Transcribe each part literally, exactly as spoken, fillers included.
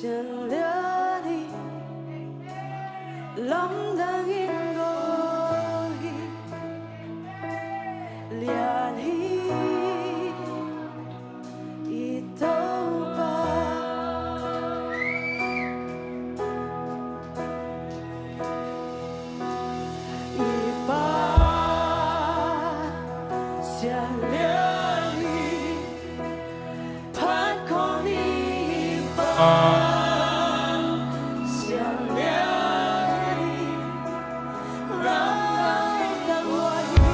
Pasian lian hi, lamdangin go hi, lian hi i Topa. I Pasian lian hi, phat khawm ni i Pasian lian hi, lamdang go hi,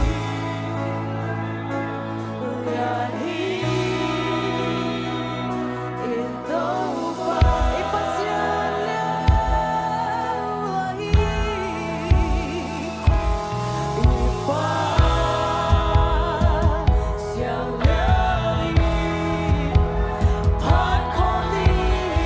lian hi i Topa. I Pasian lian hi, i Pasian lian hi, phat khawm ni i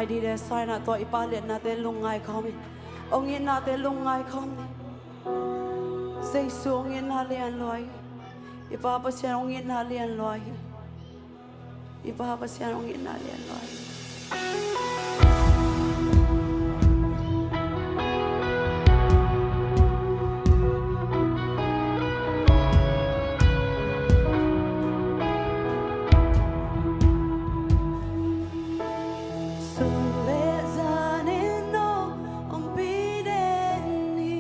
Dih le saina tua i Pa liatnate lungngai khawm in, hong itnate lungngai khawm in. Jesu hong itna lian lua hi. I Pa Pasian hong itna lian lua hi. I Pa Pasian hong itna lian lua hi. Sun le zan in nong ompih den hi.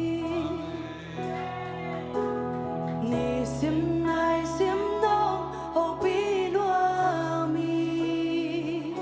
Nisim naisim nong hopih nuam hi.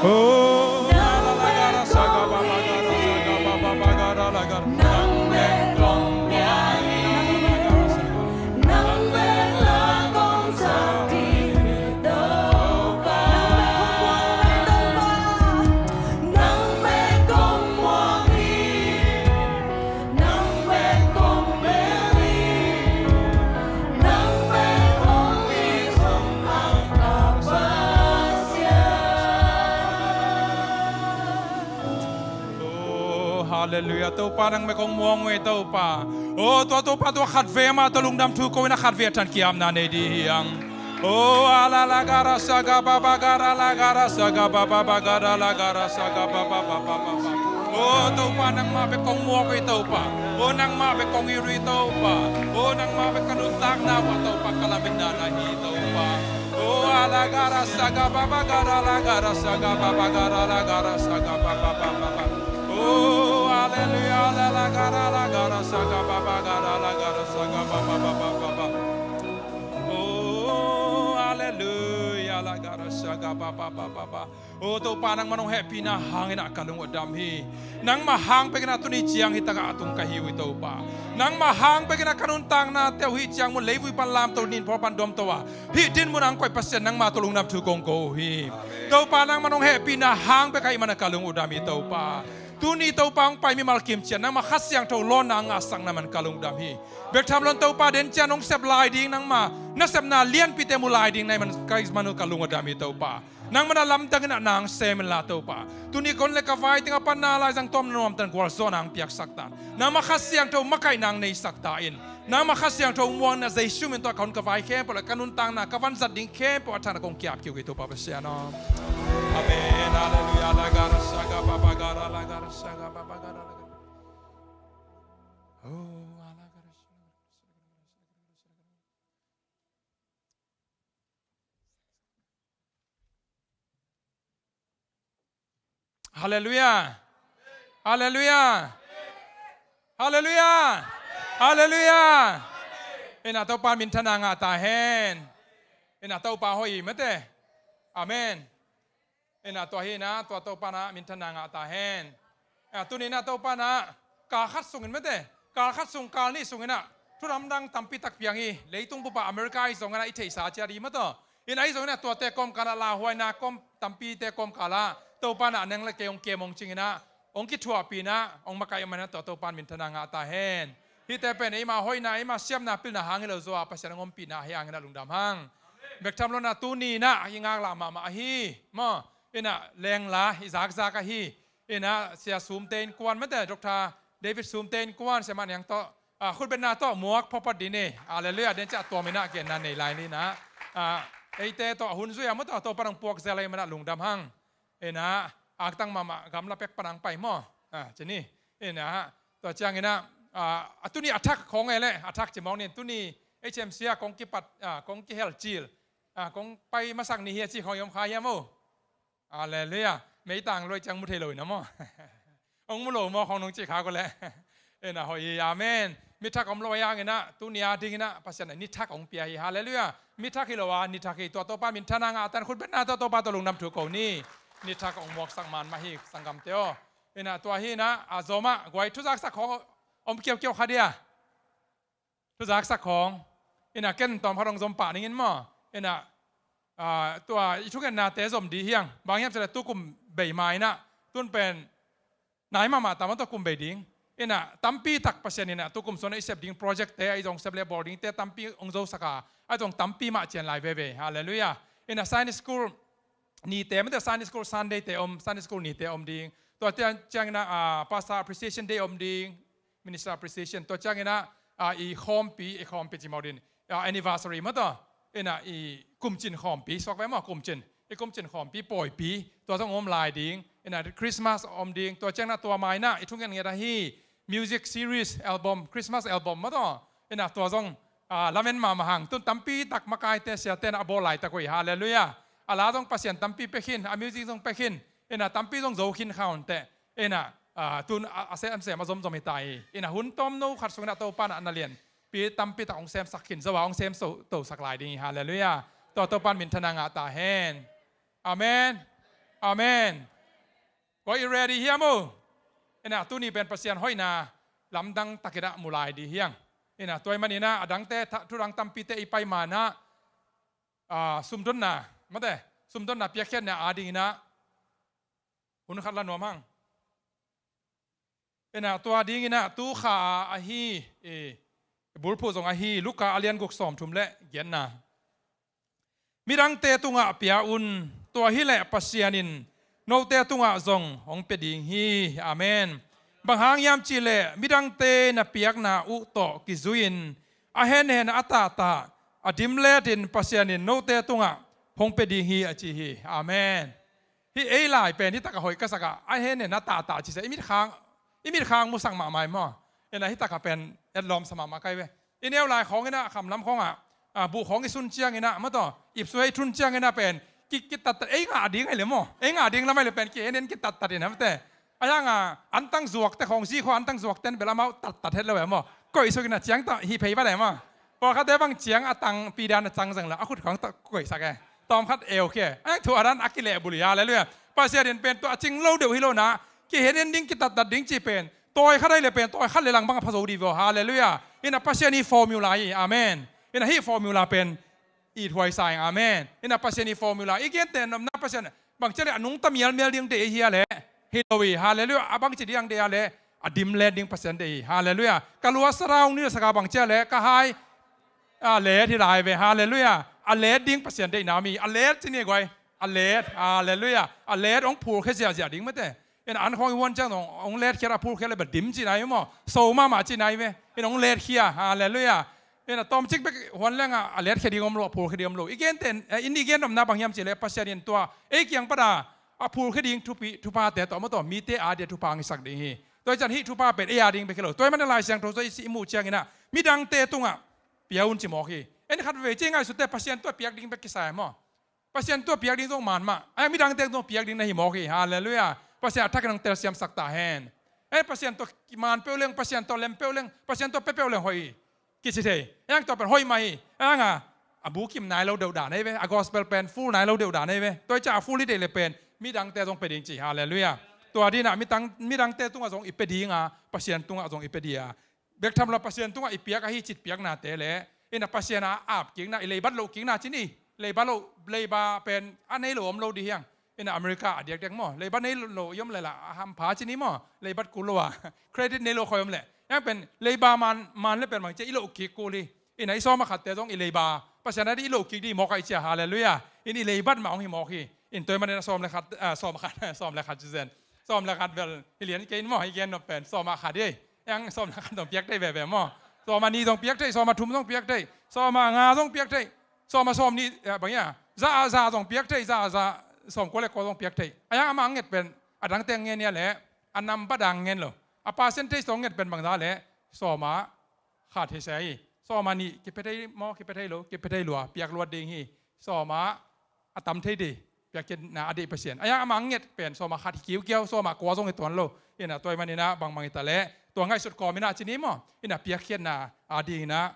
Oh, Halleluiah. Topa, nang bek kong muang uh hi, Topa. Oh, tua Topa, tua khatvei mah tawh lungdam thu ko in, a khatvei a thankiamna nei ding hi hang. Oh, ala la gara saga baba gara la gara saga baba gara la gara saga baba. Oh, Topa, nangmah bek kong muak uh hi, Topa. Oh, nangmah bek kong it uh hi, Topa. Oh, nangmah bek ka nuntakna uh ah, Topa, ka lametna na hi, Topa. Oh, ala gara saga baba gara la gara saga baba gara la gara saga baba. Oh, halleluiah, ala la gara la gara saga baba gara la gara saga baba. Oh, halleluiah, la gara saga baba. Oh, Topa, nangmah nong hehpihna hangin ah ka lung uh a dam hi. Nangmah hang bekin ah tuni ciang hi takah a tung ka hi uh hi, Topa. Nangmah hang bekin ah ka nuntaknate uh hih ciang mun leivui pan lamto, nin phaw pan domto a hih dinmun ah hong koih Pasian, nangmah tawh lungdam thu kong ko uh hi. Topa, nangmah nong hehpihna hang bek ahih man ah ka lung uh dam hi, Topa. Tuni Topa, hong pai mimal kim ciat nangmah Kha Siangtho lawnna ngahsakna man ka lungdam hi. Bek tham loin Topa, den ciang hong sep lai ding, nangmah nasepna lianpite mu lai ding na hih man ka, hih man uh ka lung uh a dam hi, Topa. Nangmah na lamdang in ah nang sem inla, Topa. Tuni kon le ka vai teng a panna laizang tawm na nuamtan gualzawhna hong piaksak ta in, nangmah Kha Siangtho makaihna hong neisak ta in. Nangmah Kha Siangtho muang in ah Jesu min tawh ka hun ka vai khempeuh le ka nuntakna ka vanzat ding khempeuh a thak in ah kong ki-ap kik uh hi, Topa Pasian aw. Amen. Halleluiah. La gara saga baba gara la gara saga baba gara la gara. Oh, ala gara. Halleluiah. Halleluiah. Halleluiah. Halleluiah. Ina Topa minthanna ngah ta hen. Ina Topa hoih hi mate. Amen. Ina tua hi ina, tua Topa na minthanna ngah ta hen. Ina tuni ina Topa na kal khat sungin mate, kal khat sung, kal nih sungin ah thu lamdang tampi tak piang hi. Leitung bup ah America ahi zongin ah i theihsa ciat hi mataw. Ina ahi zongin ah tuate kawmkal ah lauhuaina kawm, tampite kawmkal ah Topa na nang le kei hong kem hong cingin ah hong kithuahpih in ah hong makaih man ah tua Topa in minthanna ngah ta hen. Hihte pen eima hoihna, eima siamna, pilna hang hi lo zaw a, Pasian hong ompihna ahi hangin ah lungdam hang. Bek tham loin ah tuni in ah i ngaklah mahmah ahi maw. Ina lengla i zakzak ahi. Ina Sia Sumte innkuan mate, Doctor David Sumte innkuan, Sia Mah Niang tawh, ah, khutbetna tawh muak phawphat ding hi. Halleluiah. Den ciah tuam ina genna nei lai ni ina. Ah, eite tawh hun zui a maw tawh Topa in hong puak zel ahih man ah lungdam hang. Ina aktang mahmah gamla pek pan hong pai maw. Ah, ci ni. Ina tua ciang ina, ah, a tuni a thak khawng e le, a thak ci mawk ni, tuni H M C ah kong kipat, ah, kong kihel cil, ah, kong pai masak ni hi a ci khawng i om kha hiam aw? Halleluiah. Meitang luai ciang mu thei lo ina maw. Hong mu lo maw khawng nong cih kha ko leh. Ina hoih hi, amen. Mithak om lo a hang ina tuni a ding ina Pasian in nithak hong pia hi. Halleluiah. Mithak hi lo a nithak hi. Tua Topa minthanna ngah ta in khutbetna tawh Topa tawh lungdam thu ko ni. Nithak hong muaksak man mah hi sanggamte aw. Ina tua hi ina a zom ah guai thuzaksak khawng om kiaukiau kha dia. Thuzaksak khawng. Ina ken tawm khat hong zom pah ning in maw. Ina, ah, tua i thungennate zom dih hiang. Bang hiam cih leh tukum bei ma ina tun pen nai mahmah ta maw tua kum bei ding. Ina tampi tak Pasian ina tukum sung ah i sep ding projectte, ahi zong sep le bawl dingte tampi hong zosak a, ahi zong tampi mah cian lai veve. Halleluiah. Ina Sunday school nite, mate Sunday school Sundayte om, Sunday school nite om ding. Tua ciang ina, ah, Pastor Appreciation Day om ding. Minister Appreciation. Tua ciang ina, ah, i khawmpi, i khawmpi ci mawk ding, ah, anniversary maw tawh. Ina i kumcin khawmpi suak ve maw, kumcin. I kumcin khawmpi pawipi. Tua zong om lai ding. Ina Christmas om ding. Tua ciang ina tua ma ina i thungen ngiat ahi music series album, Christmas album maw tawh. Ina tua zong, ah, lamen mahmah hang. Tun tampi tak makaite siate ina a bawl laitak uh hi. Halleluiah. A la zong Pasian tampi pia khin, a music zong pia khin. Ina tampi zong zo khin kha un teh. Ina, ah, tun a, a semsem a zomzom hi ta hi. Ina hun tawmno khat sung ina Topa ina na lianpi tampi tak hong semsak khin zo a, hong sem so, tosak lai ding hi. Halleluiah. Tua Topa in minthanna ngah ta hen. Amen. Amen. Koi i ready hiam uh? Ina tuni pen Pasian hoihna lamdang takinah mu lai dih hiang. Ina tua ahih maninah adangte thu dang tampite i pai manah sumdonna mate, sumdonna piakkhiatna adinginah hun khat la nuam hang. Ina tua dinginah tu kha ahi bulphuh zong ahi Luka a lian guk sawmthum le giatna. Midangte tungah pia un, tua hileh Pasian in note tungah zong hong pia ding hi. Amen. Bang hang hiam cihleh midangte na piakna uh tawh kizui-in a henhen a tahtah a dimletin Pasian in note tungah hong pia ding hi a ci hi. Amen. Hih ei lai pen hih takah hoih ka sakah a henhen a tahtah cise i mitkhang, i mitkhang musak mahmah hi maw? Ina hih takah pen etlawmsa mahmah kai ve. I neu lai khawng inah khamlam khawngah buh khawng i sun cianginah mataw ipsu hei thun cianginah pen kitattat ei ngah ding ahi le maw? Ei ngah ding lam ahi le pen kihenhen kitattat inah mate. A hianga antang zuakte khawng zi khua antang zuakten bel amau tattat het lo e maw? Koihsuk inah ciang tawh hih phei vat e maw? Pawlkhatte bang ciang a tang pidan a cang zang la a khut khawng tawh koihsak e. Tawmkhat eukhia e. A hiang thu a dan a kilehbulh hi. Halleluiah. Pasian in pen tua a cing lo deuh hi lo na kihenhen ding kitattat ding cih pen tawi khat ahi le pen tawi khat le lang bang a pha zo dih vio. Halleluiah. Ina Pasian i formula hi. Amen. Ina hih formula pen ithuai sa ing. Amen. Ina Pasian i formula i gente nopna Pasian bang ciah le a nungta mialmial ding deih hi a le hi lo hi. Halleluiah. A bang ci ding deih a le a dimlet ding Pasian deih hi. Halleluiah. Ka lua saraung ni saka bang ciah le ka hai a let hi lai ve. Halleluiah. A let ding Pasian deihna mi a let ci ni guai. A let. Halleluiah. A let hong phulkhia ziahziah ding mate. Ina an khawng i huan ciang zong hong letkhia a phulkhia le bel dim ci nai maw? So mahmah ci nai ve. Ina hong letkhia. Halleluiah. Ina tawmcik bek huan lenga a letkhia ding om lo a phulkhia ding om lo. I gente in i gen nopna bang hiam cihleh Pasian in tua ei kiang pata a phulkhia ding thupi thuphate tawh mataw mite a dia thupha hong hisak ding hi. Tua hi cian hih thupha pen ei a ding bek hi lo. Tua hi mana Lai Siangtho sua i muh cianginah midangte tungah pia un ci mawk hi. En khat vei ci ngaihsutte Pasian tua piak ding bek kisai maw? Pasian tua piak ding zong man mah a midangte zong piak ding na hi mawk hi. Halleluiah. Pasian a thakin hong telsiamsak ta hen. En Pasian tua man peuh leng Pasian tua lem peuh leng Pasian tua pia peuh leng hoih hi. Kici thei. Eng tua pen hoih mah hi. Enga a bukim nai lo deuh dan ei ve. A gospel pen full nai lo deuh dan ei ve. Tua hi ciah a full i deih le pen midangte zong pia ding ci. Halleluiah. Tua dinah midangte tungah zong i pia dinga Pasian tungah zong i pia dia bek tham lo Pasian tungah i piak ahi citpiaknate le ina Pasian a apkikna i leibat lohkikna ci ni. Leibat loh leiba pen a nei lo om lo dih hiang. Ina America a diakdiak maw leibat nei lo i om lela a hampha ci ni maw? Leibat kul lo a credit nei lo khoi om leh hiang pen leiba man man le pen bang cia i lohkik kul hi. Ina i sawm a khatte zong i leiba Pasian a dih i lohkik dih mawk a i cia. Halleluiah. In i leibat mah hong hi mawk hi. In tua hi manin a sawm le khat sawm a khat sawm le khat ci zen. Sawm le khat bel hi lian kei in maw i gen nop pen sawm a khat hi. Eng sawm le khat zong piak thei veve maw? Sawm a nih zong piak thei sawm a thum zong piak thei sawm a nga zong piak thei sawm a sawm nih bang ia za a za zong piak thei za a za sawm kua le kua zong piak thei. A hiang amah ang nget pen a dangte ang ngen ia le a nambat ang ngen lo a percentage zong nget pen bangza le sawm a khat hi se hi. Sawm a nih kipia thei maw kipia thei lo kipia thei lua piak luat ding hi. Sawm a a tam thei dih piakkhiatna a deih Pasian a hiang amah ang nget pen sawm a khat hi kiukiau sawm a kua zong hi tuan lo. Ina tua hi maninah bangbang hi ta leh tua ngaihsut kawminah ci ni maw? Ina piakkhiatna a dinginah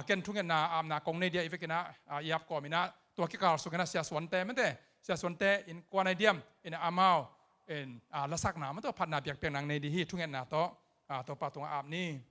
ken thungetna apna kong nei dia i vekinah i ap kawminah tua kikal sunginah siasuante mate siasuante in kuan ai diam ina amau in lasakna mate phatna piakpiakna ang nei dih hi thungetna tawh Topa tungah ap ni.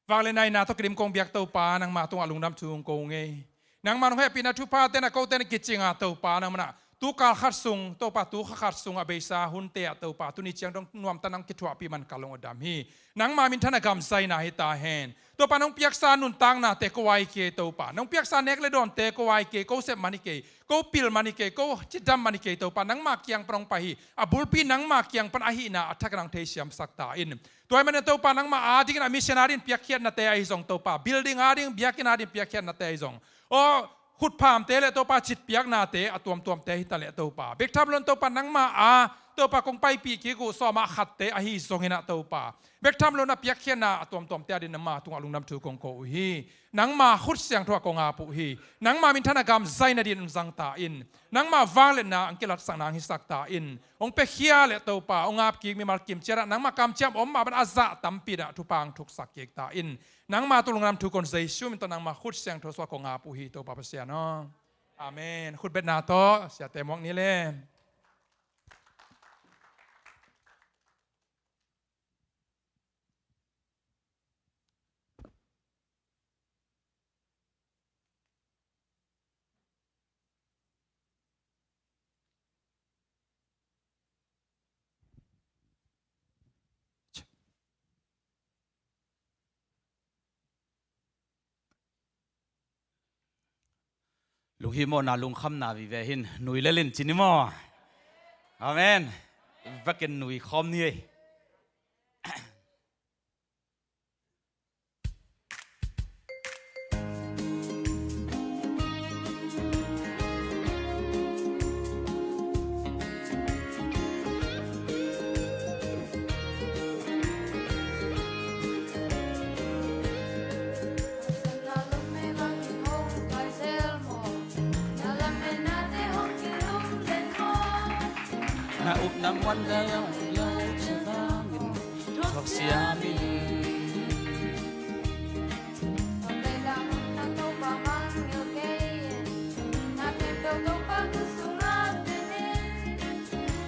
Vak le naina tawh kidim kong biak Topa nangmah tungah lungdam thu kong ko ngei. Nangmah nong hehpihna thupha tena kote na kicinga Topa nangmah na tukal khat sung Topa tukha khat sung a beisa hunte ah Topa tuni ciang dong nuamta nang kithuahpih man ka long a dam hi. Nangmah minthan a gamzaina hi ta hen. Topa nong piaksa nuntaknate ko ai kei Topa nong piaksa nek le dawnte ko ai kei ko sep man hi kei ko pil man hi kei ko cidam man hi kei Topa nangmah kiang pan hong pai hi. A bulpi nangmah kiang pan ahihna a thak nang theisiamsak ta in. Tua hi manin Topa nangmah adingin a missionary in piakkhiatnate ahi zong Topa building ading biakinn ading piakkhiatnate ahi zong aw khutphamte le Topa citpiaknate a tuamtuamte hi ta leh Topa bek tham lon Topa nangmah a Topa kong paipih kik uh sawmah khatte ahi zonginah Topa bek tham lon a piakkhiatna a tuamtuamte adin nangmah tungah lungdam thu kong ko uh hi. Nangmah khut siangtho ah kong ap uh hi. Nangmah minthan a gamzaina din hong zang ta in. Nangmah vangliatna ang kilatsak nang hisak ta in. Hong piakhia le Topa hong apkik mimal kim ciatah nangmah kamciam om mah ban a zah tampi dah thupha ang thuksak kik ta in. Nangmah tung lungdam thu kon Jesu min tawh nangmah khut siangtho suah kong ap uh hi Topa Pasian aw. Amen. Khutbetna tawh siate muak ni le. Lunghimawhna, lungkhamna vive hin nui lel in ci ni maw? Amen. Vekin nui khawm ni ei. Na upna muan vel lo cin bangin thuak siam in.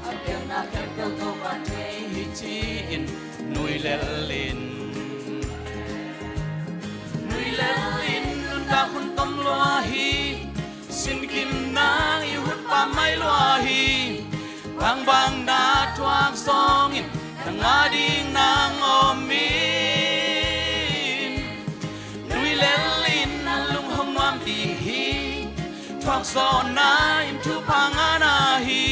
A biakna khempeuh Topa thei hi ci-in nui lel in. Nui lel in, nuntak hun tom lua hi. Sin gimna i hun pammaih lua hi. Bangbang na thuak zawngin nang a ding nang om in. Nui lel in, na lung hong nuam ding hi. Thuak zawhna in thupha ngahna hi.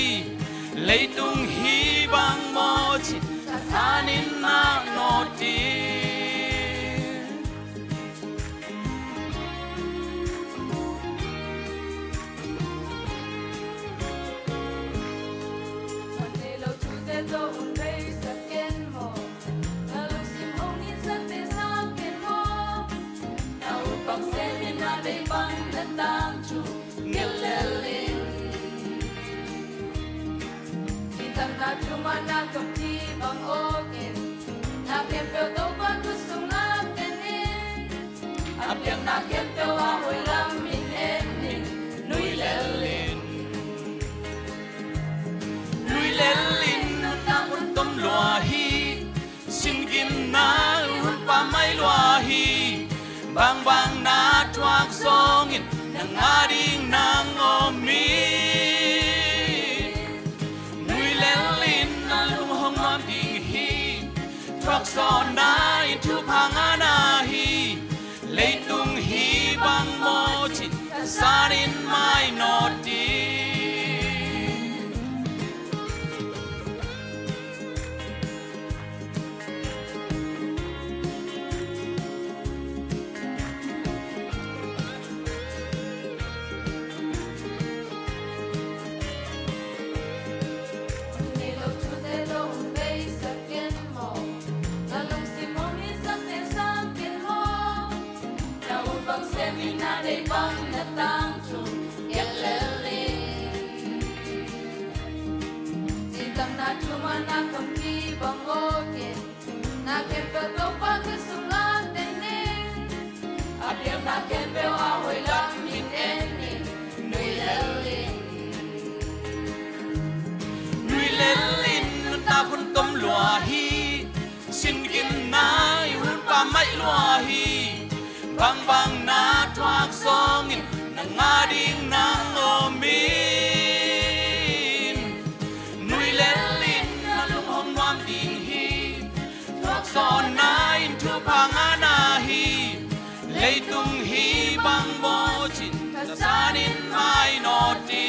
Leitung hi bang maw cin, thasan in mah nawt in. Muan nei lo thute tawh hong beisak ken maw? Na lungsim hong nitsakte sang ken maw? Na utpang semin na deih bang na tangthu nget lel in. Citakna thumah na kamci bang awkin, na khempeuh Topa khut sungah ten in. A biakna khempeuh a hoih lamin en in, nui lel in. Nui lel in, nuntak hun tom lua hi. Sin gimna hun pammaih lua hi. Bangbang na thuak zawngin nang a ding nang om in. Nui lel in, na lung hong nuam ding hi. Thuak zawhna in thupha ngahna hi. Leitung hi bang maw cin, thasan in mah nawt in. Nei lo thute tawh hong beisak ken maw? Na lungsim hong nitsakte sang ken maw? Na utpang semin na deih bang na tangthu nget lel in. Citakna thumah na kamci bang awkin, na khempeuh Topa khut sungah ten in. A biakna khempeuh a hoih lamin en in, nui lel in. Nui lel in, nuntak hun tom lua hi. Sin gimna i hun pammaih lua hi. Bangbang na thuak zawngin nang a ding nang om in. Nui lel in, na lung hong nuam ding hi. Thuak zawhna in thupha ngahna hi. Leitung hi bang maw cin, thasan in mah nawt in.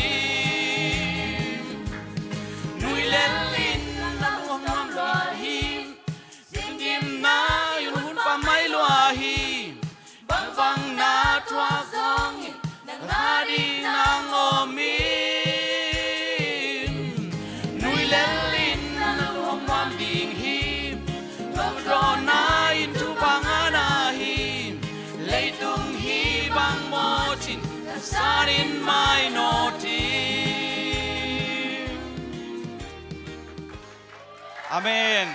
Nui lel in, na lung hong nuam lua hi. Sin gimna i hun pammaih lua hi. Bangbang na thuak zawngin nang a ding nang om in. Nui lel in, na lung hong nuam ding hi. Thuak zawhna in thupha ngahna hi. Leitung hi bang maw cin, thasan in mah nawt in. Amen.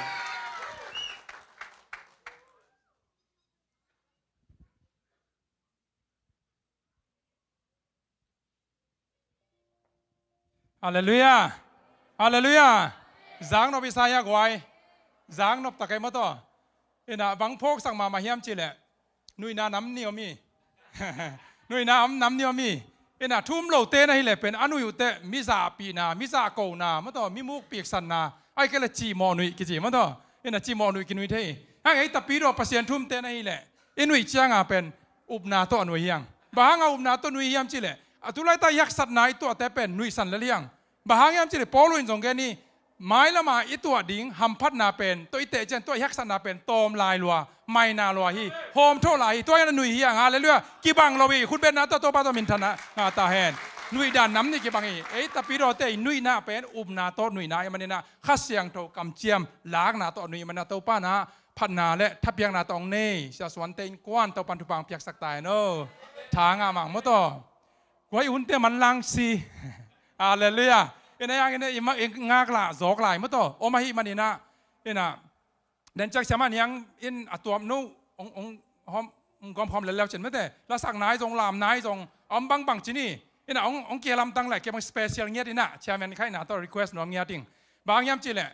Halleluiah. Halleluiah. Zaknop i sa hia guai? Zaknop ta kei maw taw. Ina bang phawksak mahmah hiam cihleh, nuihna nam ni om hi. Nuihna om nam ni om hi. Ina thu um lote na hileh pen a nuih uhteh mi zahpihna, mi zahkona maw taw, mi mukpiksanna, ai kei le cihmawh nuih kici maw taw. Ina cihmawh nuih kinuih thei hi. Hang ei tapidaw Pasian thu umte na hileh i nuih cianga pen upna tawh a nuih hiang. Bang hanga upna tawh nuih hiam cihleh, a tu laita i haksatna i tuahte pen nuihsan lel hiang. Bang hang hiam cihleh Paul in zong gen hi, mailama i tuah ding hamphatna pen tua i teh ciang tua i haksatna pen tawm lai lua, maina lua hi, hawmthawh lai hi. Tua hian a nuih hiang. Halleluiah. Kibang lo hi. Khutbetna tawh Topa tawh minthanna ngah ta hen. Nuihdan nam ni kibang hi. Ei tapidawte i nuihna pen upna tawh nuihna i maninah Kha Siangtho kamciam lakna tawh a nuih i maninah Topa na phatna le thapiakna tawh hong nei Sia Suante innkuan Topan thupha hong piaksak ta hen aw. Tha ngah mang maw taw. Kua i hunte manlang si. Halleluiah. Ina yang ina i ngak lah zawk lai maw taw. Om ahi maninah ina den ciak siamah niang in a tuam no hong hong hom hong gawmkhawm lelleu cin mate. Lasak nai zong lam nai zong a om bangbang cin hi. Ina hong hong kia lamtang lai kia bang special ngiat ina chairman khaina tawh request nuam ngiat ing. Bang hiam cihleh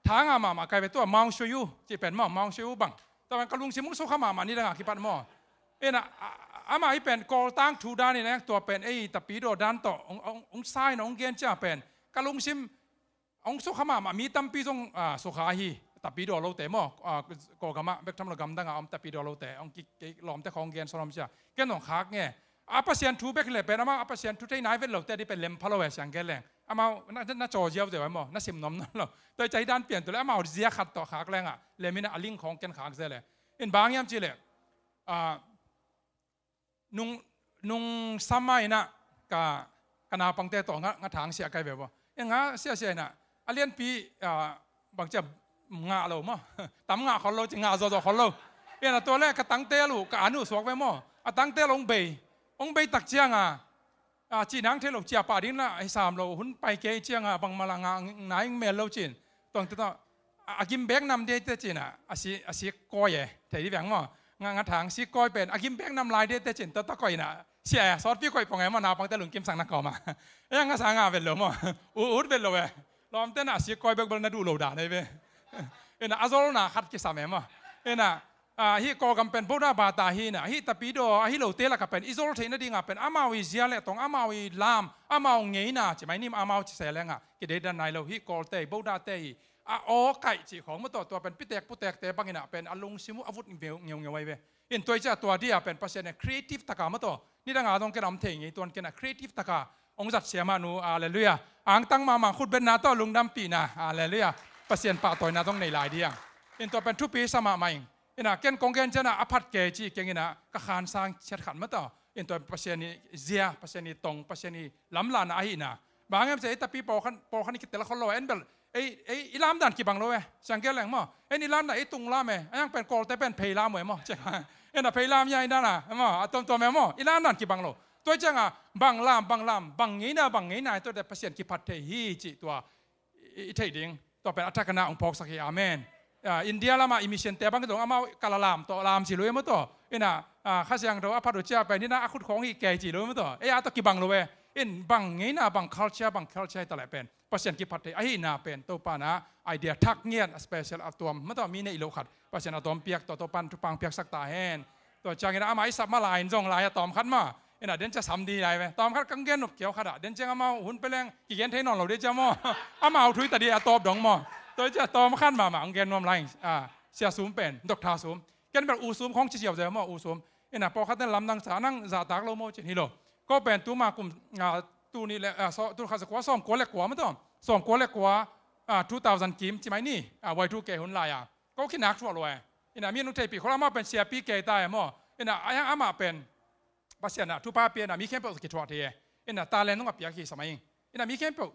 tha ngah mahmah kai ve tua Mount Soyou cih pen maw, Mount Soyou bang. Tua pen ka lungsim hong sukha mahmah ni dangah kipat maw. Ina ama hi pen Kawltang thu dan ina tua pen ei tapidaw dan tawh hong sa ina hong gen ciang pen ka lungsim hong sukha mahmah. Mi tampi zong sukha hi, tapidaw lote maw. Kawlgamah bek tham lo gamdangah om tapidaw lote hong ki lawmte khawng gen sawm cia ken zong khak nge. A Pasian thu bek hileh pen amau a Pasian thu thei nai vet lote dih pen lem pha lo e siang gen leng. Amau na caw ziau ziau e maw, na sim nuam nuam lo. Tua i cah hi dan pian tu le amau zia khat tawh khak lengah lem inah a ling khawng ken khak zel e. In bang hiam cihleh nung nung sama inah ka ka naupangte tawh nga nga thang siah kai ve maw. In nga siahsiah inah a lianpi bangcia ngah lo maw. Tam ngah khol lo ci, ngah zawhzawh khol lo. Ina tua le ka tangtel uh ka an uh suak ve maw. A tangtel hong bei hong bei tak cianga a cihnang thei lo, ciapah ding lah hi sam lo, hun pai kei cianga bangmah lah ngah nai mel lo cin. Tuangte tawh a gim bek nam dei te cinah a sik kawi e, thei di veng maw. Ngah ngah thang sik kawi pen a gim bek nam lai dei te cin tua tawh koih inah sia e, sawtpi koih pong e maw, naupangte lungkimsak na kawmah. E a ngasa ngah vet lo maw. U ut vet lo e. Lawmte na a sik kawi bekbel na duh lo dan ei ve. Ina a zolna khat kisam e maw. Ina hih Kawlgam pen Buddha bata hi ina hih tapidaw ahi lote lakah pen i zol theihna dingah pen amau i zia le tong, amau i lam, amau ngeina ci mai nim, amau ci se lengah kideidan nai lo. Hih Kawlte i Buddhate i a aw kaih cih khawng maw taw, tua pen pitek putekte banginah pen a lungsim uh a vut ngeungeu ai ve. In tua i ciah tua dia pen Pasian in creative taka maw taw, nidanga zong kena om thei ngei tuan kena creative taka hong zat siamah nu. Halleluiah. Angtang mahmah khutbetna tawh lungdampihna. Halleluiah. Pasian pahtawina zong nei lai diang. In tua pen thupi sa mahmah ing. Ina ken kong gen cianah a phat kei cih keng inah ka khansang chiat khat maw taw. In tua Pasian i zia, Pasian i tong, Pasian i lamlahna ahihna. Bang hang hiam cia ei tapi pawlkhan pawlkhan i kitel khol lo en bel ei ei i lamdan kibang lo e. Siang gen leng maw. En i lamdan ei tung lam e. A yang pen Kawlte pen phei lam uh e maw. Ciang ina phei lam ia i dana maw, a tuamtuam e maw, i lamdan kibang lo. Tua cianga bang lam bang lam bang ngeina bang ngeina tuate Pasian kiphat thei hi cih tua i theih ding. Tua pen a thakana hong phawksak hi. Amen. India lamah i missionte bang zong amau kalalam tawh lam si lui maw taw. Ina Kha Siangtho a phat uh cia pen hina a khut khawng hi kei ci lui maw taw. Ei a tawh kibang lo e. In bang ngeina bang culture bang culture hi taleh pen Pasian kiphat thei ahihna pen Topa na idea thak ngiat a special a tuam maw taw, mi neih loh khat Pasian a tawm piak tua Topan thupha hong piaksak ta hen. Tua ciangin ama i sap ma lai in zong lai a tawm khat maw. Ina den cia sam di lai ve. Tawm khat kang gen nop kiau khat ah den ciang amau hun peleng kigen thei nawn lo de cia maw. Amau thui ta di a tawp dong maw. Tua cia tawm khat mahmah ang gen nuam lai. Sia Sum pen Doctor Sum. Ken bel U Sum khawng ci siau zia maw, U Sum. Ina pawlkhat ten lamdang sa nang zahtak lo maw cin hi lo. Ko pen tuma kum tu ni le tu khat za kua sawm kua le kua maw taw. Sawm kua le kua two thousand kim ci mai ni. Wai thu kei hun lai a ko kinak thuah lo e. Ina mi nung theipih khol amah pen siapi kei ta e maw. Ina a yang amah pen Pasian ah thupha pia ina mi khempeuh kithuah thei e. Ina talent nung a piak hi sa mai ing. Ina mi khempeuh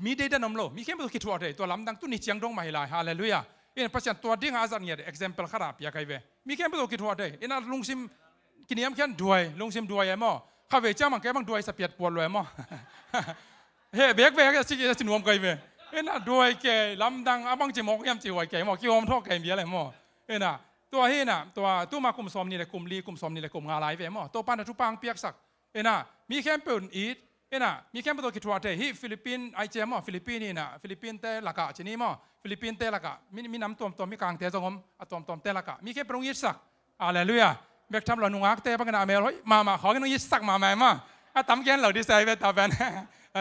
mi deidan om lo, mi khempeuh kithuah thei. Tua lamdang tu ni ciang dong mah hi lai. Halleluiah. Ina Pasian tua dinga a zat ngiat example khat a piak ahi ve. Mi khempeuh kithuah thei. Ina lungsim kiniamkhian duai, lungsim duai e maw. Khavei ciang bang kei bang duai sa piat puat lo e maw. He bek bek a si nuam kai ve. Ina duai kei lamdang a bang ci mawk hiam ci huai kei maw, kihawm thawk kei bia le maw. Ina tua hi ina tua tuma kum sawm ni le kum li, kum sawm ni le kum nga lai ve maw. Topa na thupha hong piaksak. Ina mi khempeuh in it Ina, mi khempeuh tawh kithuah thei hi. Philippine ai ciam maw, Philippine hi ina, Philippine te lakah ci ni maw, Philippine te lakah, mi, minam tuamtuam, mi kangte zong om, a tuamtuam te lakah mi khempeuh hong itsak. Halleluiah. Bek tham lo, nungakte bang ina a mel hoih mahmah khawng in hong itsak mahmah maw. A tam gen lo dih sia hi ve ta pen.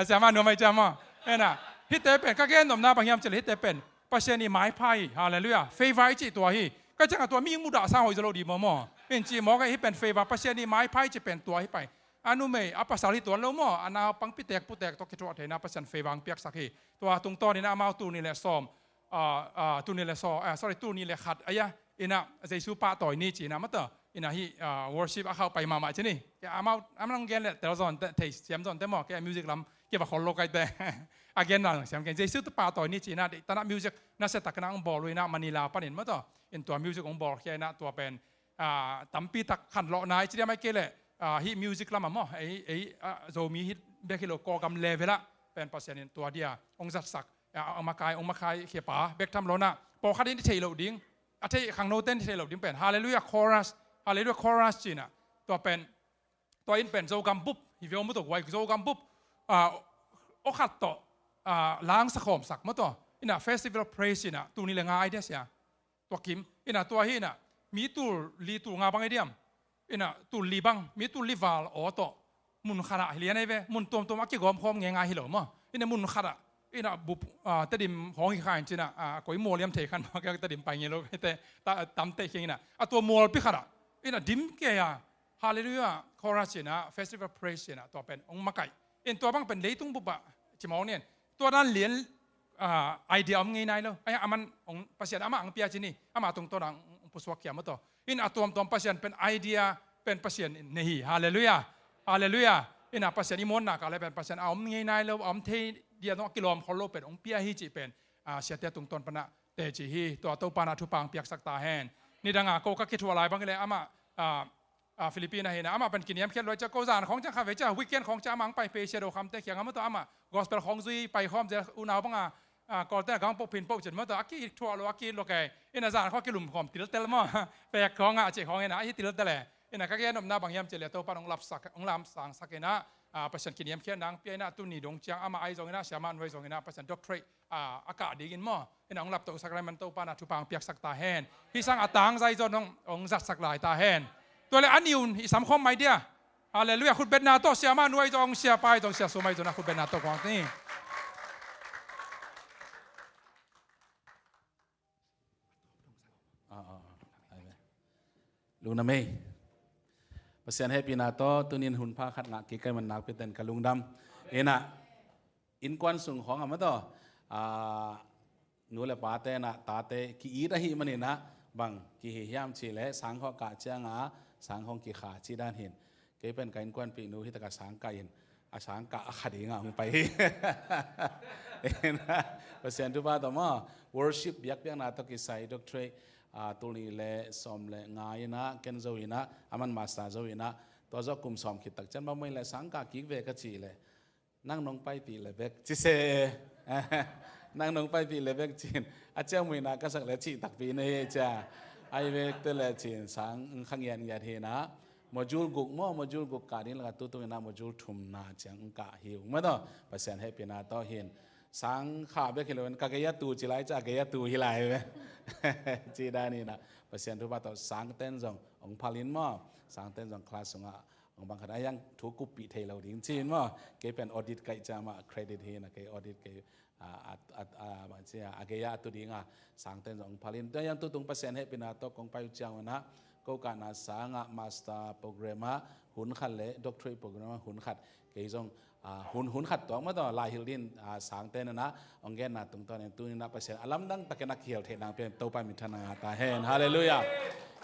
Siama nuam ai ciam maw. Ina, hihte pen ka gen nopna bang hiam cih leh hihte pen Pasian i maipha hi. Halleluiah. Favor i cih tua hi. Ka ciangah tua mi mudah sang hoih zaw lo dih maw maw. In cih mawk a, hih pen favor, Pasian i maipha i cih pen tua hi pai. A numei a pasal hi tuan lo maw, a naupang pitek putek tawh kithuah theihna Pasian favor hong piaksak hi. Tua tungtawn ina amau tul nih le sawm, ah, ah, tul nih le sawm, ah, sorry, tul nih le khat aia, ina Jesu pahtawi ni ci ina maw tawh, ina hih, ah, worship a khauh pai mahmah ci ni. Kei amau, amau hong gen le tel zawn te, thei siam zawn te maw, kei music lam kei va khol lo kai te. A gen nal siam kei, Jesu pahtawi ni ci ina, deih tanah music nasia tak ina hong bawl uh ina Manila panin maw tawh. In tua music hong bawlkhia ina tua pen ah, tampi tak khanlawhna i ci diam, ahih kei leh, ah, hih music lamah maw, ei, ei, ah, Zomi hih bek hi lo, Kawlgam level ah pen Pasian in tua dia hong zatsak, ah, hong makai, hong makai khia pa bek tham lo ina, pawlkhat in i theih loh ding, a theih khangnote in i theih loh ding pen Halleluiah Chorus, Halleluiah Chorus ci ina, tua pen, tua in pen Zogam bup hi ve aw maw tawh, guai Zogam bup, ah, aw khat tawh, ah, la hong sakhawmsak maw tawh, ina Festival of Praise ina tul nih le nga ai dia sia. Tua kim ina, tua hi ina, mi tul li tul nga bang hi diam, ina tul li bang, mi tul li val aw tawh mun khatah hi lian ahi ve, mun tuamtuam a kigawmkhawm ngeingai hi lo maw. Ina mun khatah, ina bup, ah, Tedim khawng hi kha in ci ina, ah, koi mual hiam thei khan maw, kei Tedim pai ngei lo te, ta, tamte khiang ina, a tua mualpi khatah ina dim kei a, Halleluiah Chorus ci ina, Festival Praise ci ina, tua pen hong makaih. In tua bang pen leitung bup ah ci mawk ni in, tua dan lian, ah, idea om ngei nai lo. Ai, aman hong, Pasian amah hong pia ci ni, amah tungtawn ah hong pusuak khia maw tawh. In a tuamtuam Pasian pen idea pen Pasian in nei hi. Halleluiah. Halleluiah. Ina Pasian i muanna kah le pen Pasian a om ngei nai lo, a om thei dia zong a kilawm khol lo pen hong pia hi cih pen, ah, siate tungtawn pan ah teci hi. Tua Topa in ah thupha hong piaksak ta hen. Nidang a ko ka kithuah lai bang hi leh amah, ah, ah, Philippine ah hi ina, amah pen kiniamkhiat lua cia, ko zan khawng ciang kha ve cia, weekend khawng cia amah hong pai pei sia do khamte khiang a maw tawh, amah gospel khawng zui pai khawm cia, unau bang a, ah, Kawlte a gang poh phin poh cin maw tawh, a kithuah lua, a ki-it lua kei. Ina zan khawng a kilum khawm tiltel maw. Pek khawng ah cih khawng ina, a hi tiltel e. Ina ka gen nopna bang hiam cih leh Topa in hong lapsak, hong lamsangsak ina, ah, Pasian kiniamkhiatna hong pia ina, tuni dong ciang amah ai zong ina, siamah nuai zong ina, Pasian doctorate, ah, a kah dingin maw, ina hong laptohsak lai man Topa in ah thupha hong piaksak ta hen. Hih sang a tangzai zawn hong, hong zatsak lai ta hen. Tua leh a niun i samkhawm mai dia. Halleluiah. Khutbetna tawh siamah nuai zong, siapa ai zong, sia sum ai zong a khutbetna tawh kuang ni. Ah, ah, ah. Ai ve. Lungdam ei. Pasian hehpihna tawh tunin hun pha khat ngah kik ka hih man nakpi ten ka lungdam. Ina, innkuan sung khawng ah maw tawh, ah, nu le pate in ah tate ki-it ahih manin ah bang kihi hiam cih leh sang khawng kah ciang a sang khawng kikha cih dan hin. Kei pen ka innkuanpih nu hi tak a sang kah in, a sang kah a kha ding a hong pai hi. Pasian thupha tawh maw, worship biakpiakna tawh kisai doctorate, ah, tul nih le sawm le nga in ah, ken zo in ah, aman master zo in ah, tua zawh kum sawm khit tak ciang bang maw in leh sang kah kik ve ka cih leh, nang nong paipih le bek ci se. Nang nong paipih le bek cin. A ciang muihna ka sak le cih takpi na hi cia. Ai vek te le cin sang kha ngiatngiat hi na. Module guk maw, module guk kah ding lak a tutung in a module thumna ciang kah hi ung maw tawh. Pasian hehpihna tawh hin. Sang kha bek hi lo in ka gei a tu ci lai cia, gei a tu hi lai ve. Ci dan in a. Pasian thupha tawh sang ten zong ong phal in maw. Sang ten zong class sungah ong bang khat a hiang thu kuppih thei lo ding ci-in maw. Kei pen audit kaih cia mah credit hi na, kei audit kei, a, a, a, a, bang ci a, a gei a tu ding a sang ten zong ong phal in. Tua hiang tutung Pasian hehpihna tawh kong pai uh ciang un a, ko kahna sang a master program a hun khat le doctorate program a hun khat. Kei zong, a, hun, hun khat tuak maw tawh, lai hilh din, a, sang ten in a, ong genna tungtawn in tuni in a Pasian a lamdang takin a kihel theih nang pen Topa minthanna ngah ta hen. Halleluiah.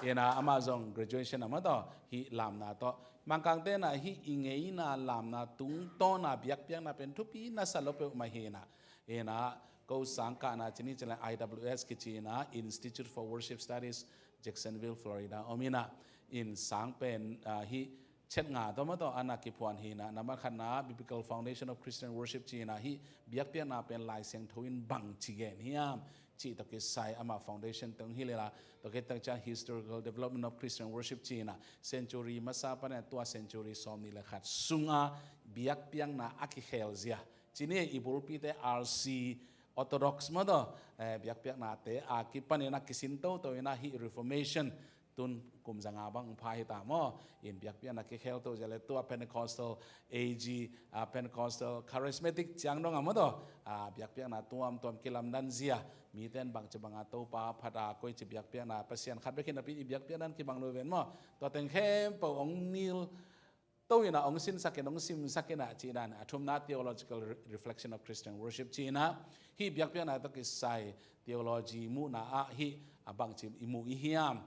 In a, amah zong graduation a maw tawh, hih lamna tawh. Mangkangte in a hih i ngeina lamna tungtawn a biakpiakna pen thupi nasa lo peuhmah hi na. In a, ko sang kahna ci ni ci leh I W S kici in a, Institute for Worship Studies, Jacksonville, Florida om in a. In sang pen, a, hih chet nga tawh maw tawh a na kiphuan hi na, nambat khatna Biblical Foundation of Christian Worship ci in a, hih biakpiakna pen Lai Siangtho in bang ci gen hiam, cih tawh kisai ama foundation tawh hong hilh ina, tawh kei tawh ciang historical development of Christian worship ci ina, century masa pan ina tua century sawmnih le khat sunga biakpiakna a kikhel zia, ci ni, i bulpite R C Orthodox maw tawh, eh, biakpiaknate a kipan ina kisin toto ina hih Reformation tun kum zanga bang pha hi ta maw. In biakpiakna kikhel to zia le tua Pentecostal A G, ah, Pentecostal Charismatic ciang dong a maw tawh, ah, biakpiakna tuamtuam kilamdan zia, mite in bangci banga Topa phat a koici biakpiakna, Pasian khat bek hi napi i biakpiakna in kibang lo ven maw. Tua teng khempeuh hong nil to ina, hong sinsak in, hong simsak ina, ci ina, a thumna theological re-, reflection of Christian worship ci ina, hih biakpiakna tawh kisai theology muhna ah hih a bangci i muh i hiam,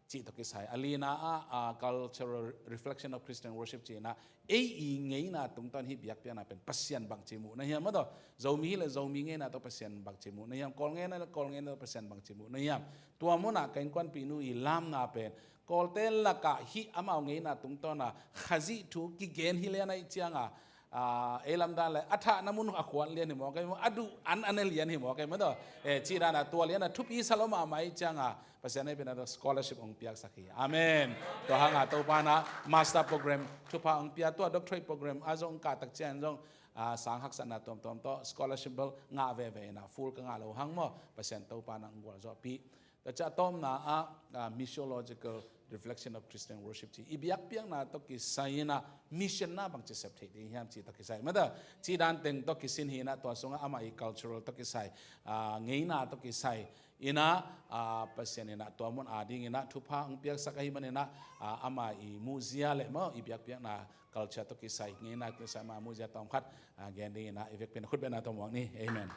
cih tawh kisai. A lina ah, a cultural reflection of Christian worship ci ina, ei i ngeina tungtawn hih biakpiakna pen Pasian bangci muh na hiam maw tawh. Zomi hi le Zomi ngeina tawh Pasian bangci muh na hiam, Kawl ngeina le Kawl ngeina tawh Pasian bangci muh na hiam. Tua munah ka innkuanpihnu i lamna pen Kawlte lakah hih amau ngeina tungtawna Khazih thu kigen hi lian ahih cianga, ah, ei lamdan le a thahna mun a khuan lian hi mawk ei maw, a duh an a ne lian hi mawk ei maw tawh. Eh, cih dana tua liana thupi sa lo mahmah ahih cianga Pasian ei pena tawh scholarship hong piaksak hi. Amen. Tua hanga Topa na master program thupha hong pia, tua doctorate program a zong kah tak ciang zong, ah, sang haksatna tuamtuam tawh scholarship bel ngah veve ina, full ka ngah lo hang maw, Pasian Topa na hong gualzawhpih. Tua ciah a tawpna ah, ah, missiological reflection of Christian worship ci. I biakpiakna tawh kisai ina mission na bangci sep theih ding hiam cih tawh kisai mata. Cih dan teng tawh kisin hi ina tua sungah amah i cultural tawh kisai, ah, ngeina tawh kisai ina, ah, Pasian ina tua mun a ding ina thupha hong piaksak ahih man ina, ah, amah i muhzia le maw i biakpiakna culture tawh kisai, ngeina tawh kisai amah muhzia tawm khat, ah, gen ding ina i vekpi ina khut bengna tawh muak ni. Amen.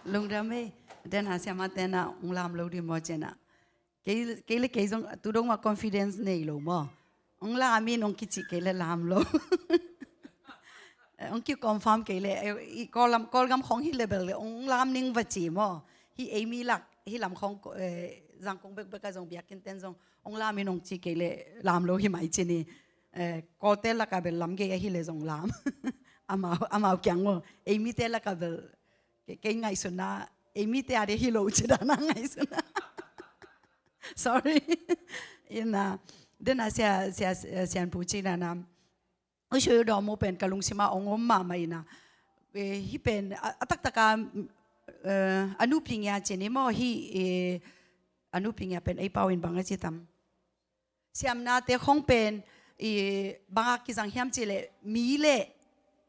Lungdam ei, den a siamate na hong lam lo ding maw ci ina. Kei, kei le kei zong tu dong mah confidence nei lo maw. Hong lam in hong kicih kei le lam lo. Eh, hong ki confirm kei le, eh, i Kawl lam, Kawlgam khong hi le bel le hong lam ning va ci maw. Hih ei mi lak, hih lam khong, eh, Zangkong bekbek a zong biakinn ten zong hong lam in hong ci kei le lam lo hi mai ci ni. Eh, Kawlte laka bel lam gei ahi le zong lam. Amau, amau kiang maw. Ei mite laka bel kei, kei ngaihsutna, ei mite a ding hi lo ci dana ngaihsutna. Sorry. Ina, den a sia, sia, Sianpu ci dana. U Sui U Dawmu pen ka lungsima hong om mahmah ina. Eh, hih pen, a, a taktaka, eh, a nupingia ci ni maw hih, eh, a nupingia pen ei pau in bang a ci tam. Siamnate khong pen, i, banga kizang hiam cih leh, mi le,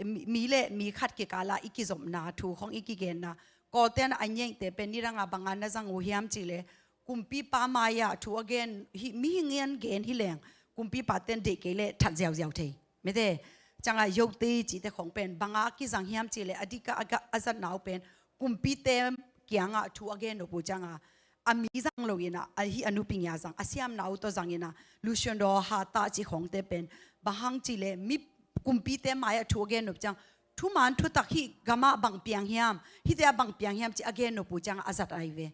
mi, mi le mi khat kikala i kizopna thu khong i kigenna. Kawlten a nyeingte pen nidanga banga na zang uh hiam cih leh, kumpipa mai-ah thu a gen, hi, mihing in gen hi leng, kumpipa ten deih kei leh that ziauziau thei. Mete, cianga yote cihte khong pen, banga kizang hiam cih leh, a dika a ga, a zatna uh pen, kumpite kiangah thu a gen nop uh cianga, a mi zang lo ina, a hih a nupingia zang, a siamna uh tawh zang ina, Lucian Daw Hata cih khongte pen, bang hang cih leh, mi kumpite mai-ah thu a gen nop ciang, thuman thutak hih gamah bang piang hiam, hihte ah bang piang hiam cih a gen nop uh cianga a zat ai ve.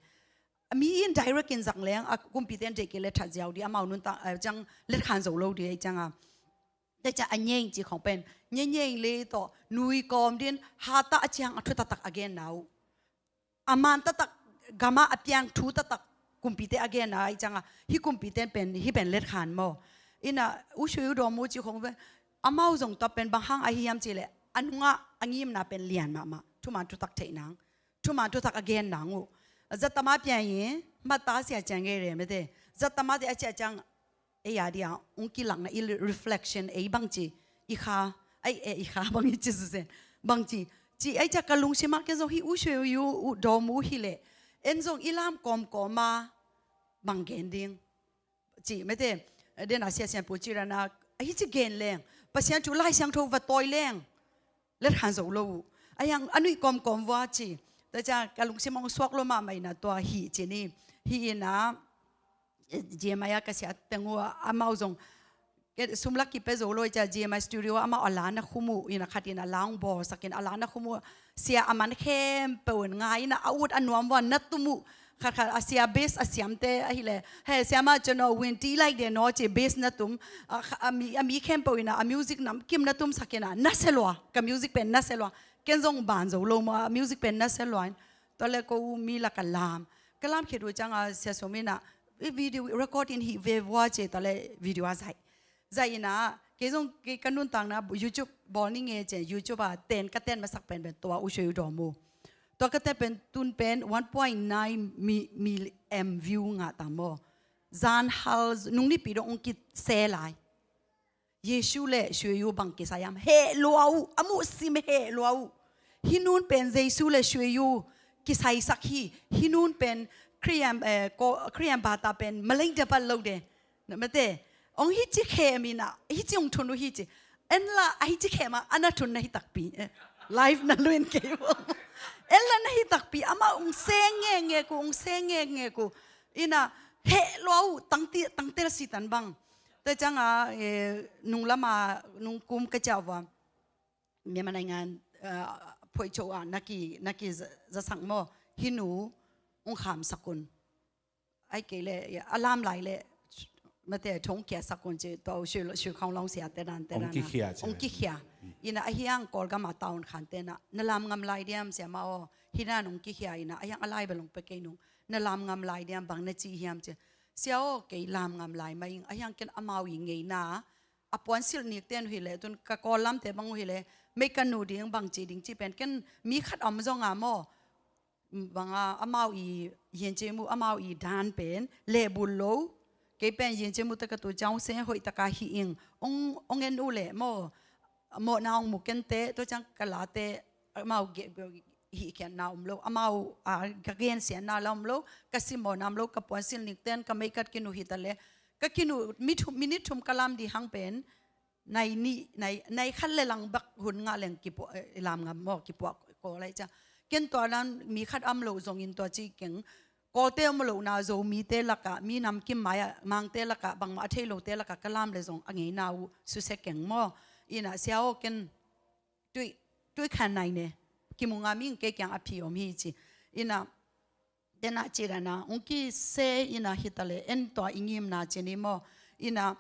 A mi in direct in zang leng, a kumpite in deih kei leh that ziau ding, amau nuntak, a ciang letkhan zo lo ding, ei cianga. Tua ciang a nyeng cih khong pen, nyeng nyeng le tawh, nui kawm din, Hata a ciang a thu taktak a genna uh. A man taktak, gamah a piang thu taktak, kumpite a genna ahih cianga, hih kumpite pen, hih pen letkhan maw. Ina, U Sui U Dawmu cih khong pen, amau zong tua pen bang hang ahi hiam cih leh, a nungah a ngimna pen lian mahmah, thuman thutak theih nang, thuman thutak a gen nang uh. Zatama piang hi, mata sia ciang gei re mete. Zatamate a ciah ciang, ei a dia, hong kilakna i reflection, ei bangci, i kha, ei, ei, i kha bang i ci suse. Bangci, ci, ei ciah ka lungsimah ken zong hih U Sui U, U Dawmu hi leh. En zong i lam kawmkawma, bang gen ding. Ci, mete, den a sia Sianpu ci dana, a hi ci gen leng. Pasian thu Lai Siangtho va tawi leng. Letkhan zo lo uh. A hiang, a nuih kawmkawm vua ci. Tua ciang ka lungsim hong suak lo mahmah ina tua hi ci ni. Hi ina, eh, G M I a ka sia teng uh a, amau zong, ke, sum lak kipia zo lo i cia G M I studio ah amau a la na khum uh, ina khat ina la hong bawlsak in a la na khum uh. Sia a man khempeuh in ngai ina a ut a nuam vua na tum uh. Khat khat a sia bass a siamte ahih leh, he, siama ceno win ti like de no ci bass na tum, a, a mi, a mi khempeuh ina a music namkim na tumsak ina, nasia lua, ka music pen nasia lua, ken zong ban zo lo maw, a music pen nasia lua in, Tua le ko u mi lak a lam. Ka lam khit uh ciang a Sia Sum in ah, "Eh, video record in hih ve vua," ci, tua le video a zaih. Zaih in ah, kei zong kei ka nuntakna YouTube bawl ning e ci, YouTube a ten, ka ten masak pen pen tua U Sui U dawm uh. Tua ka ten pen tun pen one point nine mi-, million view ngah ta maw. Zan hal nung nipi dong ong kise lai. Jesu le Sui U bang kisai hiam? Heh lua uh, a muh sim heh lua uh. Hih nu pen Jesu le Sui U kisaisak hi. Hih nu pen Khristian, eh, ko-, Khristian bata pen maleng de bal lo de. Na mate, ong hi ci khem in ah, hi ci ong thun uh hi ci. En la, a hi ci khem a, a na thun na hi takpi. Eh, live na luin kei uh. En la na hi takpi, amah ong seng nge nge ku, ong seng nge nge ku. In ah, heh lua uh, tangti-, tangtel si tan bang. Tua ciang a, eh, nung lam a, nung kum ka ciah vua. Myanmar naingan, eh, phoih cho a, na ki, na ki za-, zasak maw. Hih nu, ong khamsak un. Ai kei le, a lam lai le, mate, thong kia sak un ci, tua Sui, Sui Khong Long sia te dan, te dan a. Ong kikhia ci. Ong kikhia. In ah, a hiang Kawlgam a town khan te na, "Na lam ngam lai diam, sia ma aw?" Hih na nung kikhia in ah, a hiang a lai bel ong pe kei nung. "Na lam ngam lai diam, bang na ci hiam?" ci. "Sia aw, kei lam ngam lai mah ing," a hiang ken amau i ngeina. A puansilh nik ten uh hi le, tun ka Kawl lam te bang uh hi le, mei ka nu ding bang ci ding ci pen, ken mi khat om zong a maw. Bang a, amau i, yen ci mu, amau i dan pen, le bul lo. Kei pen yen ci mu ta ka tu ciang se hoih taka hi ing. Ong, ong en uh le maw. Mawhna ong mu ken te, tua ciang ka la te, amau ge-, ge-, hih khiatna om lo, amau a ka gensiatna la om lo, ka simmawhna om lo, ka puansilh nik ten, ka meikat kinu hi ta le, ka kinu, mi thum, minute thum ka lam di hang pen, nai ni, nai, nai khat le lang bak hun ngah leng kipuah, eh, lam ngam maw, kipuah ko lai cia. Ken tua dan mi khat om lo zongin tua ci keng, Kawlte om lohna Zomite lakah, mi namkim mai-ah, Mangte lakah, bangmah a thei lote lakah ka lam le zong a ngeina uh susia keng maw. Ina sia aw ken tui, tui khan nai ne. Kimu ngam ing, kei kiang a phi om hi ci. Ina, tena ci dana, ong kise ina hi ta le, en tua i ngimna ci ni maw. Ina,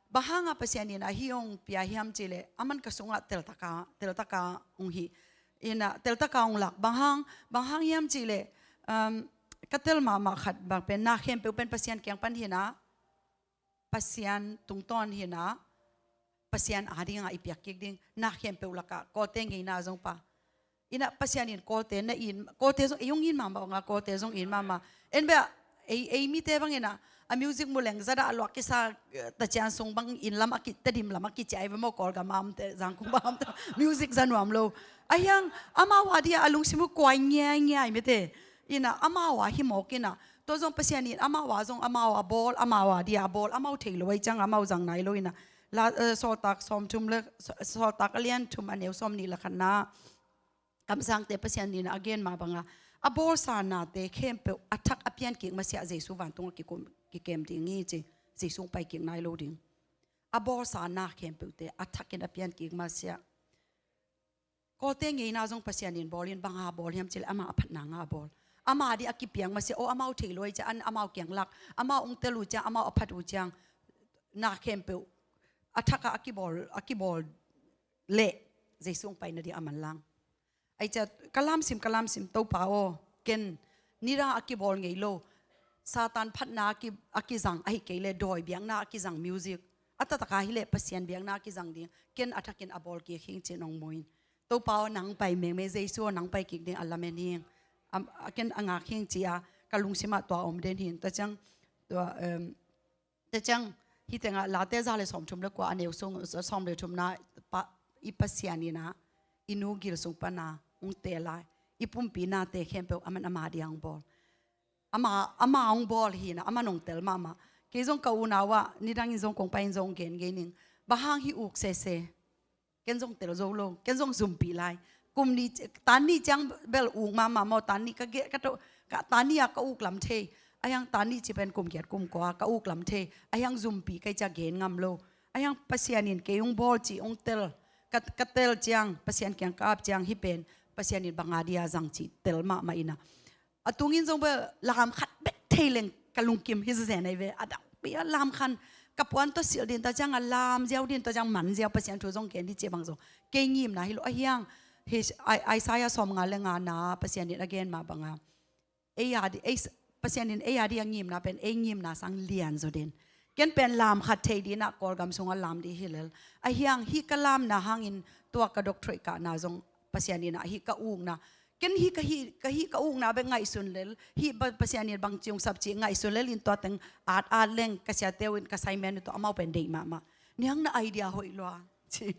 bang hanga Pasian ina hi ong pia hiam ci le, aman ka sunga teltaka, teltaka ong hi. Ina, teltaka ong lak, bang hang, bang hang hiam ci le, um, ka tel mahmah khat bang pen, na khempeuh pen Pasian kiang pan hina, Pasian tungtawn hina, Pasian a dinga i piak kik ding, na khempeuh laka, Kawlte ngeina zong pa. Ina Pasian in Kawlte na in, Kawlte zong, ei ong in mahmah, nga Kawlte zong in mahmah. En bia, ei, ei mite bang ina, a music mu leng zada a luak kisa, eh, ta cian sung bang in lam a ki, Tedim lam a ki ciai ve maw Kawlgam am te, Zangkong bam am te, music za nuam lo. A hiang, amau a dia a lungsim uh kuai ngiai ngiai mite. Ina amau a hi mawk ina. Tua zong Pasian in amau a zong amau a bawl, amau a dia a bawl, amau thei lo ai ciang amau zang nai lo ina. La, eh, Sawltak sawmthum le, Saw-, Sawltak a lian thum a neu sawm nih le khatna. Kamsangte Pasian ina a gen mah banga. A bawlsa nate khempeuh a thak a pian kik masiah Jesu vantung a kikum, kikem ding hi ci. Jesu pai kik nai lo ding. A bawlsa na khempeuhte a thakin a pian kik masiah. Kawlte ngeina zong Pasian in bawl in banga bawl hiam ci le amah a phatna nga a bawl. Amah di a kipiang masiah, aw amau thei lo ai cia an amau kiang lak, amau ong tel uh ciang, amau a phat uh ciang, na khempeuh a thaka a kibawl, a kibawl le Jesu ong paina di a manlang. Ai cia ka lamsim, ka lamsim Topa aw, ken nidang a kibawl ngei lo, Satan phatna a ki, a kizang, ahi kei le dawi biakna a kizang music. A tataka hi le Pasian biakna a kizang ding, ken a thakin a bawl kik hing ci nong muin. Topa aw nang pai mengmeng, Jesu aw nang pai kik ding a lamen hing. Am, a ken a ngak hing ci a, ka lungsim ah tua om den hing. Tua ciang, tua, em, tua ciang, hi tengah Late za le sawmthum le kua a neu sung, sawm le thumna pa, i Pasian ina, i nu gil sung pana, ong te lai, i pumpi nate khempeuh, aman ama diang bawl. Ama, ama ong bawl hina, ama nong tel mahmah. Kei zong ka unau ah, nidangin zong kong pai in zong gen gen ning. Bang hang hi uk sese. Ken zong tel zo lo, ken zong zumpi lai. Kum ni, tan ni ciang bel uk mahmah maw, tan ni ka ge, ka to, ka tan ni a ka uk lam thei. A hiang tan ni ci pen kum giat kum kua, ka uk lam thei. A hiang zumpi kai cia gen ngam lo. A hiang Pasian in kei ong bawl ci ong tel. Ka, ka tel ciang, Pasian kiang ka ap ciang hi pen. Pasian in banga dia zang ci tel mahmah ina. A tungin zong bel lam khat bek thei leng ka lungkim hi zen ai ve. A dakpi a lam khan ka puan tawh silh din ta ciang a lam ziau din ta ciang man ziau Pasian thu zong gen di ci bang zong. Kei ngimna hi lo a hiang. Hi, Isaiah sawmnga le nga na Pasian in a gen mah banga, ei a di, ei, Pasian in ei a di a ngimna pen ei ngimna sang lian zaw den. Ken pen lam khat thei dina Kawlgam sunga lam di hi lel. Ahiang hi ka lamna hangin tua ka doctorate kahna zong Pasian in a hi ka ukna. Ken hi ka hi, ka hi ka ukna bek ngaihsun lel. Hi Pasian in bang ciung sap ci ngaihsun lel in tua teng at at leng ka siateu in ka saimen uh tua amau pen deih mahmah. Niang na idea hoih lua ci.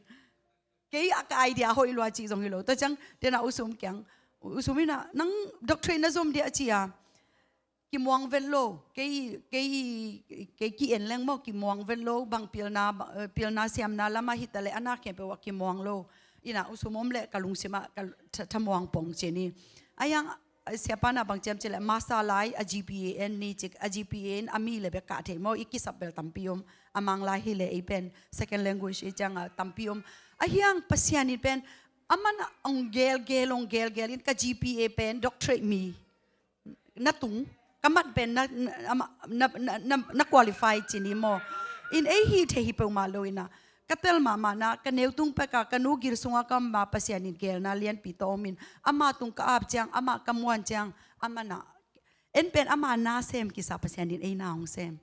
Kei a ka idea hoih lua cih zong hi lo. Tua ciang tena usum kiang, usum ina nang doctorate na zom dia ci a, kimuang vet lo. Kei, kei, kei ki en leng maw, kimuang vet lo. Bang pilna, pilna siamna lama hitaleh a na khempeuh a kimuang lo. Ina usum om leh ka lungsimah ka thamuang pong ci ni. Ayang siapa na bang ciam cileh masa lai a G P A en ni cik, a G P A in a mi le bek kah thei maw, i kisap bel tampi om. A mang lai hileh ei pen second language i cianga tampi om. Ahiang Pasian in pen aman ong gelgel ong gelgel in ka G P A pen doctorate mi na tung, ka mat pen na, na, na qualify ci ni maw. In ei hi thei hi peuhmah lo ina ka tel mahmah na ka neu tung peka ka nu gil sunga ka ma Pasian in gelna lianpi tawh om in ama tung ka ap ciang, ama ka muan ciang, ama na en pen ama na sem kisa Pasian in ei na hong sem.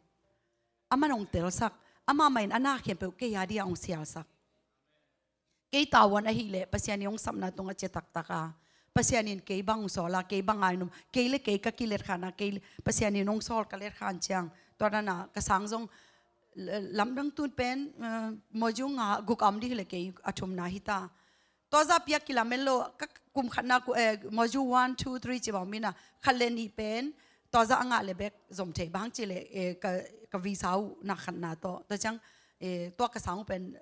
Ama nong telsak, ama mah in a na khempeuh kei a dia hong sialsak. Kei tavuan ahileh Pasian in hong sapna tungah cia taktak a, Pasian in kei bang hong sawl a, kei bang a in um, kei le kei ka kilet khan a, kei le Pasian in hong sawl ka let khan ciang, tua dana ka sang zong lamdang tun pen module nga guk a om dih hileh kei a thumna hita. Tua zah piak kilamen lo, ka kum khatna module one, two, three ci bang mina khat le nih pen tua zah a ngah le bek zom thei bang cileh ka visa uh na khatna tawh tua ciang tua ka sang uh pen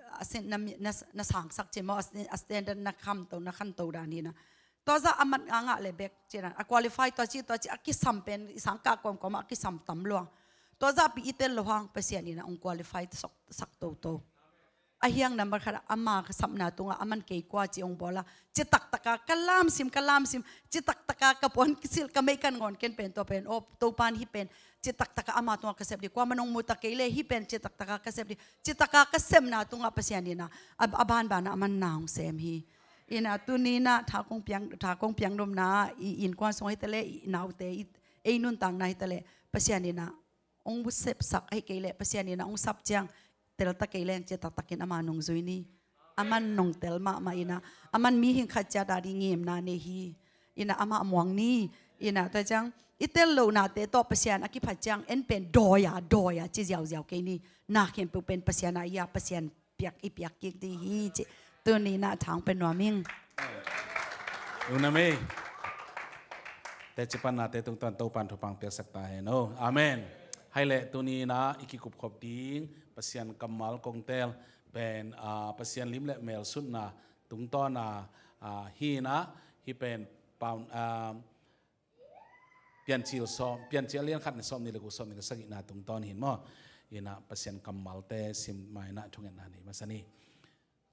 na sangsak ci maw, a standard na khamto na khanto dan hina. Tua zah a mat a ngah le bek ci dan a qualify tua ci tua ci a kisam pen i sang kah kawmkawm a kisam tam lua. Tua zah pi i tel lo hang Pasian ina ong qualify sak toto. Ahiang nambat khat ama ka sapna tungah aman kei kua ci ong bawla, ci taktaka ka lamsim, ka lamsim, ci taktaka ka puan kisil ka mei kan ngawn ken pen tua pen aw Topan hi pen ci taktaka ama tungah ka sep di, kua man ong muta kei le hi pen ci taktaka ka sep di, ci taka ka sepna tungah Pasian ina a banbana aman na ong sem hi. Ina tunina thakong piang, thakong piang domna i innkuan sung hitale, i naute, ei nuntakna hitale Pasian ina ong sepsak ahi kei le Pasian ina ong sap ciang telta kei leng cia taktakin ama nung zui ni. Aman nong tel mahmah ina aman mihing khat cia dadi ngimna nei hi. Ina ama muang ni. Ina tua ciang i tel lohnate tawh Pasian a kiphat ciang en pen dawi a dawi a ci ziauziau kei ni. Na khempeuh pen Pasian a ia Pasian piak i piak kik di hi ci. Tunina thang pen nuam ing. Unamei. Teci panna te tungtawn Topan thupang piaksak ta hen o. Amen. Hai leh tunina i kikupkhop ding Pasian kammal kongtel pen Pasian lim le mel sutna tungtawna hina hi pen paun Piancil sawm, Piancil lian khat na sawm ni le guk sawm ni le sagihna tungtawn hin maw. Ina Pasian kammalte sim maina thungetna nei masa ni.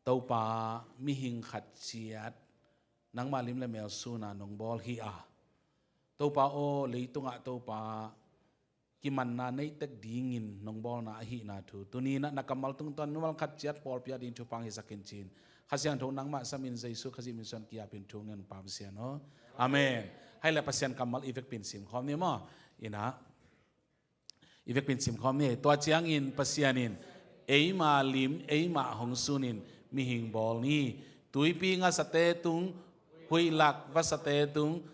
Topa mihing khat ciat nangmah lim le mel suna nong bawl hi a. Topa aw leitungah Topa kimanna neihtek dingin nong bawlna ahihna thu tuninah na kammal tungtawn mimal khat ciat pawlpi a ding thupha hong hisak in cin. Kha Siangtho nangmah samin Jesu Khazih min suan kiapin thu ngen pam sian aw. Amen. Hai le Pasian kammal i vekpin simkhawm ni maw? Inah i vekpin simkhawm ni. Tua ciangin Pasian in eima lim eima hong sunin mihing bawl ni. Tuipi ngasate tung, huihlak vasate tung,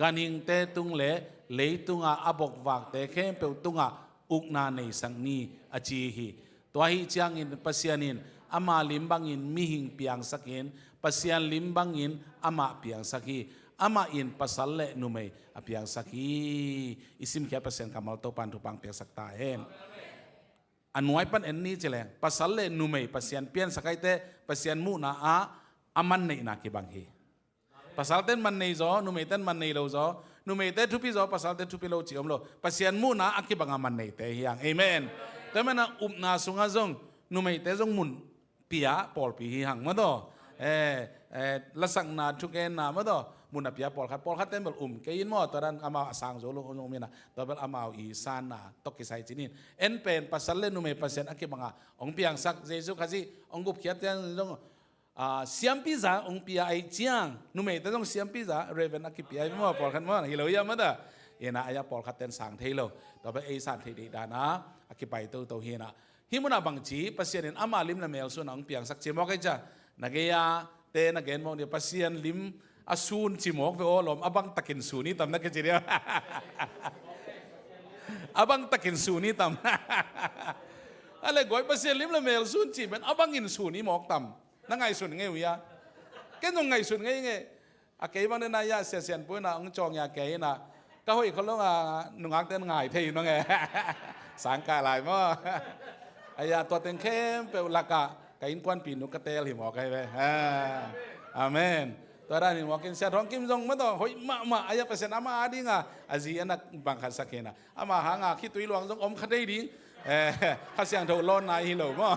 ganhingte tung le leitunga a bokvakte khempeuh tungah ukna neisak ni a ci hi. Tua ahih ciangin Pasian in ama lim bangin mihing piangsakin Pasian lim bangin amah piangsak hi. Amah in pasal le numei a piangsak hi. I simkhiat Pasian kammal Topan thupha hong piaksak ta hen. A nuai pan en ni cileng pasal le numei Pasian piansak aite Pasian muhna ah a manneihna kibang hi. Pasal ten mannei zaw, numei ten mannei lo zaw, numei te thupi zaw, pasal te thupi lo ci om lo. Pasian muhna a kibang a mannei te hi hang. Amen. Tua mana upna sunga zong numei te zong mun pia pawlpi hi hang mataw. Eh, eh, lasakna thukenna mataw mun a pia pawlkhat, pawlkhat ten bel um kei in maw, tua dan amau a sang zo lo zong mina tua bel amau i sanna tawh kisai cinin en pen pasal le numei Pasian a kibanga hong piangsak Jesu Khazih hong gupkhiat tiang zong a, siampiza hong pia ahih ciang, numeite zong siampiza, Reverend a kipia hi maw, pawlkhat maw, hi lo hiam a ta. Ina, a ia pawlkhat ten sang thei lo. Tua pen ei san thei deih dan a, a kipai toto hi ina. Hih munah bangci, Pasian in ama lim le mel sun a hong piangsak ci mawk ei cia. Na gei a te na gen mawk ni, Pasian lim a sun ci mawk ve aw lawm, a bang takin sun hi tam na kici dia. A bang takin sun hi tam. A le guai, Pasian lim le mel sun ci pen a bangin sun hi mawk tam. Na ngaihsun ngei uh ia. Ken zong ngaihsun ngei ngei. A kei bang den a ia, Sia Sian Pu ina hong cawng ia kei ina. Ka hoih kholong a nungak ten ngai thei nong e. Sangkah lai maw. A ia tua teng khempeuh lakah ka innkuanpi nu ka teel hi mawk ai ve. Ha. Amen. Tua dan hi mawk in Sia Thawng Kim zong maw tua hoih mahmah. A ia Pasian ama a ding a, a zi a na bang khat sak hi ina. Ama hang a khitui luang zong om kha thei ding. Eh, Kha Siangtho lawn nai hi lo maw.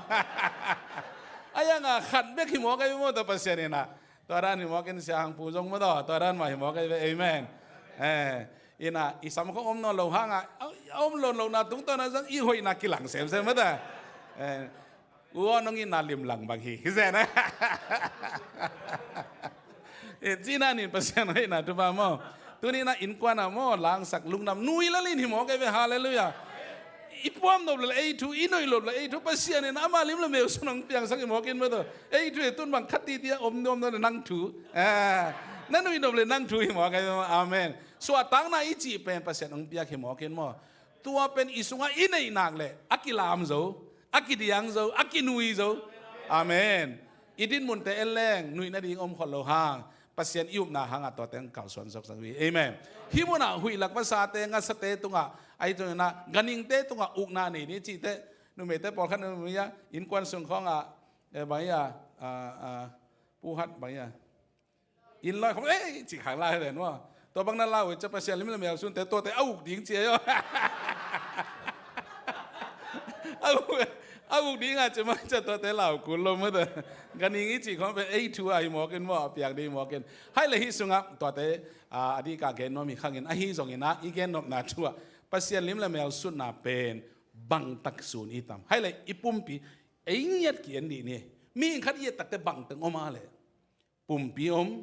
A ia nga khat bek hi mawk ai maw tua Pasian ina. Tua dan hi mawk in Sia Hang Pu zong maw tua, tua dan mah hi mawk ai ve, amen. Eh, ina, i sam khong om nawn lo hang a, a om lawn lo na tungtawn a zong i hoihna kilang semsem maw tua. Eh, u aw nong itna limlang bang hi, hi zen a. Eh, cina nin Pasian hoihna tupa maw. Tuni na innkuan a maw, langsak lungdam nui lalin hi mawk ai ve, halleluiah. I puam nop le ei thu, i noih nop le ei thu, Pasian in ama lim le mel sun hong piangsak hi mawk in maw tua. Ei thu e tun bang khat titi a om nuam nuam le nang thu. Ah, na nuih nop le nang thu hi mawk ai ve maw, amen. Suahtakna i cih pen Pasian hong piak hi mawk in maw. Tua pen i sungah i neih nak le a kilam zo, a kidiang zo, a kinui zo. Amen. I dinmunte en leng nuih nading om khol lo hang, Pasian i upna hangah tuate hong kalsuan zokzok hi. Amen. Hih munah huih lak vasate, ngasate tungah, ahi tungah, ganhingte tungah ukna nei ni cihte, numeite pawlkhat numei a, innkuan sung khawngah, eh, bang ia, ah, ah, puhat bang ia. Inn lai khawng, eh, cih khang lai ven maw. Tua bang na lau, cia Pasian lim le mel sunte, tuate a uk ding cia aw. A uk, a uk ding a cia ma cia tuate lau kul lo mata. Ganhing i cih khawng pen ei thu a hi mawk in maw, a piang ding hi mawk in. Hai le hih sungah, tuate, a, a dih ka gen nuam hi khang in, ahi zong ina, i gen nopna thu ah. Pasian lim le mel sunna pen, bangtak sun i tam. Hai le i pumpi, ei ngiat ki en dih ni. Mihing khat i et takte bangteng om a le. Pumpi om,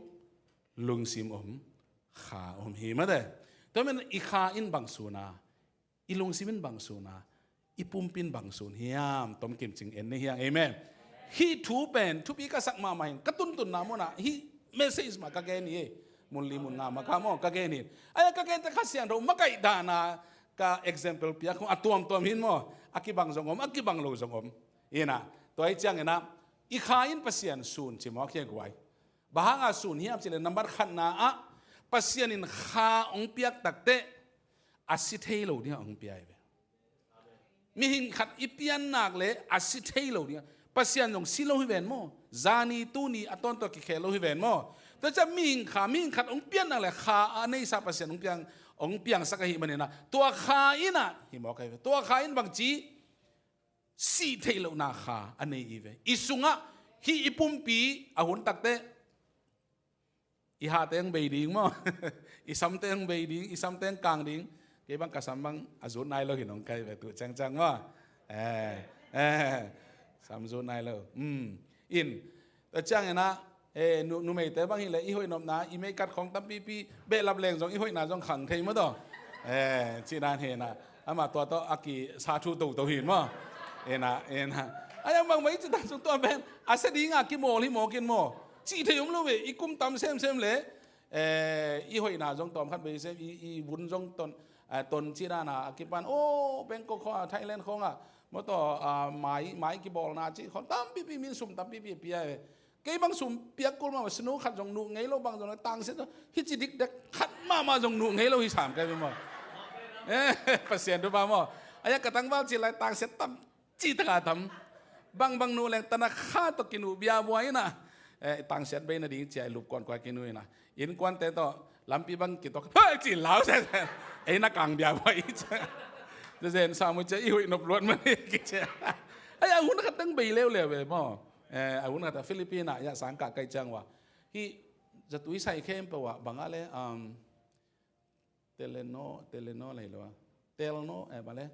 lungsim om, kha om hi mate. Tua men i kha in bang suna, i lungsim in bang suna, i pumpi in bang sun hiam, tom kimcing en ni hiang, amen. Hih thu pen, thupi ka sak mahmah in, ka tuntunna muna, hih message mah ka gen hi, mun li mun nga mah ka maw, ka gen hi. Aya ka gen te Kha Siangtho, makaih dana, ka example piak khong, a tuamtuam hin maw, a kibang zong om, a kibang lo zong om. Ina, tua hi ciang ina, i kha in Pasian sun ci mawk hi a guai. Bang hanga sun hiam cih leh nambat khatna ah Pasian in kha hong piak takteh a si thei lo dingah hong pia hi ve. Mihing khat i piannak le a si thei lo dingah Pasian zong si lo hi ven maw? Zani tuni a tawntung kikhel lo hi ven maw? Tua ciah mihing kha, mihing khat hong piannak le kha a neisa Pasian hong piang, hong piangsak ahi maninah tua kha inah hi mawk ahi ve. Tua kha in bangci sih theih lohna kha a nei i ve. I sungah hih i pumpi a hun takteh i hate hong bei ding maw? I samte hong bei ding, i samte hong kang ding. Kei bang ka sam bang a zut nai lo hi nong kai ve tu ciangciang maw? Eh, eh, sam zut nai lo. Hmm. In, tua ciang inah, eh, nu, numeite bang hileh i hoih nopna, i meikat khong tampipi, behlap leng zong i hoihna zong khang thei maw taw? Eh, cihna hinah, amah tua tawh a kisa thu toto hin maw? Inah, inah. A yang bang mah i cih tan sung tua pen, a sia dinga kimawl hi mawkin maw? Cih thei om lo ve, i kum tam semsem le, eh, i hoihna zong tawm khat bei sem, i, i vun zong ton, eh, ton cih dana, a kipan, oh, Bangkok khawngah, Thailand khawngah, maw taw, ah, mai, mai kibawlna cih khawng tampipi min sum tampipi pia ve. Kei bang sum piak kul mahmah, sinu khat zong nuh ngei lo bang zong, tangsiat zong, hici dikdek khat mahmah zong nuh ngei lo hi sam kai maw. Eh, Pasian thupha maw. Aya ka tangval ci lai tangsiat tam, ci taka tam. Bang bang nuh leng tana kha tawh kinuh bia buai inah. Eh, tangsiat bei nading cia i lup kuan kuai kinuh inah. Innkuante tawh, lampi bang kitok. Hei, ci lau sia sia. Ei na kang bia buai cia. Zen sam uh cia i huih nop luat mani kicia. Ai, a hun khat teng bei leuleu ve maw. Eh, a hun khat a Philippine ah, ya sangkah kai ciang ua. Hih zatui sai khempeuh ah, bang a le, um, Teleno, Teleno lei lo a. Telno, eh, bang le.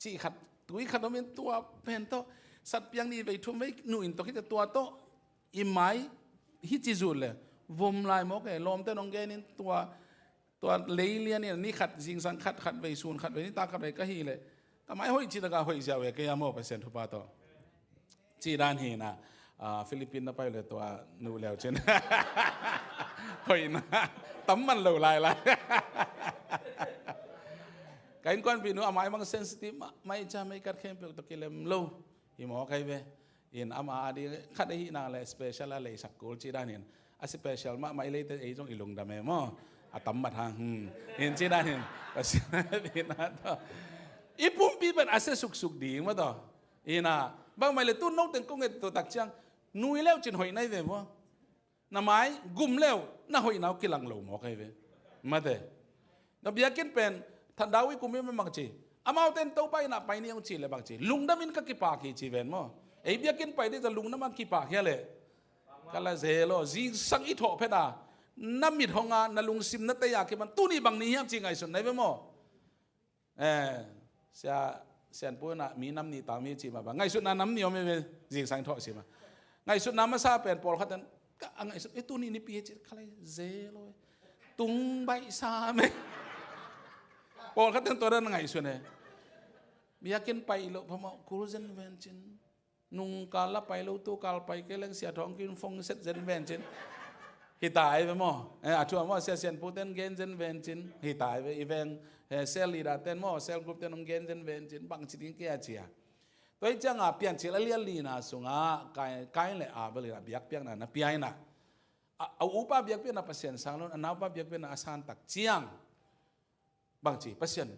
Cih khat, tui khat om in tua pen tawh. Sat piang ni vei thum vei nu in tawh khit tua tawh. i mai hi ci zut le vom lai mawk e. Lawmte nong genin tua, tua lei lianin ni khat zingsang khat, khat vei sun khat vei nitak khat vei ka hi le ka mai hoih ci taka hoih ziau e kei a maw Pasian thupha tawh. Ci dan hi na, ah, Philippine na pai le tua nu leu cin. Hoih na, tam man lo lai lai. Ka innkuanpih nu a mai mang sensitive mah, mai ca mai kat khempeuh tawh kilem lo. Hi maw kai ve. In ama a ding khat ahi nang le special a leisak kul ci dan hin. A special mah mai leite ei zong i lungdam e maw. A tam mat hang. Hmm. In ci dan hin. Pasian in a tawh. I pumpi pen a sia suksuk ding maw tawh. Ina, bang mai le tu no teng kong et tu tak ciang, nui leu cin hoih nai ve vua. Na mai, gum leu, na hoih nau kilang lo maw kai ve. Mate. Na biakinn pen, than dau i kum i mang ci. Amau ten Topa ina pai ni ong ci le bang ci. Lungdam in ka kipak hi ci ven maw. Ei biakinn pai di za lungdam ang kipak hi a le. Ka la ze lo, zingsang i thawh phet a. Na mit hong a, na lungsim na tei a kiman, tuni bang ni hiam ci ngaihsun nai ve maw. Eh, sia, sianpu na mi nam ni tam hi ci ma ba. Ngaihsutna nam ni om e ve, zingsang thawh ci ma. Ngaihsutna masa pen pawlkhat ten, ka, a ngaihsut, e tuni ni pi he ci, khalai ze lo e. Tung baih sa me. Pawlkhat ten tua dan ngaihsun e. Biakinn pai lo, phamawh kul zen ven cin. Nung kal la pai lo tu kal pai kei leng sia thawng kin phong set zen ven cin. Hi tai ve maw. Eh, a thu a maw sia sianpu ten gen zen ven cin. Hi tai ve i veng, eh, cell leader ten maw, cell group ten hong gen zen ven cin. Bang ci ding kia cia. Tua hi cianga Piancil a lian lina sunga Kain, Kain le Abel ina biakpiakna na pia ina. A, a upa biakpiakna Pasian sang lo, a naupa biakpiakna a san tak ciang. Bang ci, Pasian,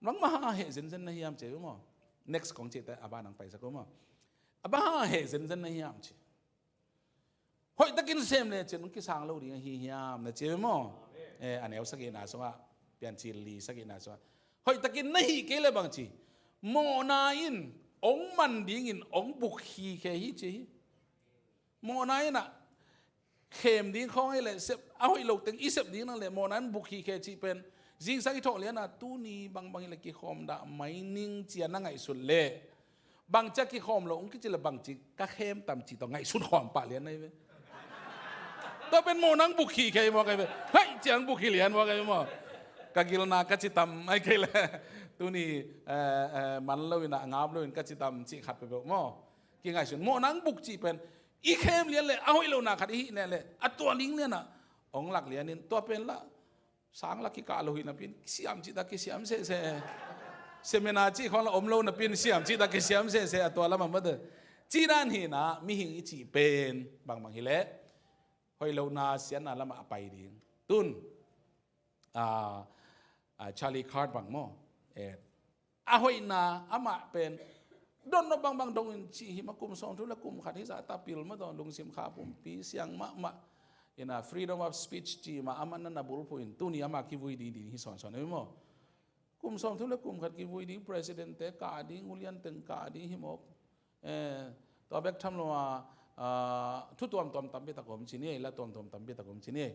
nang mah hang a heh zenzen na hiam ci maw. Next kong ci te, a ba nang paisak maw. A ba hang a heh zenzen na hiam ci. Hoih takin sem le ci, nang kisang lo ding a hi hiam na ci maw. Eh, a neu sagihna sungah, Piancil li sagihna sungah. Hoih takin na hih kei le bang ci. Mawhna in, ong man dingin, ong buk hi khe hi ci hi. Mawhna in a khem ding khawng hi leh sep, a hoih lo teng i sep ding nang leh mawhna in buk hi khe cih pen. Zingsang i thawh lian a tuni bangbang hi leh kikhawm dah mai ning cia na ngaihsut leh. Bang cia kikhawm lo ong kici leh bang ci ka khem tam ci tawh ngaihsut khawm pah lian na hi ve. Tua pen mawhna in buk hi khe hi maw kai ve. Hai ciang buk hi lian maw kai ve maw. Ka gilna ka ci tam ai kei leh. Tuni, eh, eh, man lo in a ngap lo in ka ci tam ci khat peuhpeuh maw. Kingaihsun mawhna in buk cih pen. I khem lian le, a hoih lo na khat i hih ne le, a tua ling lian a, ong lak lian in, tua pen la, sang la kikah lo hi na pin, siam cih ta kisiam sese. Semina cih khawng la om lo na pin, siam cih ta kisiam sese, a tua lam a mate. Cih dan hi na, mihing i cih pen, bangbang hi le, hoih lo na, sian na lam a pai ding. Tun, a, a, Charlie Kirk bang maw, eh, a hoihna amah pen dotnop bangbang dongin cih hi mah kum sawmthum le kum khat hi zah ta pil mah tawh lungsim kha pumpi siang mahmah. Ina freedom of speech cih mah amah na na bulphuh in tuni amah kivui ding ding hi sawnsawn hi maw. Kum sawmthum le kum khat kivui ding president te kah ding ulian teng kah ding hi mawk. Eh, tua bek tham lo a, ah, thu tuamtuam tampi tak om ci ni, la tuamtuam tampi tak om ci ni.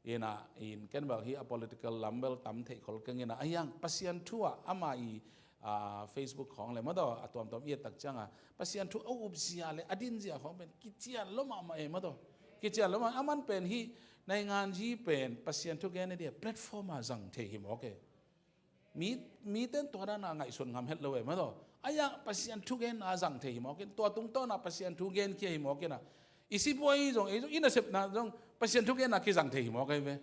Ina, in ken bel hi a political lam bel tam theih khol keng ina, a hiang Pasian thu ah ama i, ah, Facebook khawng le madaw a tuamtuam i et tak cianga Pasian thu a up zia le a din zia khawng pen kician lo mahmah e madaw. Kician lo mah, aman pen hi naingan zi pen Pasian thu gen a dia platform a zang thei hi mawk e. Mi, mi ten tua dana ngaihsun ngam het lo e madaw. A hiang Pasian thu gen a zang thei hi mawk in, tua tungtawn a Pasian thu gen khia hi mawk ina. I sipuai zong, ei zong, i nasepna zong Pasian thu gen a kizang thei hi mawk ai ve.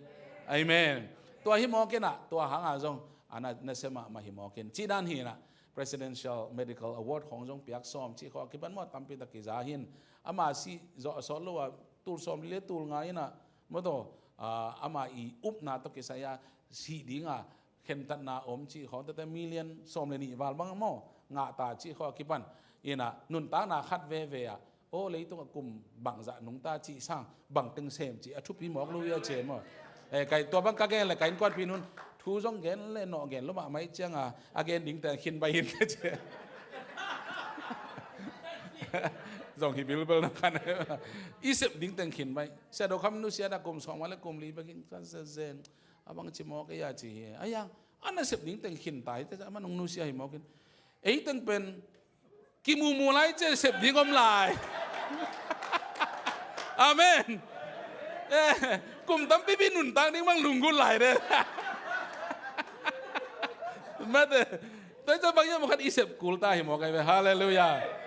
Amen. Tua hi mawk ina, tua hanga zong a na, nasep mahmah hi mawk in. Cih dan hi ina, Presidential Medical Award khawng zong piak sawm cih khawng a kipan maw tampi tak kiza hin. Ama si zawh a sawt lo a tul sawm li le tul nga ina, mawtaw, ah, ama i upna tawh kisai a si dinga khentatna om cih khawng tete million sawm le nih val bang maw ngah ta cih khawng a kipan ina nuntakna khat veve ah aw leitungah kum bangzah nungta cih sang bangteng sem cih a thupi mawk lo ia cem maw. Eh, kai tua bang ka gen le ka innkuanpih nun thu zong gen le nawh gen lo mahmah ih cianga a gen dingte khin bai hin ka cia. Zong hi bilbel na khan i sep dingteng khin bai. Sia do kham nusia da kum sawm le kum li bekin kan zen. A bang ci mawk ei a ci hi. A hiang, a nasep dingteng khin tai, te a man hong nusia hi mawkin. Ei teng pen, kimumu lai cia sep ding om lai. Amen. Eh, kum tampipi nuntak ding bang lunggulh lai de. Mate. Tua hi ciang bang hiam, khat i sep kul ta hi mawk ai ve. Halleluiah.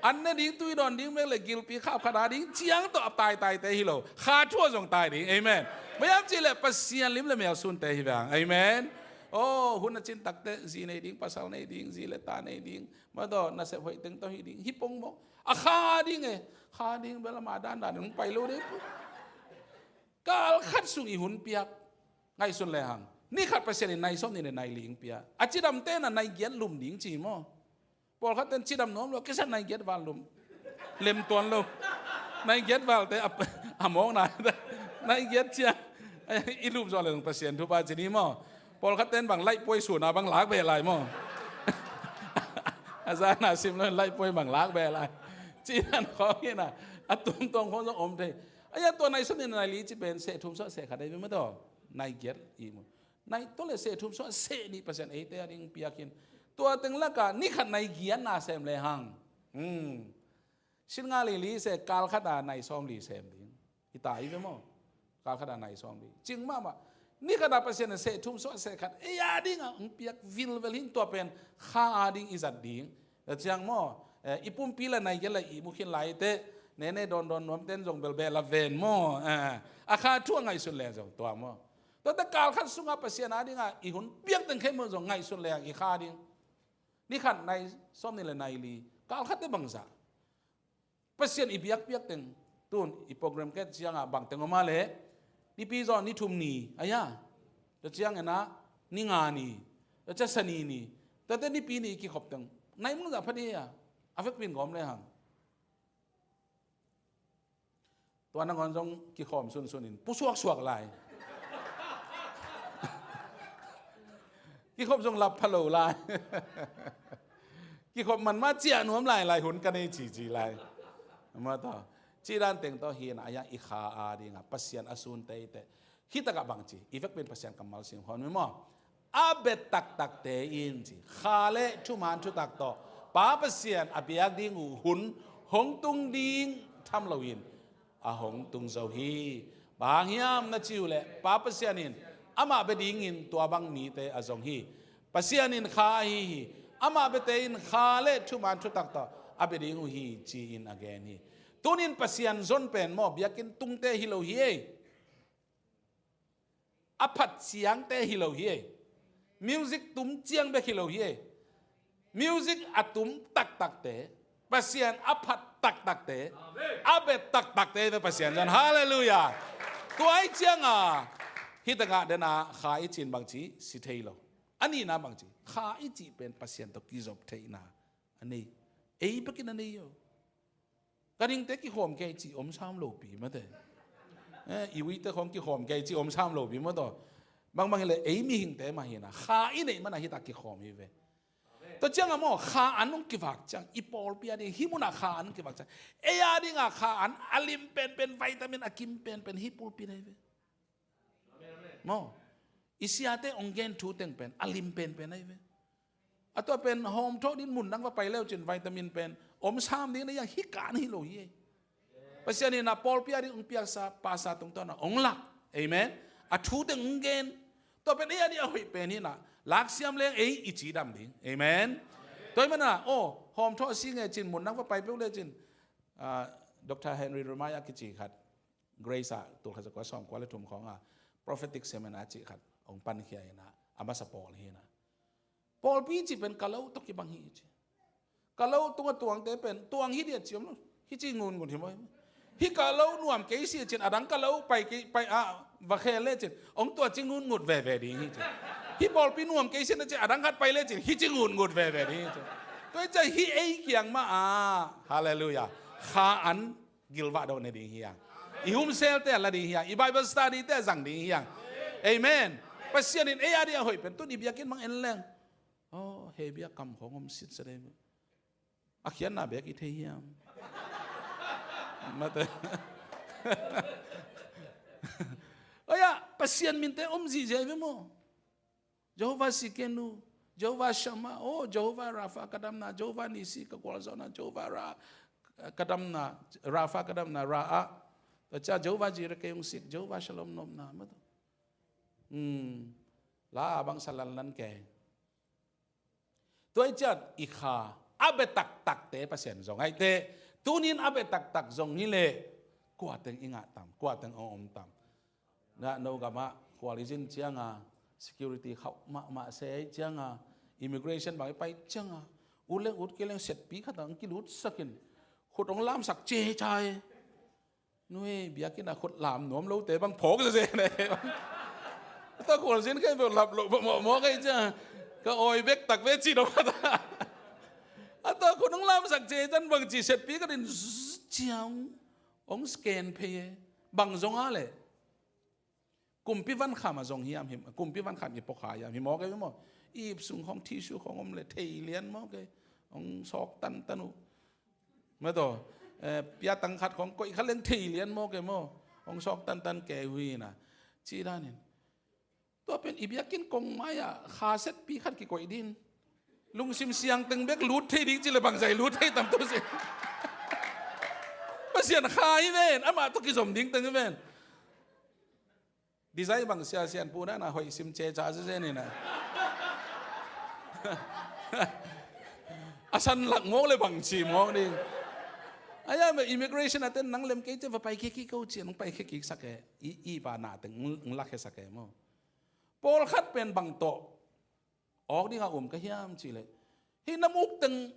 An ne ding, tui dawn ding, mek le gilpi khap khat a ding ciang tawh a taitaite hi lo, kha thu ah zong tai ding. Amen. Bang hiam cih leh Pasian lim le mel sunte hi ve hang. Amen. Oh, hun a cin takte zi nei ding, pasal nei ding, zi le ta nei ding, mate, nasep hoih teng tawh hi ding, hi pong mawk. A kha ding e, kha ding bel ama dandan hong pai lo ding. Kal khat sung i hun piak ngaihsun le hang, ni khat Pasian in nai sawm nih le nai li hong pia. A cidamte na nai giat lum ding ci maw? Pawlkhat ten cidam nuam lo, kisa nai giat val lum, lem tuan lo. Nai giat valte a, a mawkna, nai giat ciang i lum zawh le zong Pasian thupha ci ni maw? Pawlkhat ten bang laihpuai suna bang lak beh lai maw? A zana sim lo laihpuai bang lak beh lai. Ci dan khawng hi na, a tumtuam khawng zong om thei. A ya, tua nai sawm nih nai li ci pen seh thum suah seh khat ahi ve mate. Nai giat i mu. Nai, tua le seh thum suah seh nih Pasian eite a ding piak hi. Tua teng lakah ni khat nai giat na sem le hang, hmm, sin nga li li seh, kal khat a nai sawm li sem ding. Hi ta hi ve maw? Kal khat a nai sawm li. Cing mahmah. Ni khat a Pasian in seh thum suah seh khat ei a ding a hong piak vilvel hi. Tua pen kha a ding i zat ding. Tua ciang maw, eh, i pumpi le nai giat le i mu khin lai teh, nene dawndawn nuam ten zong bel beh la ven maw. Eh, a kha thu a ngaihsun le zong tua maw. Tuate kal khat sungah Pasian a ding a i hun piak teng khempeuh zong ngaihsun le hang i kha ding. Ni khat nai sawm nih le nai li, kal khat teh bangzah. Pasian i biakpiak teng, tun i program ket ciangah bang teng om a leh, Nipi zaw ni thum ni, a ya, tua ciang ena ni nga ni, tua ciang Sani ni, tuate Nipi ni kikhop teng nai mangzah pha ni a, a vekpi in gawm le hang. Tua nangawn zong kikhawm sunsun in pusuaksuak lai. Kikhop zong lap pha lo lai. Kikhop man mah ciah nuam lai lai, hun ka nei cici lai. Mah tawh. Ci dan teng tawh hi na, a ya i kha a dingah Pasian a sun teiteh. Hi takah bangci, i vekpi in Pasian kammal sim khawm ni maw? A bet taktakte in ci, kha le thuman thutak tawh Pa Pasian a biak ding uh hun hong tung ding tham loin a hong tung zo hi. Bang hang hiam na ci uh leh Pa Pasian in amah bia dingin tua bang mite a zong hi. Pasian in kha ahi hi. Amah biate in kha le thuman thutak tawh a bia ding uh hi, ci-in a gen hi. Tunin Pasian zon pen maw, biakinn tungte hi lo hi ei. A phat ciangte hi lo hi ei. Music tum ciang bek hi lo hi ei. Music a tum taktakte, Pasian a phat taktakte, a bet taktakte ve Pasian zan. Halleluiah. Tua ahih ciangah hi takah dena kha i cih bangci si thei lo. A nihna bangci, kha i cih pen Pasian tawh kizop theihna a nei. Ei bekin a nei aw. Ka dingte kikhawm kei cih om sam lopi mate. Eh, i uite khawng kikhawm kei cih om sam lopi mate. Bangbang hileh ei mihingte mah hi na, kha i neih mana hi ta kikhawm hi ve. Tua ciangah maw, kha an hong kivak ciang, i pawlpi a ding hih munah kha an hong kivak ciang, ei a dingah kha an a lim penpen, vitamin a kim penpen hih pulpit ahi ve. Maw, i siate hong gen thu teng pen a lim penpen ahi ve. A tua pen hawmthawh ding mun dang va pai leucin vitamin pen om sam ding na, hiang hih kan hi lo hi ei. Pasian in a pawlpi a ding hong piaksa pasa tungtawn a hong lak. Amen. A thu teng hong gen. Tua pen ei a ding a hoih pen hi na, laksiam leng ei i cidam ding. Amen. Tua hi mana, aw, hawmthawh si nge cin mun dang va pai peuh lecin, ah, Doctor Henry Remaya kici khat, Grace ah, tul khat za kua sawm kua le thum khawngah prophetic seminar cih khat hong pankhia hi na, a masa pawl hi na. Pawlpi cih pen ka lo tawh kibang hi ci. Ka lo tungah tuangte pen tuang hi diat ci om lo. Hi ci ngun ngut hi maw. Hi ka lo nuam kei si cin, a dang ka lo pai kei, pai a va khel lecin hong tua ci ngun ngut veve ding hi ci. Hi pawlpi nuam kei si na ci, a dang khat pai lecin hi ci ngun ngut veve ding hi ci. Tua hi ci hi ei kiang mah a. Halleluiah. Kha an gilvah dawh ne ding hi hang. I humselte a la ding hi hang. I Bible study te a zang ding hi hang. Amen. Pasian in ei a ding a hoih pen tun i biakinn mang en leng, aw, hei biak kam khawng om sitsa dei. A khiatna bek i thei hiam? Mate. Oya, Pasian minte om zihziah hi ve maw? Jehovah Tsidkenu, Jehovah Shammah, oh, Jehovah Rapha ka damna, Jehovah Nissi ka gualzawhna, Jehovah Ra, ka damna, Rapha ka damna, Ra ah. Tua ciang Jehovah Jireh kei hong sik, Jehovah Shalom nopna mah tawh. Hmm. La a bang sa lanlan kei. Tua i ciat i kha a bia taktakte Pasian zong ahi te. Tunin a bia taktak zong hi leh kua teng i ngah tam, kua teng a om tam. Na no gamah khual i zin cianga security khauh mahmah se ahi cianga immigration bang i pai cianga ut leng ut kei leng setpi khat ang kilutsakin khut hong lamsak cecai. Nui biakinn a khut lam nuam lote bang phawk zeze ne. Tua khual zin kei beuh lap loh mawhmawh kei cianga ka awi bek tak ve ci dong a ta. A tua khut hong lamsak cecai bang ci setpi khat in ciang hong scan phei e. Bang zong a leh kumpi vankham a zong hiam hi, kumpi vankham i pawkha hiam hi maw kei maw? I ip sung khong tissue khong om le thei lian maw kei? Hong sawk tantan uh. Mah tawh, eh, piatang khat khong koih khat leng thei lian maw kei maw? Hong sawk tantan kei uh hi na. Ci danin tua pen i biakinn kong mai-ah kha setpi khat kikoih din. Lungsim siang teng bek lut thei ding ci le bangzai lut thei tam tu si. Pasian kha hi ven, amah tawh kizom ding teng hi ven. Design bang sia sian pu na na hoih sim ce ca zeze ni na. A san lak mawk le bang ci mawk ding. Aya me immigration a ten nang lem kei ce va pai kik kik ko ci nang pai kik kik sak e. I, i pa na teng ng lak he sak e maw. Pawlkhat pen bang tawh awk dingah um ka hiam cih leh hih na muk teng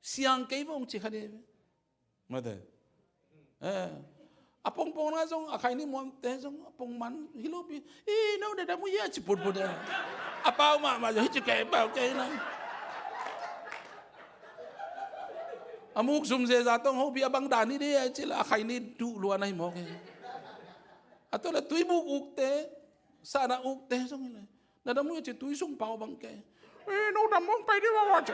siang kei vong ci kha dih. Mate. Eh. A pongpong na zong a khai ni muamte zong a pong man hi lo pi. I no de da mu ya ci put put de. A pau mahmah zong hi ci kei pau kei na. A muk zum zeza tong ho pi a bang dan hi dih a ci la a khai ni duh lua na hi mawk e. A to le tui buk ukte sana ukte zong hi le. Na dam uh ci tui sung pau bang kei. Eh, no dam mong pai di wawa ce.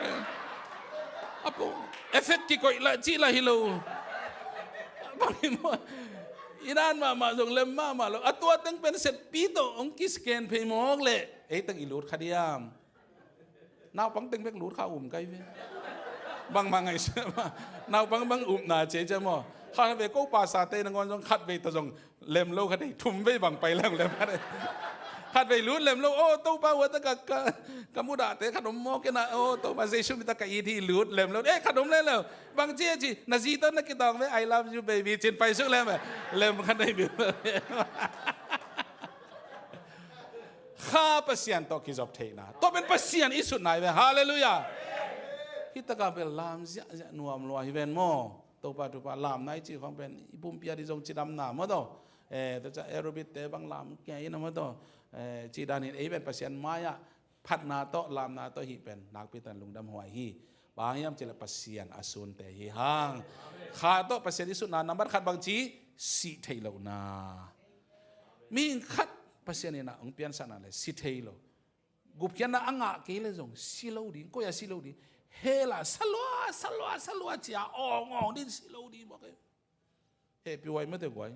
Apo effect kikoih lah ci lah hi lo. Bang hi maw. Inan mahmah zong lem mahmah lo. A tua teng pen setpi tawh hong kisken phei mawk leh ei teng i lut kha diam. Naupang teng bek lut kha um kai ve. Bangmah ngaihsun mah. Naupang bang upna ce ce maw. Kha ve ko pastor te nangawn zong khat vei tawh zong lem lo kha dei, thum vei bang pai lem lem kha dei. Khat vei lut lem lo, oh Topa, hua ta ka, ka, ka mudahte khat om maw kei na, oh Topa Jesu mi ta ka it hi, lut lem lo, eh khat om lem lo. Bang ci a ci, na zi tawh na kitawng ve, I love you baby, cin pai suk lem ve. Lem kha dei bil. Kha Pasian tawh kizop theihna. Tua pen Pasian i sutna hi ve. Halleluiah. Hih takah bel lam ziahziah nuam lua hi ven maw. Topa, Topa, lamna i cih khong pen i pumpi a dih zong cidamna maw tawh. Eh, tua ciang aerobic te bang lam kia in a maw tawh. Eh, cih danin ei pen Pasian mai-ah phatna tawh, lamna tawh hih pen nakpi takin lungdam huai hi. Bang hang hiam cih leh Pasian a sunte hi hang. Kha tawh Pasian i sutna nambat khat bang ci, sih theih lohna. Mihing khat Pasian in a hong piansakna le si thei lo. Gupkhiatna a ngah kei le zong si lo ding, koi a si lo ding. Hell ah sa lua, sa lua, sa lua ci a awng awng ding si lo ding maw kei. Hehpih huai mate guai.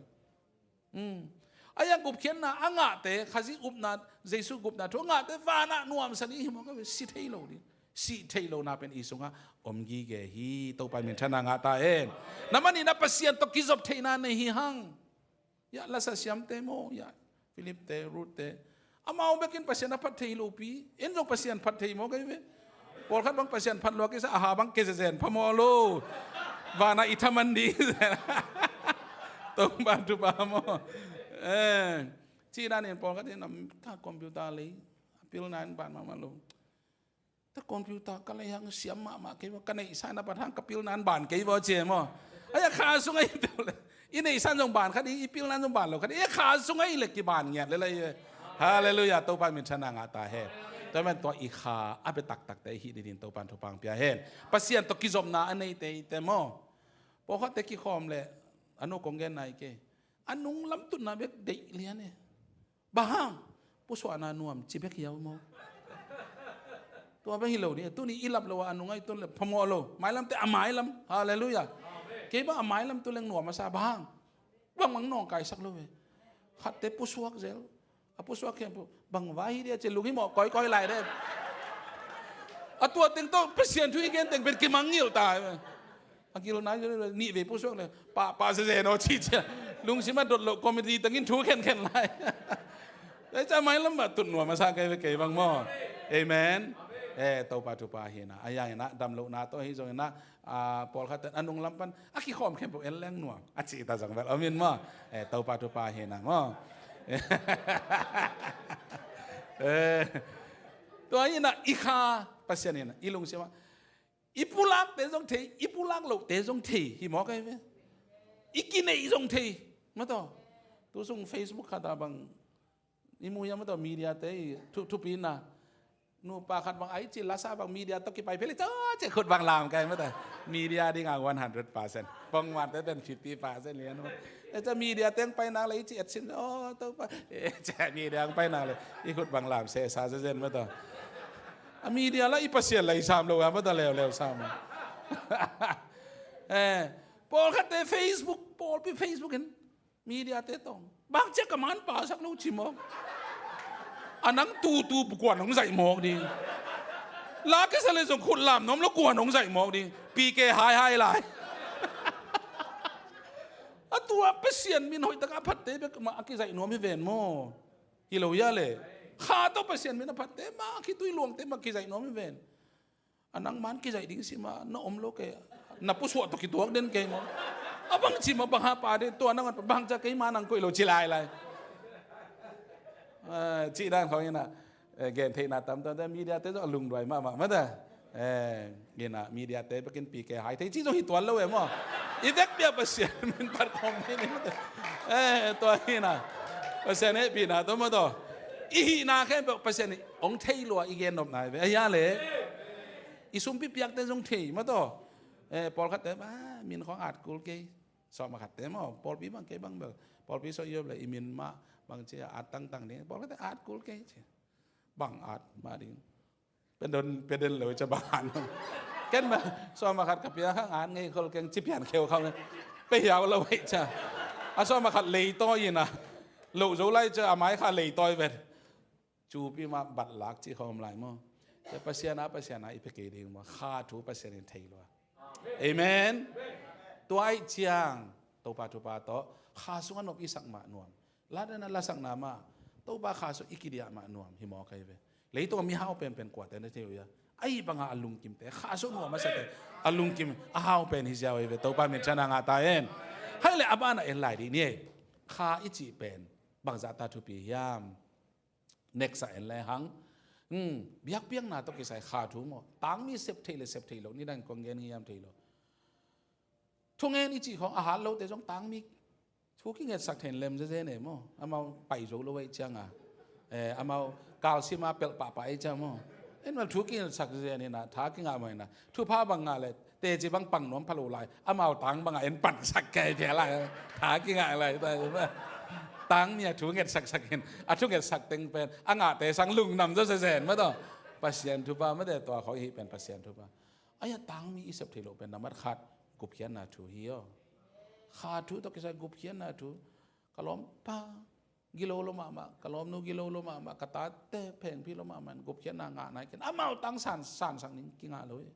Hmm. A yang gupkhiatna a ngahte, Khazih upna, Jesu gupna thu a ngahte vanah nuamsa ding hi maw kei, si thei lo ding. Sih theih lohna pen i sungah om gige hi. Topa min thana ngah ta hen. Na man in a Pasian tawh kizop theihna nei hi hang. Ya, lasa siamte maw, ya, Philip te, Ruth te. Amau bekin Pasian a phat thei lo pi. En zong Pasian phat thei maw kei ve. Pawlkhat bang Pasian phat lua kisa, aha bang kei zezen pha maw lo. Vana i thaman di. Tong ban tu ba maw. Eh, ci dan in pawlkhat in am ta computer lei. Pil nan ban ma ma lo. Ta computer ka lei hang siam mahmah kei vaw, ka neihsa na pat hang ka pilna in ban kei vaw ci e maw. Ai a kha sung ai tel le. I neihsa in zong ban kha ding, i pilna in zong ban lo kha ding. I a kha sung ai le kiban ngiat le lai e. Halleluiah, Topa min thana ngah ta hen. Tua man tua i kha a bia taktakte i hih dingin Topa in thupha pia hen. Pasian tawh kizopna a neite i te maw. Pawlkhatte kikhawm le a nu kong gen nai kei. A nung lam tutna bek deih lian e. Bang hang? Pusuahna nuam ci bek hiau maw. Tua bek hi lo ni, tuni i lap lo a nung ai tun le phamawh lo. Mailam te a mailam. Halleluiah. Kei bang a mailam tu leng nuam a sa bang hang. Bang bang nawngkaisak lo ve. Khatte pusuak zel. A pusuak khiam pu. Bang vai hi dia ci lung hi mawh kawikawi lai de. A tua teng tawh Pasian thu i gen teng pen kimangngilh ta. A gil nai nih vei pusuak le pahpah sese no ci cia. Lungsim a dot loh comedy tangin thu khenkhen lai. Tua hi cia mailam mah tut nuam a sa kei ve kei bang maw. Amen. Eh, Topa thupha hi na. A yang ina damlohna tawh hi zong ina, ah, pawlkhat ten a nunglam pan a kikhawm khempeuh en leng nuam a cih ta zong bel om in maw. Eh, Topa thupha hi na maw. Eh, tua hi na i kha Pasian hi na i lungsim a i pulakte zong thei, i pulak lohte zong thei hi mawk ahi ve. I kineih zong thei. Mataw, tu sung Facebook khat ah bang i mu hiam mataw, media te i thu, thupi na. Nupa khat bang ai ci lasa bang media tawh kipai phel i caw ci khut bang lam kai mataw. Media ding a one hundred percent. Pongmante pen fifty percent lian mataw. E ca media teng pai nak le i ci et sin, oh, Topa. E ca media pai nak le i khut bang lam se sa zen mataw. A media la i Pasian la i sam lo a mataw leuleu sam. Eh, pawlkhatte Facebook, pawlpi Facebook in media te tawh bang cia ka man pasak lo ci mawk. A nang tutu kua nong zaih mawk ding. La ka sa le zong khut lam nuam lo kua nong zaih mawk ding. Pi ke hai hai lai. A tua Pasian min hoih tak a phatte bek mah a kizaih nuam hi ven maw. Hi lo hia le. Kha tawh Pasian min a phatte mah a khitui luangte mah kizaih nuam hi ven. A nang man kizaih ding si mah na om lo kei. Na pusuah tawh kituak den kei maw. A bang ci mah bang ha pa den tua nang bang cia kei mah nang koih lo ci lai lai. Ah, cih dan khawng ina, eh, gentheihna tamtam te media te zong a lungduai mahmah mata. Eh, ina media te bekin pi ke hai thei ci zong hi tuan lo e maw. I vek pia Pasian min pat khawm thei ni mata. Eh, tua ina Pasian hehpihna tawh mataw. I hihna khempeuh Pasian hong thei lua i gen nopna hi ve. A hia le. I sumpi piakte zong thei mataw. Eh, pawlkhatte ba min khawng at kul kei. Sawm a khatte maw, pawlpi bang kei bang bel. Pawlpi sawh iop le i min mah bang cia at tangtang ding. Pawlkhatte at kul kei cia. Bang at mah ding. Pen don, pen den lo cia bang at. Ken bel sawm a khat ka pia khang at ngei khol keng ci pian kheu khau. Pe hiau lo hei cia. A sawm a khat lei tawi ina. Lo zo lai cia a mai kha lei tawi vet. Cupi mah bat lak ci khawm lai maw. Cia Pasian a, Pasian a i pe kei ding maw. Kha thu Pasian in thei lua. Amen. Tua aih ciang Topa thupha tawh kha sung a nop i sak mah nuam. Latna lasakna mah Topa kha sung i kidiah mah nuam hi mawk ahi ve. Leitung a mihau penpen kuate na thei uh hia. Ahi banga a lungkimte kha sung nuam a sate a lungkim a hau pen hi ziau ahi ve. Topa min thang a ngah ta hen. Hai le a bana en lai dih ni. Kha i cih pen bangzah ta thupi hiam. Next a en le hang. Hmm, biakpiakna tawh kisai kha thu maw. Tangmi sep thei le sep thei lo. Nidang kong gen ngiam thei lo. Thungen i cih khawng a hat lote zong tangmi thu kingetsak thei lem zeze ne maw. Amau pai zo lo ahi cianga. Eh, amau kalsima pelh pahpah ahi ciang maw. En mal thu kingetsak zeze nina tha kingah maw ina. Thupha bang ngah le teci bang pang nuam pha lo lai. Amau tang bangah en pansak kei pia lai. Tha kingah lai. Tangmi a thu nget saksak in a thu nget sak teng pen a ngahte sang lungnam zaw zezen mataw. Pasian thupha mate tua khawng i hih pen Pasian thupha. Aia tangmi i sep thei loh pen nambat khat gupkhiatna thu hi aw. Kha thu tawh kisai gupkhiatna thu. Ka lawmpa gilo lo mahmah, ka lawmnu gilo lo mahmah, ka tate phengphi lo mahmah in gupkhiatna ngah nai ken amau tang san, sansak ning kingah lo hi.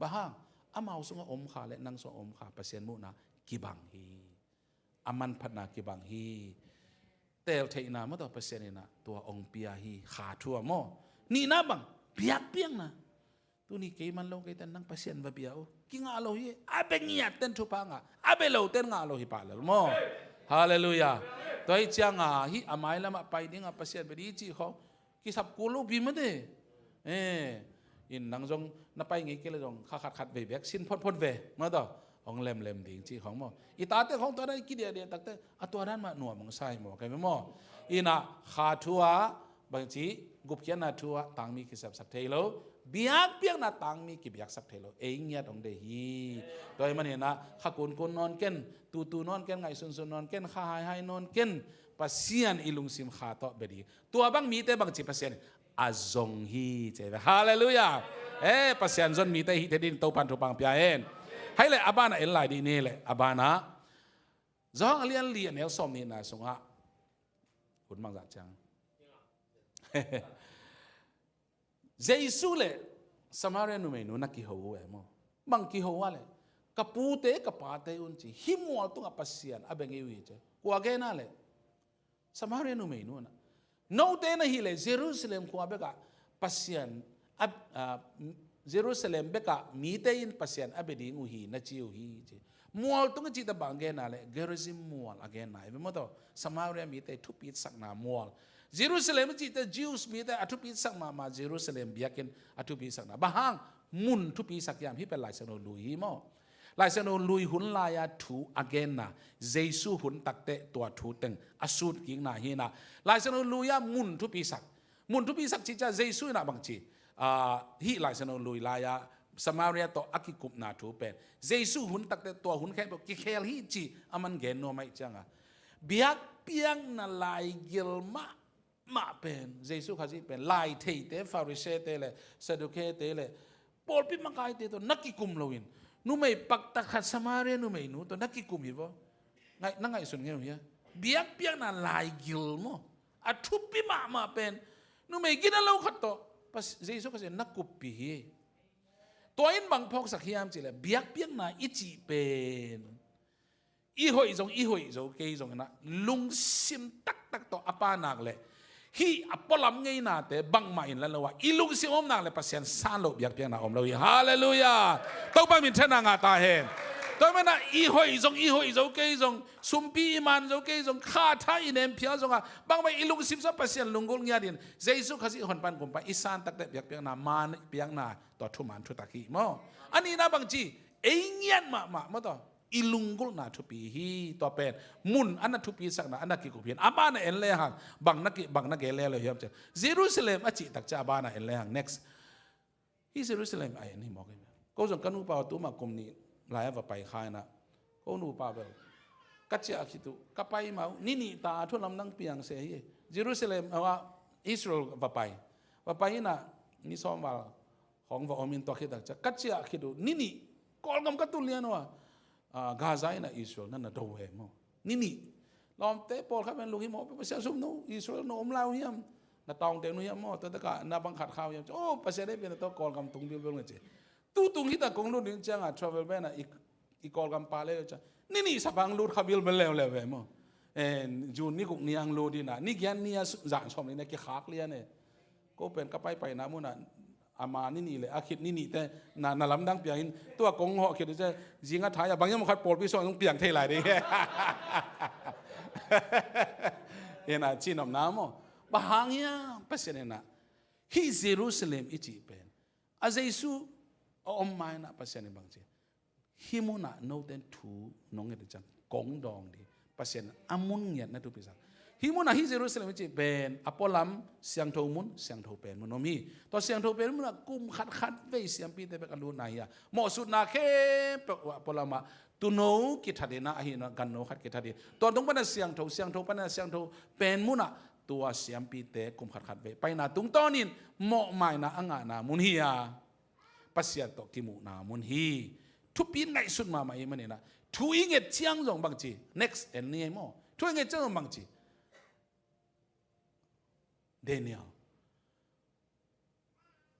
Bang hang, amau sungah om kha le nang sungah om kha Pasian muhna kibang hi. A manphatna kibang hi. Teltheihna mataw Pasian ina tua ong pia hi kha thu a maw. Nihna bang, biakpiakna. Tuni kei man lo kei tan nang Pasian va bia uh. Kingah lo hi, a be ngiat ten thupha ngah, a be lo ten ngah lo hi pah lel maw. Halleluiah. Tua hi cianga hi a mailamah pai dinga Pasian be di cih khawng. Kisap kul lo pi mate. Eh, in nang zong na pai ngei kei le zong kha khat khat vei bek sin photphot ve. Mataw, hong lemlem ding cih khawng maw. I tate khawng tua dan i kidiahdiah takte, a tua dan mah nuam hong sai maw, kai maw. Ina kha thu a, bangci gupkhiatna thu ah tangmi kisepsak thei lo. Biakpiakna tangmi kibiaksak thei lo. Ei ngiat hong deih hi. Tua hi maninah kha kunkun nawn ken, tutu nawn ken, ngaihsunsun nawn ken, kha haihai nawn ken. Pasian i lungsim kha tawh bia dih. Tua bang mite bangci Pasian a zong hi. Halleluiah. Eh, Pasian zon mite hih thei dih in Topan thupha pia hen. Hai le a banah en lai dih ni le a banah Johan a lian li a neu sawm nihna sungah hun mangzah ciang Jesu le Samaria numeinu na kiho uh e maw? Bang kiho a le Ka pute, ka pate un ci. Hih mual tungah Pasian a beng i uh hi ci. Kua gen a leh? Samaria numeinu in ah. Note na hih leh Jerusalem khua bekah Pasian a, a, Jerusalem bekah mite in Pasian a bia ding uh hi na ci uh hi ci. Mual tung i cih teh bang gen a leh? Gerizim mual a gen a hi ve maw taw. Samaria mite thupi sakna mual. Jerusalem i cih teh Jews mite a thupi sak mahmah Jerusalem biakinn a thupi sakna. Bang hang mun thupi sak hiam? Hih pen Lai Siangtho lui hi maw. Lai Siangtho lui hun lai-a thu a genna, Jesu hun takteh tua thu teng a sut kikna hi in ah. Lai Siangtho lui-a mun thupi sak. Mun thupi sak cih ciang Jesu in ah bang ci? Ah, hih Lai Siangtho lui lai-a Samaria tawh a kikupna thu pen Jesu hun takteh tua hun khempeuh kikhel hi ci a man gen nuam ahih ciangin, biakpiakna laigil mah mah pen, Jesu Khazih pen laitheite, Pharisee-te le Sadducee-te le pawlpi makaite tawh na kikum loin, numei pakta khat, Samaria numeinu tawh na kikum hi vaw. Ngaih, na ngaihsun ngei uh hia? Biakpiakna laigil maw, a thupi mahmah pen numei gina lo khat tawh Pas-, Jesu Khazih na kuppih hi. Tua in bang phawksak hiam cih leh, biakpiakna i cih pen i hoih zong, i hoih zo kei zong in ah, lungsim taktak tawh a pa nak leh, hih a pualam ngeinate bangmah in la lo a, i lungsim om nak leh Pasian san loh biakpiakna om lo hi. Halleluiah. Topa minthanna ngah ta hen. Tua manin ah i hoih zong, i hoih zo kei zong, sumpi i man zo kei zong, kha tha i nem phial zong a, bangmah i lungsim sungah Pasian lunggulh ngiat in, Jesu Khazih honpa in kumpa i san takteh biakpiakna, man piakna, tua thuman thutak hi maw. A nihna bang ci? Ei ngiat mahmah maw taw. I lunggulhna thupi hi. Tua pen mun a na thupi sakna, a na kikup hi in. A banah en lehang bang na ki, bang na gen le lo hiam cih leh, Jerusalem a cih tak ciang a banah en lehang. Next. Hih Jerusalem a en hi mawk hi. Ko zong ka nupa uh tuma kum nih lai-a va pai kha in ah, ko nupa bel ka ciah khit uh, ka pai ma uh, ni nih ta a thu lamdang piang se hi. Jerusalem, ah, Israel va pai. Va pai in ah ni sawm val hong va om in, tua khit tak ciang ka ciah khit uh, ni nih Kawlgam ka tun lian uh a, ah, Gaza in ah Israel na na do ve maw. Ni nih. Lawmte pawlkhat pen lunghimawh, Pasian sum no, Israel na om lai uh hiam? Na tawngte uh hiam maw? Tua takah na bang khat kha uh hiam? Oh, Pasian ei pian na tawh Kawlgam tung bilbel nge ci. Tu tung hi ta, kong lut ding ciangin travel ban ah i, i Kawlgam pa le ciang, ni nih sap hang lut kha bilbel leuleu ve maw. Eh, June ni guk ni hang lut in ah, ni giat ni a su-, zan sawm ni na kikhak lian e. Ko pen ka paipaina munah ama ni nih le a khit ni nihte na, na lamdang piang in, tua kong hawh khit uh ciang, zing a thai a bang hiam khat pawlpi sung hong piang thei lai ding hi. Hi in ah, cihnopna maw. Bang hang hiam, Pasian in ah hih Jerusalem i cih pen, a Jesu a om ma in ah Pasian in bang ci? Hih munah note in thu nong nget uh ciang kong dawng ding. Pasian a mun ngiat na thupi sak. Hih munah hih Jerusalem i cih pen a pualam siangtho mun, siangtho pen mun om hi. Tua siangtho pen munah kum khat khat vei siampite bek a lutna hi a, mawhsutna khempeuh a pualam ah tuuno kithat in ah, ahi in ah ganno khat kithat hi. Tua tung pan a siangtho, siangtho pan a siangtho pen munah tua siampite kum khat khat vei paina tungtawnin mawhmaina a ngahna mun hi a, Pasian tawh kimuhna mun hi. Thupi in ngaihsut mahmah i hih manin ah, thu i nget ciang zong bang ci? Next en ni ei maw. Thu i nget ciang zong bang ci? Daniel.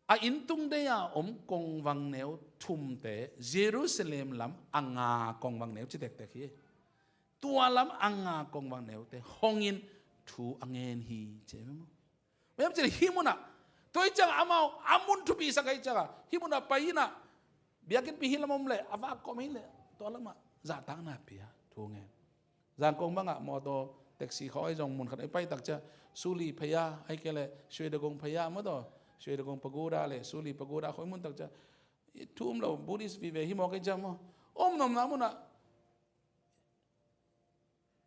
A inntung dei a om kongvangneu thumte, Jerusalem lam a nga kongvangneu ci tektek hi. Tua lam a nga kongvangneute hong in thu a ngen hi ci ei maw. Bang hiam cih leh hih munah, tua ahih ciangah amau a mun thupi sak ahih ciangah, hih munah pai in ah, biakinnpi hih lam om leh, a vak kawm hi leh, tua lamah zahtakna pia, thu ngen. Zangkong bangah mawtaw, taxi khawng ahi zong mun khat i pai tak ciang, Suli phaya, ahih kei leh Shwedagon phaya maw taw, Shwedagon Pagoda le Suli Pagoda khawng i mun tak ciang, thu um lo, Buddhist vive hi mawk ahih ciang maw, om nopna munah,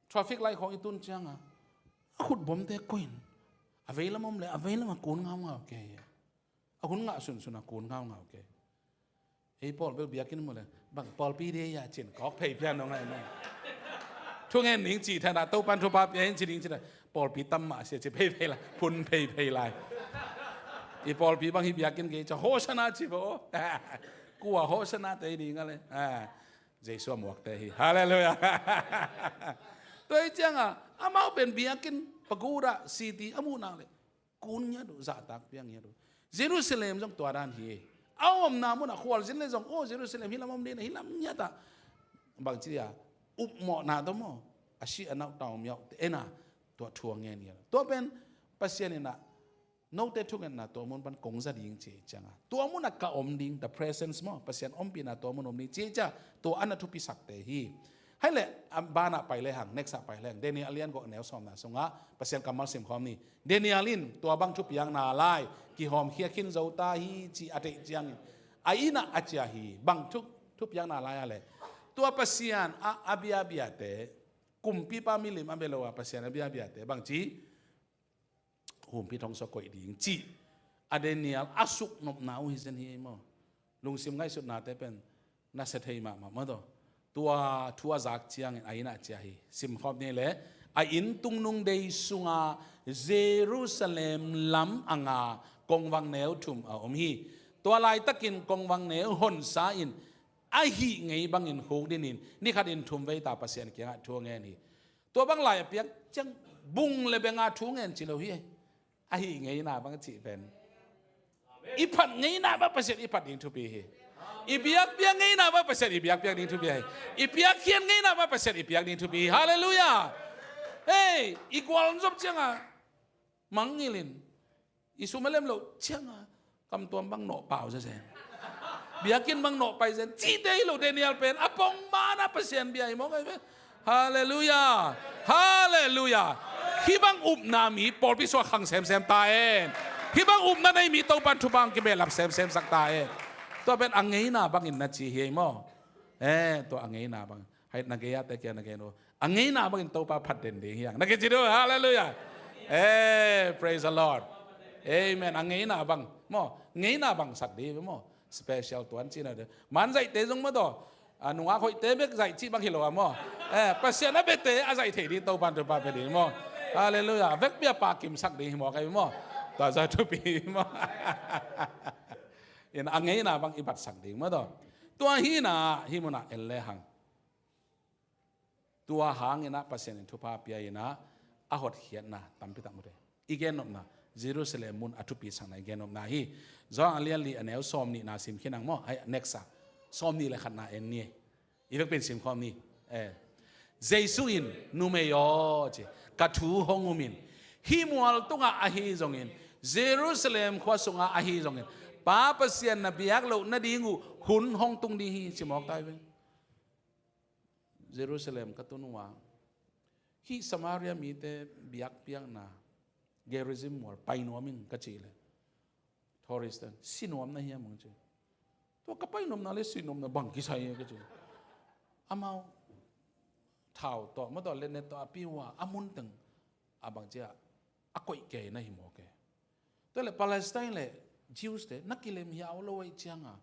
traffic light khawng i tun ciangin a khutbomte koih in, a veilam om leh a veilam a kun ngaungau kei. A hun ngah sunsun a kun ngaungau kei. Ei pawl bel biakinn mu leh, bang pawlpi dei a cin kawk phei phian nong ai maw. Thu ngen ning cih thadah, Topan thupha pia in ci ning cih thadah, pawlpi tam mah sia ci phei phei lai, phun phei phei lai. I pawlpi bang hih biakinn gei ciang Hosanna ci bo. Kua Hosanna tei ding a leh. Jesu a muakte hi. Halleluiah. Tua ahih ciangin amau pen biakinn, pagoda, city a muh nak leh kun ngiat uh, zahtak piang ngiat uh. Jerusalem zong tua dan hi. A omna munah khualzin le zong, oh, Jerusalem hih lam om ding, hih lam ngiatah bangci a upmawhna tawh maw, a si a nau taum yauh te ena, tua thu a ngen ngiat. Tua pen Pasian inah note thungetna tua mun pan kong za ding ci cianga, tua munah ka om ding, the presence maw, Pasian ompihna tua mun om ding ci cia, tua a na thupisakte hi. Hai le, a banah pai le hang, next ah pai le hang. Daniel a lian guk a neu sawmna sungah Pasian kammal simkhawm ni. Daniel in tua bang thupiakna lai kihawmkhia khin zo ta hi ci a theih ciangin, a innah a cia hi. Bang thu, thupiakna lai a le, tua Pasian a, a biabiate, kumpipa milim a bia lo a Pasian a biabiate bangci humpi thong sua koih ding cih a Daniel a suknopna uh hi zen hi ei maw. Lungsim ngaihsutnate pen nasia thei mahmah maw taw. Tua thu a zak ciangin a innah cia hi. Simkhawm ni le, a inn tungnung dei sunga Jerusalem lam anga kongvang neu thum a om hi. Tua laitakin kongvang neu honsa in a hih ngei bangin khuk dinin nikhatin thum veita Pasian kiangah thu a ngen hi. Tua bang lai a piak ciang bung le benga thu ngen ci lo hi. A hih ngeina bang cih pen i phat ngeina bang Pasian i phat ding thupi hi. I biakpiak ngeina bang Pasian i biakpiak ding thupi hi. I piakkhiat ngeina bang Pasian i piak ding thupi hi. Halleluiah. Hei, i gual zop cianga mangngilin i sum a lem loh cianga kamtuam bang nawh pau zen zen, biakinn bang nawh pai zen cihte hi lo. Daniel pen a pongmana Pasian bia hi mawk ahi ve. Halleluiah. Halleluiah. Hih bang upna mi pawlpi suak khang semsem ta hen. Hih bang upna nei mi Topan thupha hong kibehlap semsem sak ta hen. Tua pen a ngeina bangin na ci hi ei maw. Eh, tua a ngeina bang. Hai na gei a te kia na gei no. A ngeina bangin Topa phat den ding hiang. Na gei ci do, halleluiah. Eh, praise the Lord. Amen. A ngeina bang. Maw, ngeina bang sak ding maw. Special tuan cina de. Man zaihte zong maw do. A nungak hoihte bek zaih cih bang hi lo a maw. Eh, Pasian a biate a zaih thei ding Topan Topa pia ding maw. Halleluiah. Vekpi a pa kimsak ding hi maw kai maw. Tua zah thupi maw. In a ngeina bang i batsak ding maw do. Tua hina, hih munah en le hang. Tua hangin ah Pasian in thupha pia in ah a hotkhiatna tampi tak mute. I gennopna, Jerusalem mun a thupi sakna i gennopna hi. Johan a lian li a neu sawm nihna sim khin ang maw. Hai, next a. Sawm nih le khatna en ni. I vekpi in sim khawm ni. Eh. Jesu in, "Numei aw," ci, "ka thu hong um in. Hih mual tungah ahi zongin, Jerusalem khua sungah ahi zongin, Pa Pasian na biak loh nading uh hun hong tung ding hi," ci mawk ta hi ve. Jerusalem ka tun uh a, hih Samaria mite biakpiakna Gerizim mual pai nuam ing ka cih leh, tourist ten, "Si nuam na hiam?" hong ci. "Tua ka pai nuamna le si nuamna bang kisai e?" ka ci. Amau thau tawh, mawtaw letnet tawh a pi uh a, a mun teng a bang ci a, a koih kei na hi mawk e. Tua leh Palestine le Jews te na kilem hiau lo ahih cianga,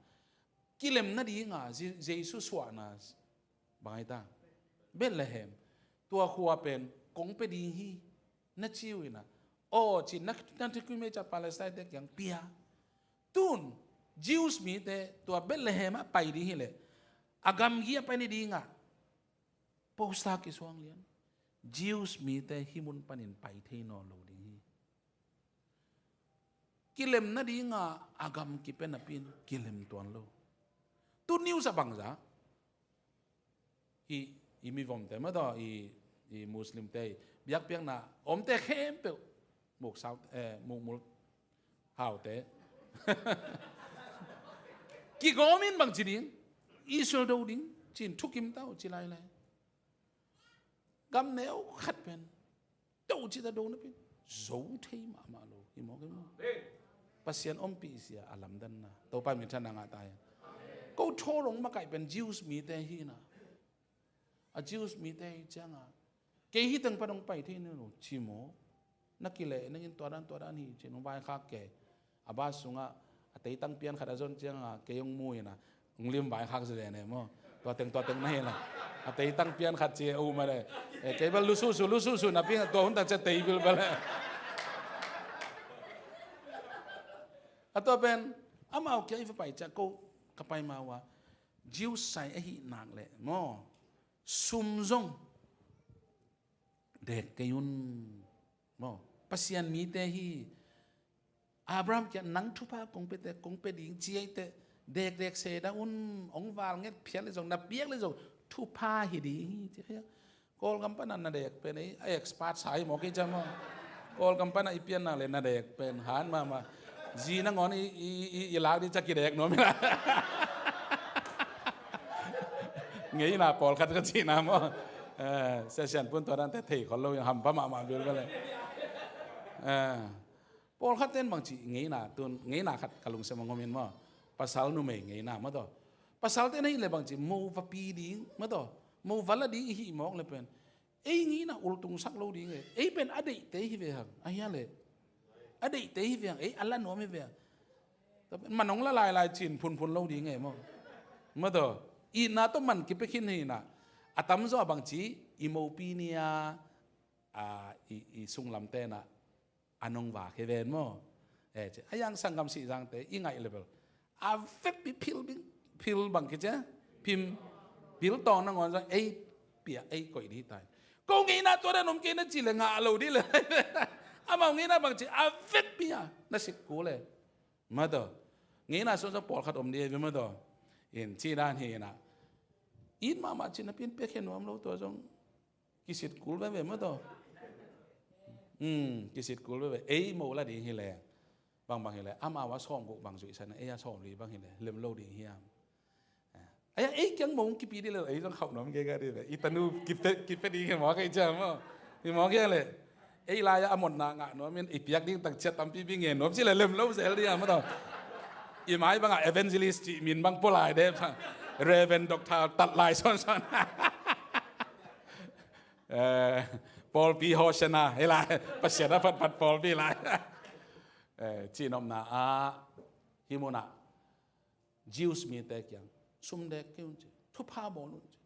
kilem nadinga Je-, Jesu suahna bang ahi ta, Bethlehem, tua khua pen kong pia ding hi na ci uh in ah, aw ci, na, na thukim hi ci a Palestine te kiang pia. Tun Jews mite tua Bethlehem ah pai ding hi leh, a gamgi a pai nadinga poster kisuang lian, "Jews mite hih mun panin pai thei nawn lo ding hi." Kilem nadinga a gam kipia napi in kilem tuan lo. Tu news a bangza, hih i mivomte mawtaw, i, i Muslimte, i biakpiakna omte khempeuh, muk sau, eh, muk mul haute, kigawm in bang ci ding, Israel do ding ci-in thukim ta uh ci lailai. Gam neu khat pen do cih ta do napi in zo thei mahmah lo hi mawk e maw. Pasian ompih sia a lamdanna Topa minthanna ngah ta hen. Ko thawlong makaih pen Jews mite hi na. A Jews mite hi cianga, "Kei hih teng pan hong pai thei nawn lo," ci maw. Na kileh nengin tua dan tua dan hi ci-in hong vaikhak kei. A bus sungah a teitang pian khat a zon cianga kei hong mu in ah, hong lim vaikhak zia ne maw. "Tua teng, tua teng na hi la. A teitang pian khat ci a um a le. Eh, kei bel lususu, lususu napi tua hun tak cia tei bilbel e." A tua pen amau kia i va pai cia ko ka pai ma uh a, Jews sai ahih nak leh maw, sum zong dek kei un maw. Pasian mite hi, Abraham kiang nang thupha kong pia teh, kong pia ding ci hi teh, dekdek se dah un, hong val nget phial le zong, na piak le zong thupha hi ding hi ci hi. Kawlgam pan a na dek pen ei, a expert sa hi maw kei ciang maw. Kawlgam pan a i pianna le na dek pen han mahmah. Zi nangawn i, i, i, i lak ding ciang kidek nuam hi la. Ngeina pawlkhat ka cihna maw. Eh, Sia Sian Pun tua dante thei khol lo, hampha mahmah bilbel e. Eh, pawlkhat ten bangci ngeina tun, ngeina khat ka lungsim a ngom in maw. Pasal numei ngeina maw taw. Pasal ten ahih leh bangci mo va pi ding maw taw. Mo va la ding i hih mawk le pen, ei ngeina ultungsak lo ding e. Ei pen a deihte hi ve hang, a hia le. A deihte hi ve hang, ei a la nuam hi ve hang. Man hong la lailai cin phunphun lo ding e maw. Maw taw, itna tawh man kipia khin hi na. A tamzaw a bangci i mopi ni a, a, i, i sunglam ten a, a nong vak hi ven maw. Eh, ci a, yang sanggam Sihzangte i ngaih le bel, a vekpi phil bing, phil bang kici a, phim, phil tawng nangawn zong ei pia, ei koih ding hi ta hi. Ko ngeina tua dan om kei na ci le ngah lo ding le. Amau ngeina bangci a vekpi a na sik kul e. Maw taw. Ngeina suan zong pawlkhat om ding hi ve maw taw. In ci dan hi na. It mahmah ci napi in piakhia nuam lo tua zong. Kisit kul veve maw taw. Hmm, kisit kul veve. Ei mo la ding hi leng, bangbang hi leng, amau a sawmguk bang zuihsan a, ei a sawmli bang hi leng lem lo ding hiam. Eh, ei kiang mo hong kipi ding le, ei zong khauh nuam kei ka ding ve. I tanu kipia, kipia ding hi maw kei ciang maw. Hi maw kei le. Ei lai a motna ngah nuam in, i piak ding tak ciat tampi pi ngen nuam ci le lem lo zel ding a maw taw. I mai bang a evangelist cih min bang pua lai de. Reverend Doctor Tat Lai sawnsawn. Eh, pawlpi Hosanna, hi lai, Pasian a phatphat pawlpi lai. Eh, cihnopna ah, hih munah, Jews mite kiang, sum dek kei un ci, thupha bawl un ci.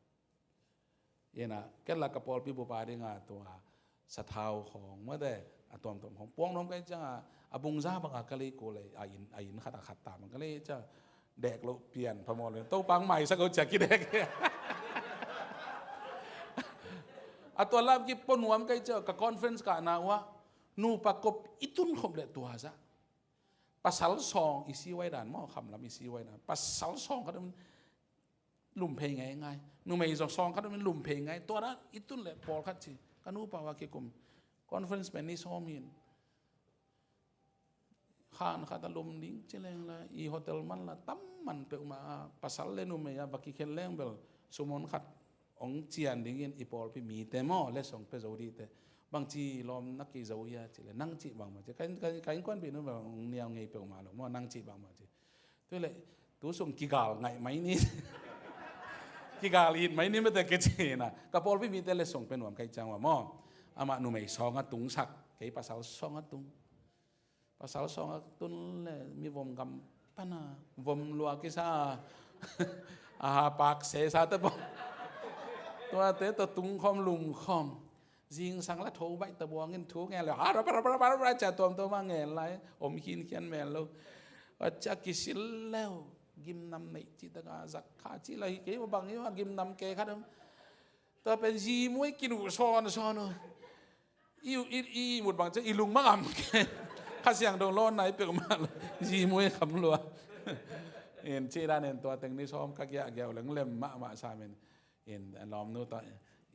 Ina, ken la ka pawlpi bup a ding a tua, sathau khawng, mate, a tuamtuam khawng, puak nuam kei ciang a, a bung za bang a ka lei kul e, a inn, a inn khat a khat tam, ka lei ciang, dek loh pian phamawh lo, Topa hong maisak o ci a kidek. A tua lam kipia nuam kei ciang, ka conference kahna uah, nupa kop i tun khop le tua zah. Pasal sawng i si huai dan maw, khamlam i si huai dan. Pasal sawng khat om in lum phei ngeingai. Numei zong sawng khat om in lum phei ngai. Tua dan i tun le pawlkhat ci. Ka nupa uah kikum. Conference pen ni sawm hi in. Khan khat a lum ding ci leng la, i hotel man la, tam man peuhmah a, pasal le numei a, va kikhen leng bel, sumon khat hong cian dingin i pawlpi mite maw, letsong pia zo dih teh. Bangci lawm na kei zo hia ci le, nang cih bangmah ci. Ka, ka, ka innkuanpihnu bel hong niau ngei peuhmah lo maw, nang cih bangmah ci. Tua le, tu sung kigal ngaih mai ni. Kigal it mai ni mate kei ci na. Ka pawlpi mite letsong pia nuam kei ciang uah maw. Amah numei sawng a tungsak, kei pasal sawng a tung. Pasal sawng a tun le mi vom gam pana, vom lua kisa. A ha pak se sa te bom. Tuate tawh tung khawm lum khawm. Zingsang la tho baih ta buangin thu ngen le. Ha, ra, ra, ra, ra, ra, cia tuamtuam a ngen lai. Om khinkhian men lo. A cia kisil leu. Gimnam neih ci taka zak kha ci la hi kei bang hi a gimnam ke khat om. Tua pen zi muai kinu sawn sawn uh. I, i, i mut bang ciang i lungmang am ke. Kha Siangtho lawn nai peuhmah lo. Zi muai kham lua. In ci dan in tua teng ni sawm ka giah giau leng lem mahmah sam in. In lawmnu tawh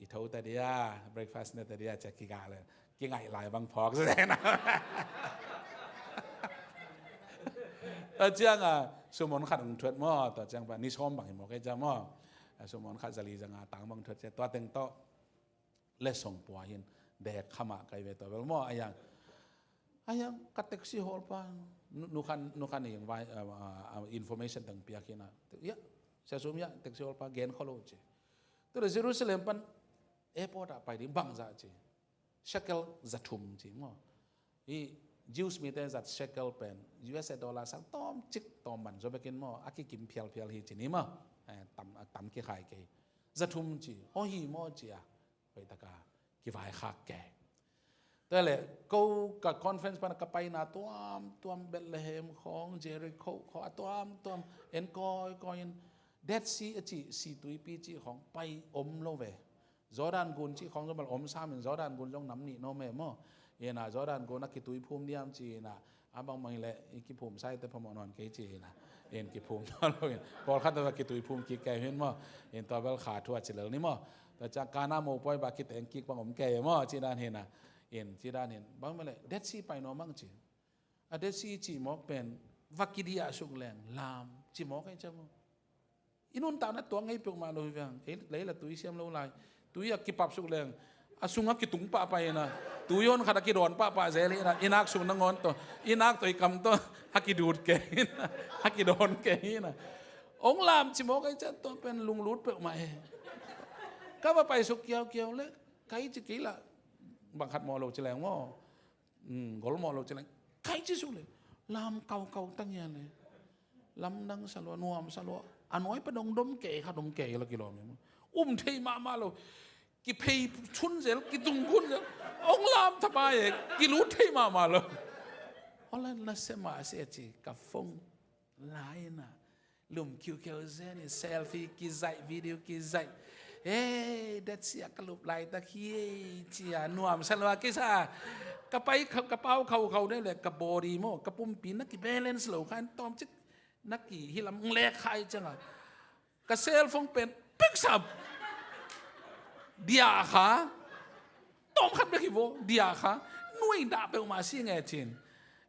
i tho ta dia, breakfast ne ta dia, cia kiga le. Kingaih lai bang phawk se na. Tua ciang a, sumon khat hong thuat maw, tua ciang pa, ni sawm bang hi maw kei ciang maw. A sumon khat zali zanga tang bang thuat ciang, tua teng tawh. Letsong pua hin dek khamah kai ve tua bel maw a yang. A yang ka taxi hawlpa nu, nu khan, nu khan ing vai, ah, ah, ah, information tang piak hin a. Ya, Sia Sum ya, taxi hawlpa gen kholo ci. Tu le Jerusalem pan airport ah pai ding bangzah ci. Shekel za thum ci maw. Hi Jews mite zat shekel pen U S A dollar sang tawm cik tawm man zaw bekin maw, a kikim phialphial hi ci ni maw. Eh, tam, a tam kikhai kei. Za thum ci, aw hi maw ci a. Hoih taka kivaikhak kei. Tua le, ko ka conference pana ka paina tuamtuam Bethlehem khawng, Jericho khawng, a tuamtuam en kawikawi in Dead Sea a cih, Situipi cih khawng pai om lo ve. Jordan gun cih khawng zong bel om sam in Jordan gun zong nam nih no me maw. Ina Jordan gun a kituiphum diam ci ina A bangmang hileh i kiphum sai te phamawh nawn kei ci hi na. In kiphum nawn lo in. Pawlkhat te va kitui phum kik kei hi in maw. In tua bel kha thu a ci lel ni maw. Tua ciang kana mopawi ba kiteng kik bang om kei maw ci dan hi na. In ci dan hi in. Bang mah leh Dead Sea pai nuam ang ci. A Dead Sea cih mawk pen va kidiah suk leng lam cih mawk ahi ciang maw. I nuntakna tuak ngei peuhmah lo hi veng. Ei lei la tui siam lo lai. Tui a kipap suk leng a sungah kitung pahpah hi na. Tui hon khat a kidawn pahpah zel hi na. I nak sung nangawn tawh, i nak tawh i kam tawh a kidut kei hi na. A kidawn kei hi na. Ong lam cih mawk ahi ciang tua pen lunglut peuhmah hi. Ka va pai suk kiaukiau leh kai ci kei la. Bang khat mawh lo ci leng maw. Golmawh lo ci leng kai ci suk leh lam kaukau tang hia leh. Lamdang sa lua, nuam sa lua. A nuai pen ong dom kei khat om kei la kilawm hi maw. Um thei mahmah lo. Kiphei chun zel, kitung gun zel. Ong lam thapai e, kilut thei mahmah lo. Holan na se mah se ci ka phone lai na. Lum khiukhiau zen in selfie kizaih, video kizaih. Hey, Dead Sea ka lup laitak hi ei cia nuam sa lua kisa. Ka pai ka pau khaukhau deuh leh ka body maw ka pumpi na kibalance lo kha in tawmcik na kihilam lek kha i cianga ka cellphone pen piksap. Diah kha. Tawm khat bek hi vaw, diah kha. Nuai dah peuhmah si nge cin.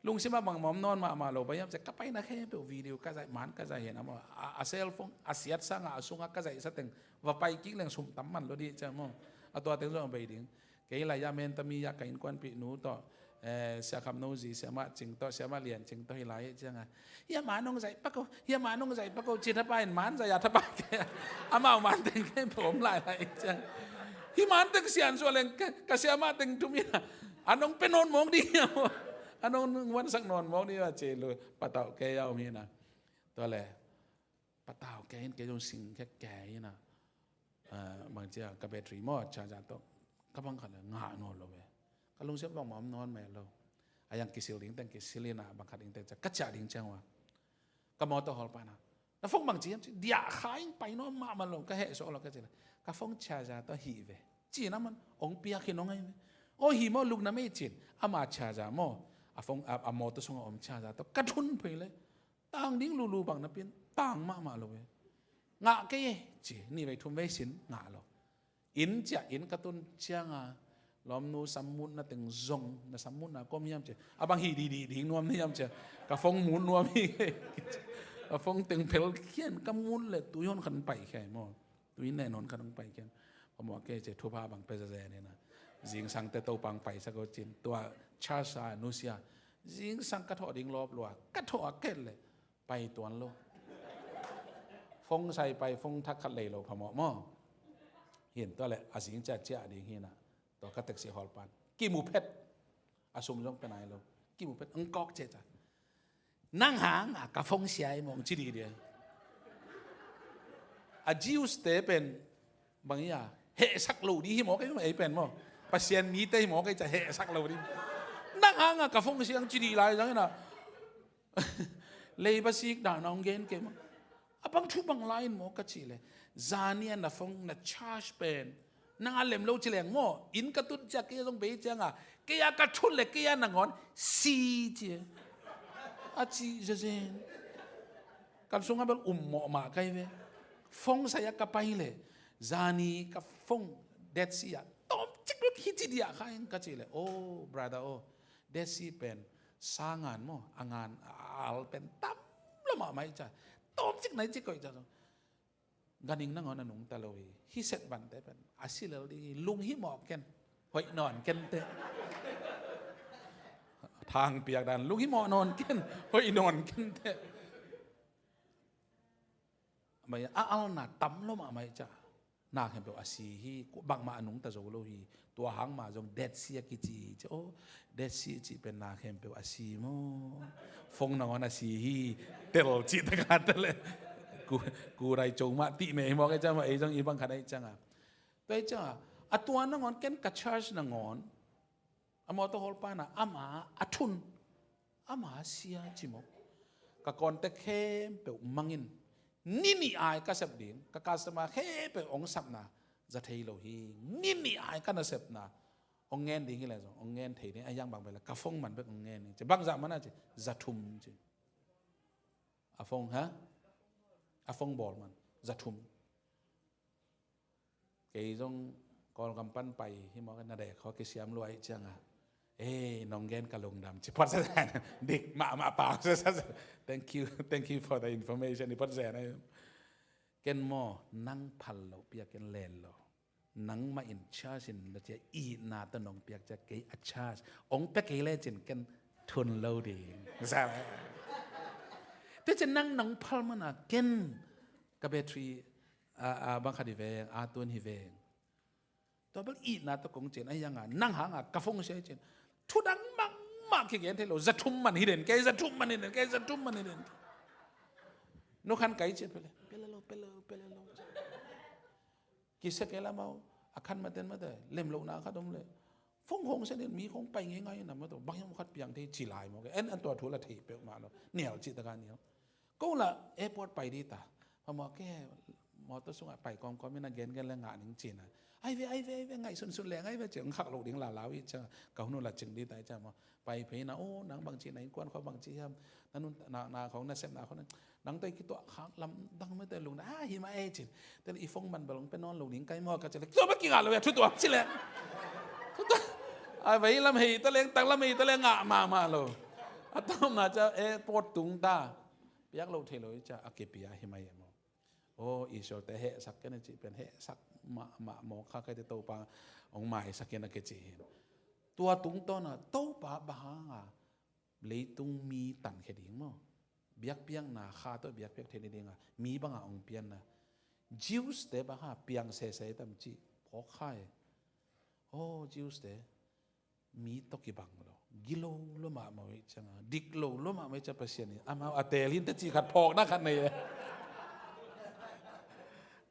Lungsim ah bangmah om nawn mahmah lo, bang hiam cih ka paina khempeuh video ka zaih, man ka zaih hen a maw. A, a cellphone a siat sangah a sungah ka zaihsa teng va pai kik leng sum tam man lo dih ciang maw. A tua teng zong a bei ding. Kei lai ah Mentami ah ka innkuanpih nu tawh, eh, Sia Kham No Zi, Siamah Cing tawh, Siamah Lian Cing tawh hi lai hi ciangah. Hia man hong zaih pak o, hia man hong zaih pak o, ci thapai in man zaih a thapai kei a. Amau man teng kei pawm lailai ciang. Hih man teng sian suah leng ka, ka siamah teng thum in a. An hong pe nawn mawk ding hiam aw. An hong vansak nawn mawk ding hiam a ci lu. Patauh kei a om hi na. Tua le. Patauh kei in kei zong sing khe kei hi na. Ah, bang cia ka battery maw charger tawh. Ka bang khat le ngah nawn lo ve. Ka lungsim bangmah om nawn meh lo. A yang kisil ding teng kisil in a bang khat ding teng cia ka ciah ding ciang ua. Ka mawtaw hawlpa na. Na phone bang ci hiam ci, diah kha in pai nawn mahmah lo, ka heh sawh lo ka ci le. Ka phone charger tawh hih ve. Ci na man, ong piak hi nong ai ve. Aw hi maw lukna mei cin. Ama charger maw. A phone, a, a mawtaw sungah om charger tawh. Ka thun phei le. Tang ding lulu bang napin tang mahmah lo e. Ngah kei e ci, nih vei thum vei sin ngah lo. Inn ciah inn ka tun cianga lawmnu sammutna teng zong, na sammutna kawm hiam ci. A bang hi dihdih ding nuam na hiam ci. Ka phone mut nuam hi. Ka phone teng phel khian ka mut le tui hon khan pai khia maw. Tui nen hon khan hong pai khian. Ka muak kei ci thupha bang pia zazen hi na. Zingsang te Topa hong paisak o cin. Tua charge a nusia. Zingsang ka thawh ding lawp lua. Ka thawh a ket le. Pai tuan lo. Phone sai pai, phone thak khat lei lo phamawh maw. Hin tua le a zing ciah ciah ding hi na. Tua ka taxi hawlpan. Kimu phet. A sum zong pe nai lo. Kimu phet. Ang kawk ciah ciah. Nang hang a ka phone sia i mong ci dih dia. A Jews te pen bang ia. Hehsak lo dih hi mawk ei pen maw. Pasian mite hi mawk ei ciah hehsak lo dih. Nang hang a ka phone sia ang ci dih lai zang ina. Leiba sik dan a hong gen kei maw. A bang thu bang lai in maw ka cih le. Zani a na phone na charge pen. Nang a lem lo ci leng maw. Inn ka tut ciah kei a zong bei cianga. Kei a ka thun le kei a nangawn. Si ci. A ci zezen. Kan sungah bel um mawh mah kai ve. Phone sai a ka pai le. Zani ka phone Dead Sea a. Tawm cik bek hi ci diah kha in ka cih le. Oh, brother, oh. Dead Sea pen. Sa ngan maw, a ngan a al pen tam lo mahmah i ca. Tawm cik nai cik koih ca zong. Ganing nangawn a nungta lo hi. Hi set vante pen. A si lel ding hi. Lung hi mawh ken. Hoih nawn ken te. Thang piak dan. Lung hi mawh nawn ken. Hoih nawn ken te. Mai a alna tam lo mahmah i ca. Na khempeuh a si hi, bangmah a nungta zo lo hi. Tua hang mah zong Dead Sea a kici hi ci. Oh, Dead Sea cih pen na khempeuh a si maw. Phone nangawn a si hi. Tel cih taka tel le. Ku, ku rai co mah tih meh hi mawk ei ciang mah ei zong i bang khat ei cianga. Tua ei cianga. A tua nangawn ken ka charge nangawn. A mawtaw hawlpa na ama a thun. Ama sia ci mawk. Ka contact khempeuh mangin. Ni nih ai ka sep ding. Ka customer khempeuh hong sapna. Za thei lo hi. Ni nih ai ka nasepna. Hong ngen ding hi leh zong hong ngen thei ding, a hiang bang bel ka phone man bek hong ngen ding ci. Bangzah man a ci, za thum ci. A phone, ha? A phone bawl man za thum. Kei zong Kawlgam pan pai hi mawk, na dek khaw kisiam lua ih cianga, "Ei, nong gen ka lungdam," ci phot sa. Dik mahmah pau sa. "Thank you, thank you for the information," i phot zen ai. Ken maw, nang phal loh piak ken len lo. Nangmah in charge in na cia itna tawh nong piak cia kei a charge. Ong pia kei lecin ken thun lo ding. Sa. Tua cian nang nong phal mana ken ka battery a, a bang khat hi veng, a tun hi veng. Tua bel itna tawh kong cin a hianga nang hanga ka phone sia cin. Thudang mangmah kigen thei lo, za thum man hi den kei, za thum man hi den kei, za thum man hi den. Nu khan kai cin pele, pele lo, pele lo, pele lo. Kisia kei lamau, a khan maten mate, lemlohna khat om le. Phone hong sia den mi hong pai ngei ngai na mato, bang hiam khat piang thei ci lai maw ke. En an tua thu la thei peuhmah lo. Nial ci taka nial. Ko la airport pai di ta. Phamawh ke mawtaw sungah pai kawmkawm in a gengen le ngah ning cina. Ai ve, ai ve, ai ve, ngaih sunsun leng ai ve ci, ong khak loh ding lalau i cia. Ka hun uh la cing di ta i cia maw. Pai phei na, "O, nang bang ci na innkuan khua bang ci hiam? Na nun, na, na khong na sepna khong na, nang tawh i kituah khak lamdang mete lungdam, a, hi mah ei," cin. Tel i phone man bel ong pe nawn lo ding kai maw ka ci le. Tua bek kingah lo ia, thu tuam ci le. Thu tuam. Ai, vei lam hei ta leng, tak lam hei ta leng, ngah mahmah lo. A tawmna cia airport tung ta. Piak lo thei lo i cia, a kipia hi mah ei maw. O, Israel te hehsak ken a cih pen hehsak mahmah mawk kha kei te Topa hong maisak ken a kici hi. Tua tungtawna Topa bang hanga leitung mi tankhia ding maw? Biakpiakna kha tawh biakpiak thei ni dinga mi banga hong pianna. Jews te bang ha piang sese tam cih phawk kha e. O, Jews te mi tawh kibang lo, gilo lo mahmah uh ih cianga, dik lo lo mahmah ih cianga Pasian in amau a teel hinte cih khat phawkna khat nei e.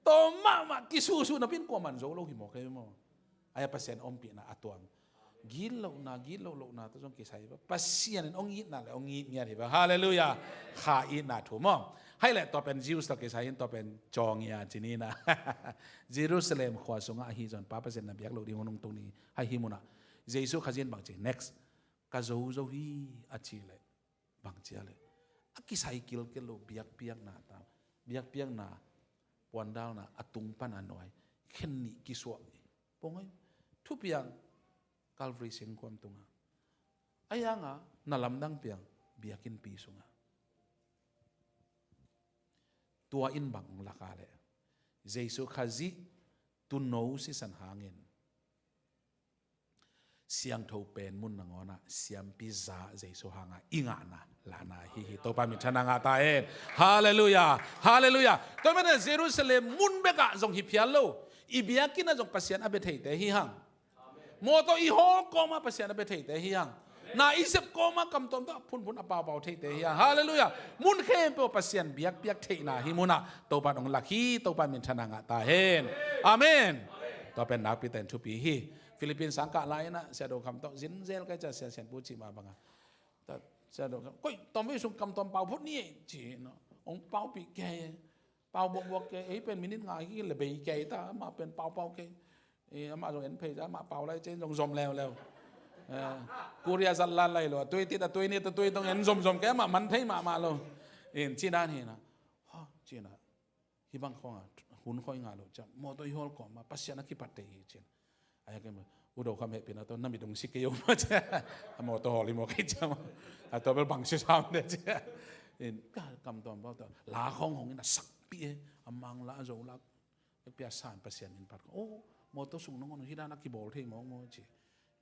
Tawm mahmah kisuhsuh napin kuaman zo lo hi maw kei maw? Aia Pasian ompihna a tuam. Gitlohna, gitloh lohna tawh zong kisai hi va. Pasian in hong itna le hong it ngiat hi va. Halleluiah. Kha itna thu maw? Hai le tua pen Jews tawh kisai hin tua pen cawngia cinina. Jerusalem khua sungah ahi zon pa Pasian na biak loh ding hun hong tung ni. Hai hi munah Jesu Khazih in bangci, next, ka zo zo hi a ci leh, bangci a leh, a kisai kilkel lo biakpiakna ta, biakpiakna puandalna a tung pan a nuai khen nih kisuah hi. Pong ai, thupiang Calvary singkuam tunga, a yanga na lamdang piang biakinnpi sunga. Tua in bang laka leh Jesu Khazih tuuno sisan hangin siangtho pen mun nangawnah siampi za Jesu hanga i ngahna lahna hi hi. Topa minthanna ngah ta hen. Halleluiah. Halleluiah. Tua mana Jerusalem mun bekah zong hi phial lo. I biakinn ah zong Pasian a bia theite hi hang. Mawtaw i hawl kawma Pasian a bia theite hi hang. Na i sep kawma kamtuam tawh a phunphun a paupau theite hi hang. Halleluiah. Mun khempeuh Pasian biakpiak theihna hi munah Topa in hong lak hi. Topa minthanna ngah ta hen. Amen. Tua pen nakpi ten thupi hi. Philippines sangkah lai inah Sia Do Kham tawh zinzel kai ca Sia Sian Pu cih mah banga. Sia Do Kham, "Koih, tawm vei sung kamtuam pau phut ni," ci no. Hong paupih kei. Pau buakbuak kei, ei pen minit nga hi le bei kei ta, amah pen paupau kei. Amah zong en phei ta, amah pau lai cen zong zom leuleu. Korea zat lan lai lo, a tui tit a tui nit a tui tong en zomzom kei, amah man thei mahmah lo. In ci dan hi na. Ha, ci na. Hi bang khong a hun khoi nga lo ciang mawtaw i hawl kawma Pasian a kipatte hi cin. A yak em, U Do Kham hehpihna tawh na mit ong si kei o ma cia. A mawtaw hawl hi maw kei cia ma. A tua bel bang si sam de cia. In ka kamtuam pau tawh la khong hong in a sakpih e. A mang la a zo la. Pia san Pasian in pat ko. O, mawtaw sung nangawn hi dan a kibawl thei mawk maw ci.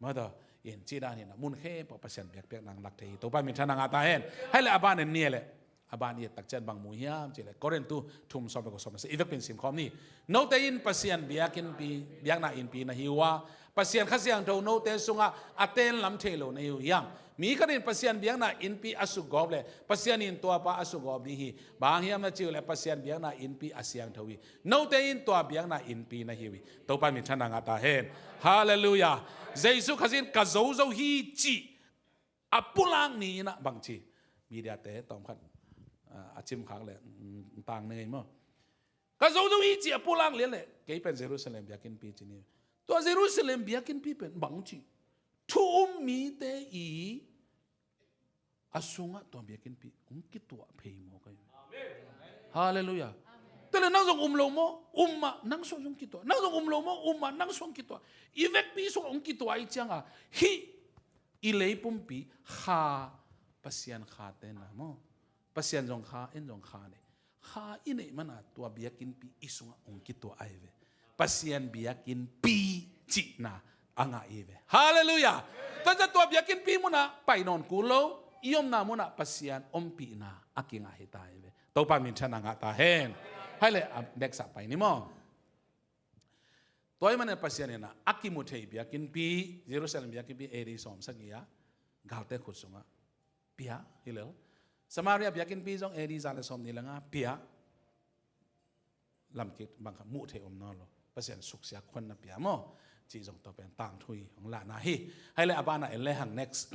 Mawtaw in ci dan hi na mun khempeuh Pasian biakpiak nang lak thei hi. Topa minthanna ngah ta hen. Hai le a ban en ni le. A ban i et tak cian bang mu hiam ci le Korintu thum sawm le kua sawm le sagih i vekpin simkhawm ni. Note in Pasian biakinnpi, biakna innpi na hi uh a, Pasian Kha Siangtho note sungah a ten lam thei lo na hi uh hiam? Mi khat in Pasian biakna innpi a sugawp le Pasian in tuapa a sugawp ding hi. Bang hiam na ci uh le Pasian biakna innpi a siangtho hi. Note in tua biakna innpi na hi uh hi. Topa minthanna ngah ta hen. Halleluiah. Jesu Khazih in ka zozo hi cih a pulak ni inah bangci mediate tawmkhat a cimkhak le tang ni ngei maw? Ka zozo hi cih a pulak lian le kei pen Jerusalem biakinnpi ci ni. Tua Jerusalem biakinnpi pen bang ci, thu um mite i a sungah tua biakinnpi hong kituah phei mawk ahi. Halleluiah. Tua leh nang zong um lo maw? Um mah, nang sung zong kituah. Nang zong um lo maw? Um mah, nang sung kituah. I vekpi sungah hong kituah ahih ciangah hih i lei pumpi kha, Pasian kha tenna maw? Pasian zong kha, en zong kha nei. Kha i neih mana tua biakinnpi i sungah hong kituah ahi ve. Pasian biakinnpi cihna a ngah hi ve. Halleluiah. Tua ciang tua biakinnpi munah pai nawn kul lo, i omna munah Pasian ompihna a kingah hi ta hi ve. Topa minthanna ngah ta hen. Hai leh, a, next ah pai ni maw? Tua ahih manin Pasian in a kimu thei biakinnpi, Jerusalem biakinnpi A D sawmsagih ah galte khut sungah pia hi lel. Samaria biakinnpi zong A D za le sawmnih le nga pia. Lamkik bang khat muh theih om nawn lo. Pasian suksiat khuan na pia maw? Cih zong tua pen tangthu hi, hong lahna hi. Hai leh a banah en lehang next.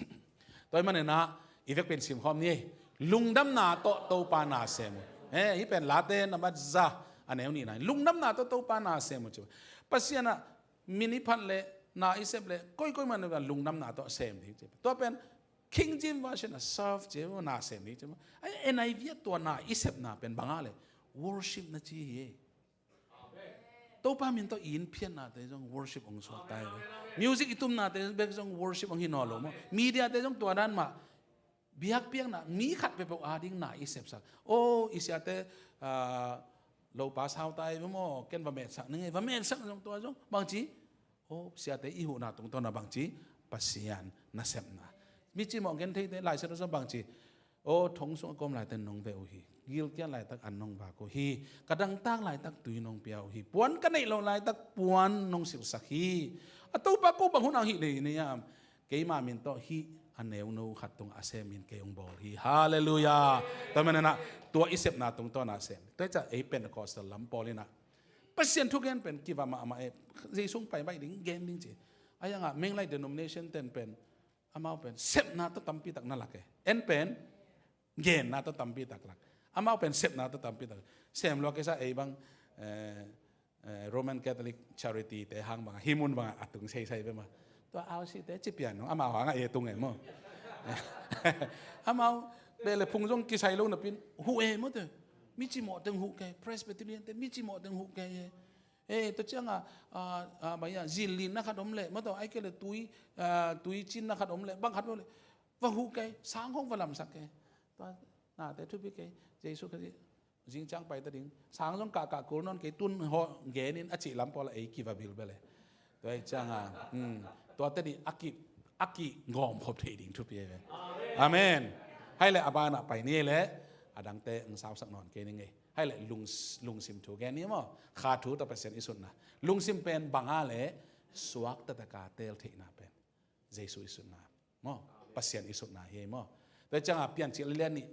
Tua ahih manin a i vek pen simkhawm ni. Lungdamna tawh Topa na sem uh. Eh, hih pen Late nambat za a neu nihna. Lungdamna tawh Topa na sem uh ci. Pasian ah min i phat leh, na i sep leh, koikoi man lungdamna tawh sem ding ci. Tua pen King James Version ah serve ci, na sem ding ci. Ai, N I V ah tua na i sepna pen bang ah leh worship na ci hi. Topa min tawh i in phiatnate zong worship hong suak ta hi. Music i tumnate bek zong worship hong hi nawn lo maw? Mediate zong tua dan mah. Biakpiakna, mi khat peuhpeuh ading na i sepsak. Oh, i siate, ah, lopa sau ta hi maw, ken va metsak ning ei, va metsak zong tua zong. Bangci, oh, siate i huhna tungtawn ah bangci, Pasian nasepna. Mi cimawh gen theite, Lai Siangtho sung bangci, oh, thong sung a kawm laitak nong veh uh hi. Gilkial laitak an nong vak uh hi. Ka dangtak laitak tui nong pia uh hi. Puan ka neih loh laitak puan nong silhsak hi. A Topa, ko bang hun hang hih lei na hiam? Keima min tawh hih a neuno khat tungah a sem min kei hong bawl hi. Halleluiah. Tua manin a tua i sepna tungtawn ah sem. Tua hi ciah ei Pentecostal lam pawl in a Pasian thugen pen kiva mahmah e. Jesu hong pai baih ding gen ding ci. A hiangah Menglai denomination ten pen amau pen sepna tawh tampi tak na lak e. En pen genna tawh tampi tak lak. Amau pen sepna tawh tampi tak. Sem lua kisa ei bang, eh, eh, Roman Catholic Charity te hang bang, hih mun bang a tung seisai ve ma. Tua R C te ci pian nong, amau hangah e tung e maw. Amau beh le phung zong kisai lo napin huh e maw te. Mi cimawh teng huh kei, Presbyterian te mi cimawh teng huh kei e. Eh, tua ciangah, ah, ah, bang hiam, zin linna khat om leh, maw tawh, ai kei leh tui, ah, tui cinna khat om leh, bang khat om leh, va huh kei, sang hong va lamsak kei. Tua nate thupi kei, Jesu Khazih, zing ciang pai ta ding, sang zong kahkah kul nawn kei, tun hawh genin a cih lam pawl a ei kiva bilbel e. Tua hi ciangah, hmm, tua teni a ki, a kigawm khop thei ding thupi e ve. Amen. Hai leh a banah pai ni leh, a dangte hong sausak nawn kei ning ei. Hai leh lung, lungsim thu gen ni maw? Kha thu tawh Pasian i sutna. Lungsim pen bang ah leh suak taktak a teel theihna pen Jesu i sutna maw? Pasian i sutna hi maw? Tua ciangah Piancil lian nih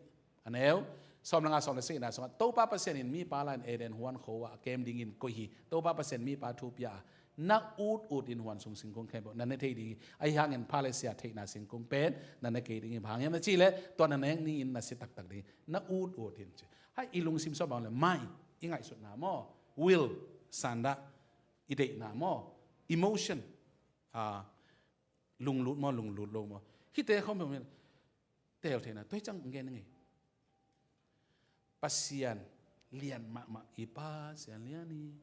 a neu sawm le nga, sawm le sagihna sungah Topa Pasian in mipa la-in Eden huan kho ah a kem dingin koih hi. Topa Pasian mipa thu pia a, na ut ut in huan sung singkung khempeuh na ne thei ding hi. Ahi hangin pha le sia theihna singkung pen na ne kei ding hi. Bang hang hiam na cih leh tua na nek ni-in na si taktak ding hi. Na ut ut in ci. Hai i lungsim sung bang leh mind, i ngaihsutna maw, will, sandah, i deihna maw, emotion, ah, lunglut maw, lunglut lo maw, hihte khawm peuh teel theihna. Tua hi ciang gen ning ei. Pasian lian mahmah, i Pasian lian hi.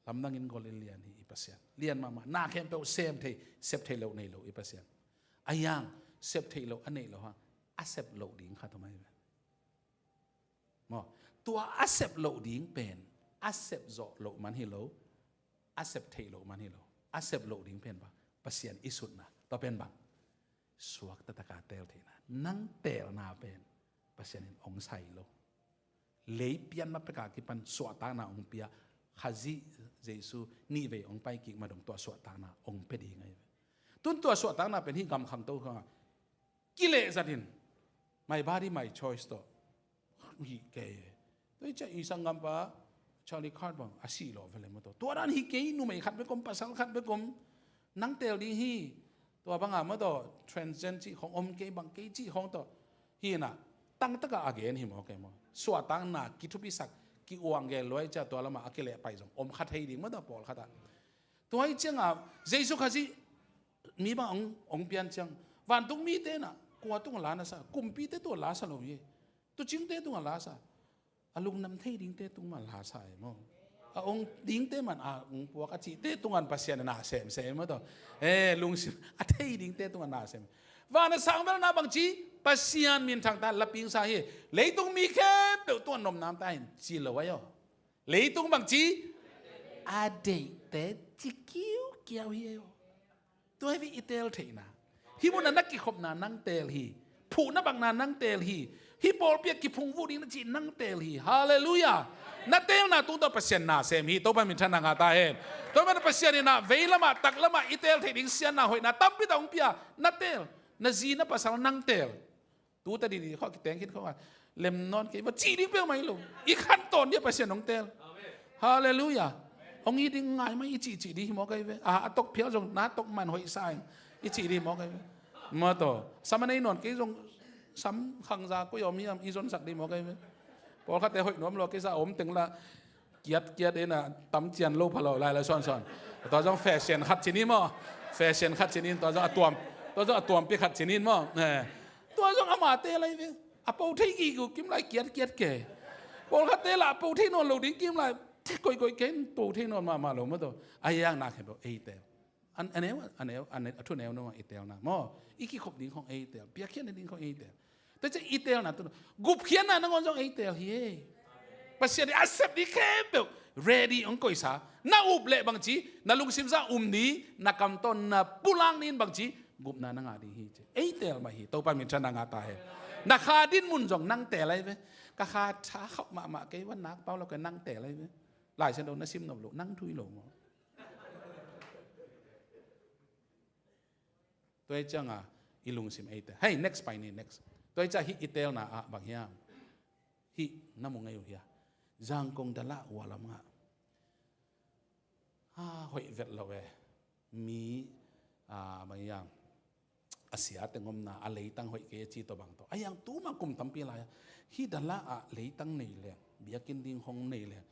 Lamdangin gol in lian hi i Pasian. Lian mahmah, na khempeuh sem thei, sep theih loh nei lo i Pasian. A hiang, sep theih loh a neih loh hang, a sep loh ding khat om ahi ve. Maw, tua a sep loh ding pen a sep zawh loh man hi lo, a sep theih loh man hi lo. A sep loh ding pen bang? Pasian i sutna. Tua pen bang? Suak taktak a teel theihna. Nang teelna pen Pasian in hong sai lo. Lei pian ma pek a kipan suahtakna hong pia, Khazih Jesu nihvei hong pai kik ma dong tua suahtakna hong pia ding ahi ve. Tun tua suahtakna pen hih gam khangto khangah kilehzat in, my body, my choice tawh hih kei. Tua hi ciah i sanggampa Charlie Kirk bang a sih lawh ve le maw tawh. Tua dan hih kei, numei khat bek om, pasal khat bek om, nang teel ding hi. Tua bangah maw tawh, transgender cih khawng om kei, bang kei cih khawng tawh. Hi na, tangtakah a gen hi maw kei maw. Suahtakna kithupisak, ki-uang gen luai ciah tua lamah a kilehpai zong om kha thei ding maw tawh, pawlkhat ah. Tua hi ciangah Jesu Khazih mi bang hong, hong pian ciang, vantung mite nah kua tungah la na sa? Kumpite tungah la sa lo hi. Tuucingte tungah la sa. A lungnuam thei dingte tungah la sa hi maw. A hong dingte man a hong puak a cihte tungah Pasian in na sem sem hi maw tawh. Eh, lungsim a thei dingte tungah na sem. Van a sang bel na bang ci? Pasian minthang ta, laping sa hi. Leitung mi khempeuh tungah nopna om ta hen ci lo ahi aw. Leitung bang ci? A deihte ci kiukiau hi ahi aw. Tua hi ve i teel theihna. Hih munah na kikhopna nang teel hi. Phuhna bakna nang teel hi. Hih pawlpi ah kiphungvuh ding na cih nang teel hi. Halleluiah. Na teelna tungtawn Pasian na sem hi. Topa minthanna ngah ta hen. Tua hi manin Pasian in ah veilamah, taklamah i teel theih ding siatna hoihna tampi tak hong pia. Na teel. Na zi na pasal nang teel. Tu ta didi khawh kiteng khin khawh a lem nawn kei va cih ding peuhmah hi lo. I khan tawn ding a Pasian hong teel. Halleluiah. Hong hi ding ngai mah i cihcih ding hi mawk ahi ve. A, a tok phial zong na tok man hoih sa ing i cih ding hi mawk ahi ve. Maw tawh, sam a nei nawn kei zong sam khangza koi a om hiam i zonsak ding hi mawk ahi ve. Pawlkhatte hoih nuam lua kei sa a om teng la kiatkiat in a tam cian lo pha lo lai lai sawnsawn. Tua zong fashion khat ci ni maw. Fashion khat ci ni, tua zong a tuam, tua zong a tuampi khat ci ni maw. Eh. Tua zong ama teel ahi ve. A po thei gige kim lai kiatkiat kei. Pawlkhatte la a po thei nawn lo ding kim lai. Koikoih kei in po thei nawn mahmah lo maw tawh. A hiang na khen lo ei teel. A neu, a neu, a neu, a thu neu neu i teelna maw. I kikhop ding khong ei teel. Piakkhiatna ding khong ei teel. Tua ciang i teelna tu gupkhiatna nangawn zong ei teel hi ei. Pasian in a sep ding khempeuh ready hong koihsa. Na up leh bang ci, na lungsim sungah um ni, na kam tawh na pulak ni in bang ci, gupna na ngah ding hi ci. Ei teel mah hi. Topa minthanna ngah ta hen. Na kha dinmun zong nang teel ahi ve. Ka kha tha khauh mahmah kei, van nak pau lo kei, nang teel ahi ve. Lai Siangtho na sim nop lo, nang thu hi lo maw. Tua hi ciangah i lungsim ei teel. Hei, next pai ni, next. Tua hi ciangah hih i teelna ah bang hiam? Hih na mu ngei uh hia? Zangkong Dalah uh a lam ngah. Ha, hoih vet lo e. Mi, ah, bang hiam, a sia teng omna, a leitang hoih kei a ci tawh bang tawh. A hiang tu mah kum tampi lai a. Hih Dalah ah leitang nei leng, biakinn ding hong nei leng,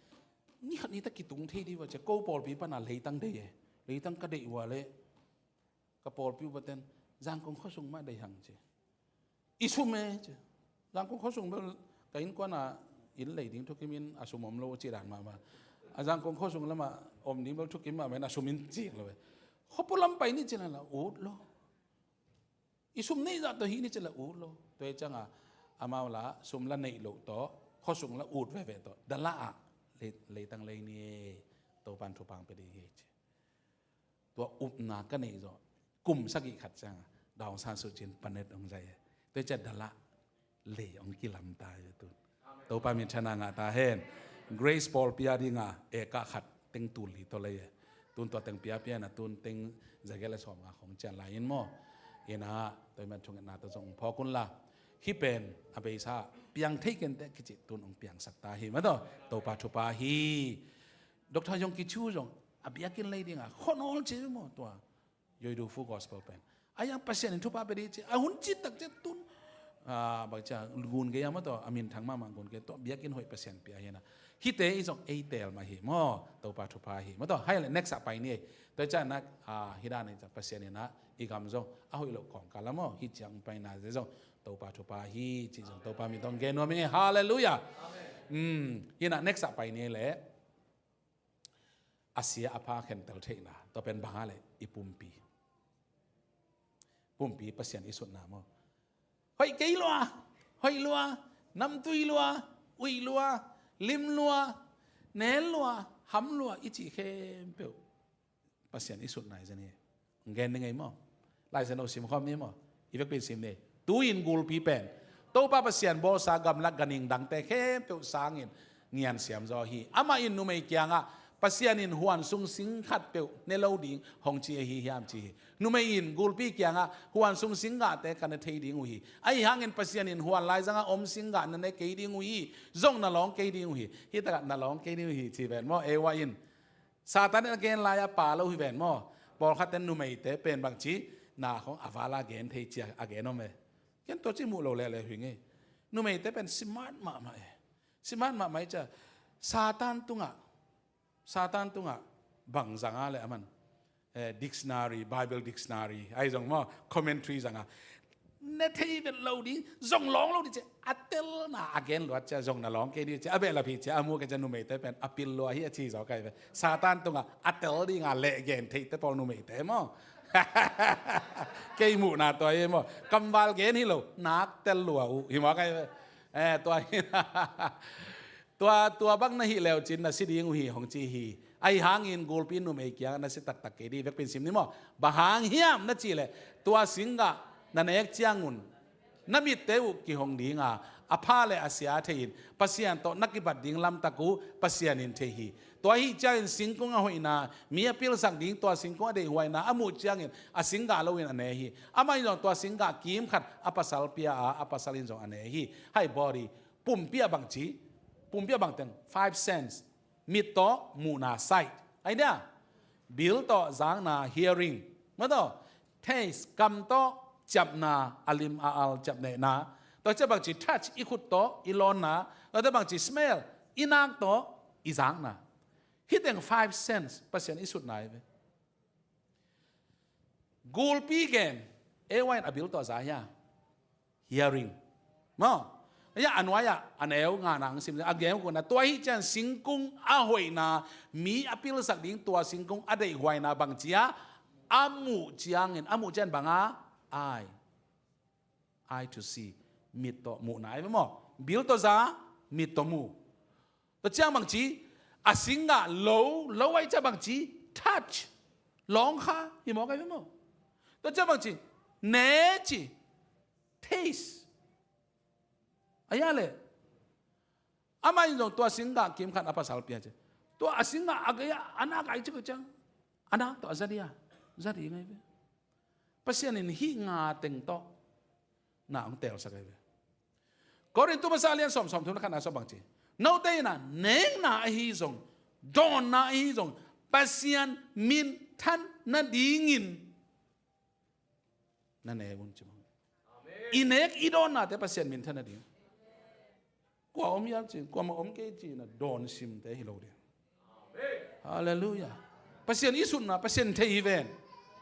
ni khat ni ta kitung thei dih uh a ci a, ko pawlpi pan a leitang deih e. Leitang ka deih uh a leh ka pawlpi upaten Zangkong khuasung mah deih hang ci. I sum e ci. Zangkong khuasung bel ka innkuan a inn lei ding thukim in a sum om lo ci dan mahmah. A Zangkong khuasung lamah om ding bel thukim mahmah in a sum in cik lo e. Khuapua lam pai ni ci la la ut lo. I sum neih zah tawh hih ni ci la ut lo. Tua hi ciangah amau la sum la neih loh tawh khuasung la ut veve tawh Dalah ah lei, leitang lei ni e. Topan thupha pia ding hi ci. Tua upna ka neih zawh kum sagih khat ciangah Daw Aung San Suu Kyi in panet hong zaih e. Tua hi ciah Dalah lei hong kilam ta hi tun. Topa minthanna ngah ta hen. Grace pawlpi a dinga eka khat teng tul li tawh lei e. Tun tua teng piapia na tun teng zagiat le sawmnga khong cian lai in maw. Ina tua hi man thungetna tawh zong phawk un la. Hih pen a beisa piang thei kenteh kici tun hong piangsak ta hi mah tawh. Topa thupha hi. Doctor Yonggi Cho zong a biakinn lei dinga khuanawl ci maw tua. Yoi Du Fu Gospel pen a hiang Pasian in thupha pia dih ci a hun cin tak ciah tun. Ah, bang ciah ngun gei a mah tawh a minthang mahmah ngun gei tawh biakinn hoih Pasian pia hi na. Hihte i zong ei teel mah hi maw. Topa thupha hi mah tawh. Hai le next ah pai ni ei. Tua ciah nak, ah, hi dan ei ciah Pasian in ah i gam zong a hoih loh kawngkal a maw. Hih ciang paina zia zong Topa thupha hi ci zong Topa min tawh gen nuam ing ei. Halleluiah. Amen. Hmm, hi na next ah pai ni ei le. A sia a pha khentel theihna tua pen bang a le i pumpi. Pumpi Pasian i sutna maw. Hoih kei lua, hoih lua, namtui lua, uih lua, lim lua, nel lua, ham lua i cih khempeuh Pasian i sutna i zen hi. Gen ni ngei maw. Lai Siangtho sim khawm ni maw. I vekpi in sim ni. Tu-in gulpi pen Topa Pasian bawlsa gamlak ganhing dangte khempeuh sangin ngiansiam zaw hi. Amah in numei kiangah Pasian in huan sung sing khatpeuh ne lo ding hong ci ahi hiam ci hi. Numei in gulpi kiangah huan sung sing gahte ka ne thei ding uh hi. Ahi hangin Pasian in huan laizangah om sing gah na ne kei ding uh hi. Zong na lawng kei ding uh hi. Hih takah na lawng kei ding uh hi ci ven maw. Eva in Satan in a gen lai-a pha lo hi ven maw. Pawlkhatte numeite pen bangci na khong a vala gen thei cia a gen om e. Ken tua ci muh lo lehleh hi ngei. Numeite pen smart mahmah e. Smart mahmah i cia Satan tungah, Satan tungah bang zanga le a man eh, dictionary, Bible dictionary, ahi zong maw, commentary zanga, na thei vet lo ding, zong lawng lo ding ci a, a telna a gen luat ci a, zong na lawng kei ding ci a, a behlap hi ci a, a mu kei ci a, numeite pen a pil lua hi a ci zaw kai ve. Satan tunga a tel dinga leh gen theite pawl numeite maw. Kei muhna tua hi maw. Kamval gen hi lo, nak tel lua uh hi maw kai ve. Eh, tua hi. Tua, tua bang na hih leucin na si ding uh hi hong ci hi. Ahi hangin gulpi numei kiang na si taktak kei ding, vekpi in sim ni maw. Bang hang hiam na cih leh, tua singgah na nek ciangun na mitte uh kihong dinga, a pha le a sia thei-in Pasian tawh na kibat ding lamtak uh Pasian in thei hi. Tua ahih ciangin singkung a hoihna, mi a pilsak ding tua singkung a deihhuaina a muh ciangin a singgah loin a ne hi. Amah in zong tua singgah kim khat a pasal pia a, a pasal in zong a ne hi. Hai body, pumpi ah bangci, pumpi ah bangteng, five sense. Mit tawh muhna, sight. Ai dia, bil tawh zakna, hearing. Maw tawh, taste, kam tawh ciapna, a lim a al ciapnehna. Tua ciah bangci, touch, i khut tawh i lawnna. Tua ciah bangci, smell, i nak tawh i zakna. Hih teng five sense Pasian i sutna hi ve. Gulpi gen, A Y in a bil tawh za hia? Hearing. Maw? Hia a nuai-ah a neu ngana ang sim, a gen uh na, tua ahih ciang singkung a hoihna, mi a pilsak ding tua singkung a deihhuaina bangci a, a muh ciangin, a muh ciang banga, eye. Eye to see. Mit tawh muhna hi ve maw. Bil tawh za, mit tawh mu. Tua ciang bangci, a singgah lo, lo ahih ciang bangci, touch. Lawng kha, hi mawk ahi ve maw. Tua ciang bangci, ne ci, taste. A hia leh, amah in zong tua singgah kim khat a pasal pia ci. Tua a singgah a gei a, a nak a i ci ko ciang, a nak tawh a za dia, za ding ahi ve. Pasian in hih nga teng tawh na hong teelsak ahi ve. Korintu masa lian sawm, sawm thum le khatna sawm bangci, note in a nekna ahi zong, dawnna ahi zong, Pasian minthan nadingin na ne un ci maw. I nek i dawnnate Pasian minthan nading. Kua om hiam ci, kuamah om kei ci na dawn simte hi lo ding. Halleluiah. Pasian i sutna, Pasian thei hi ven.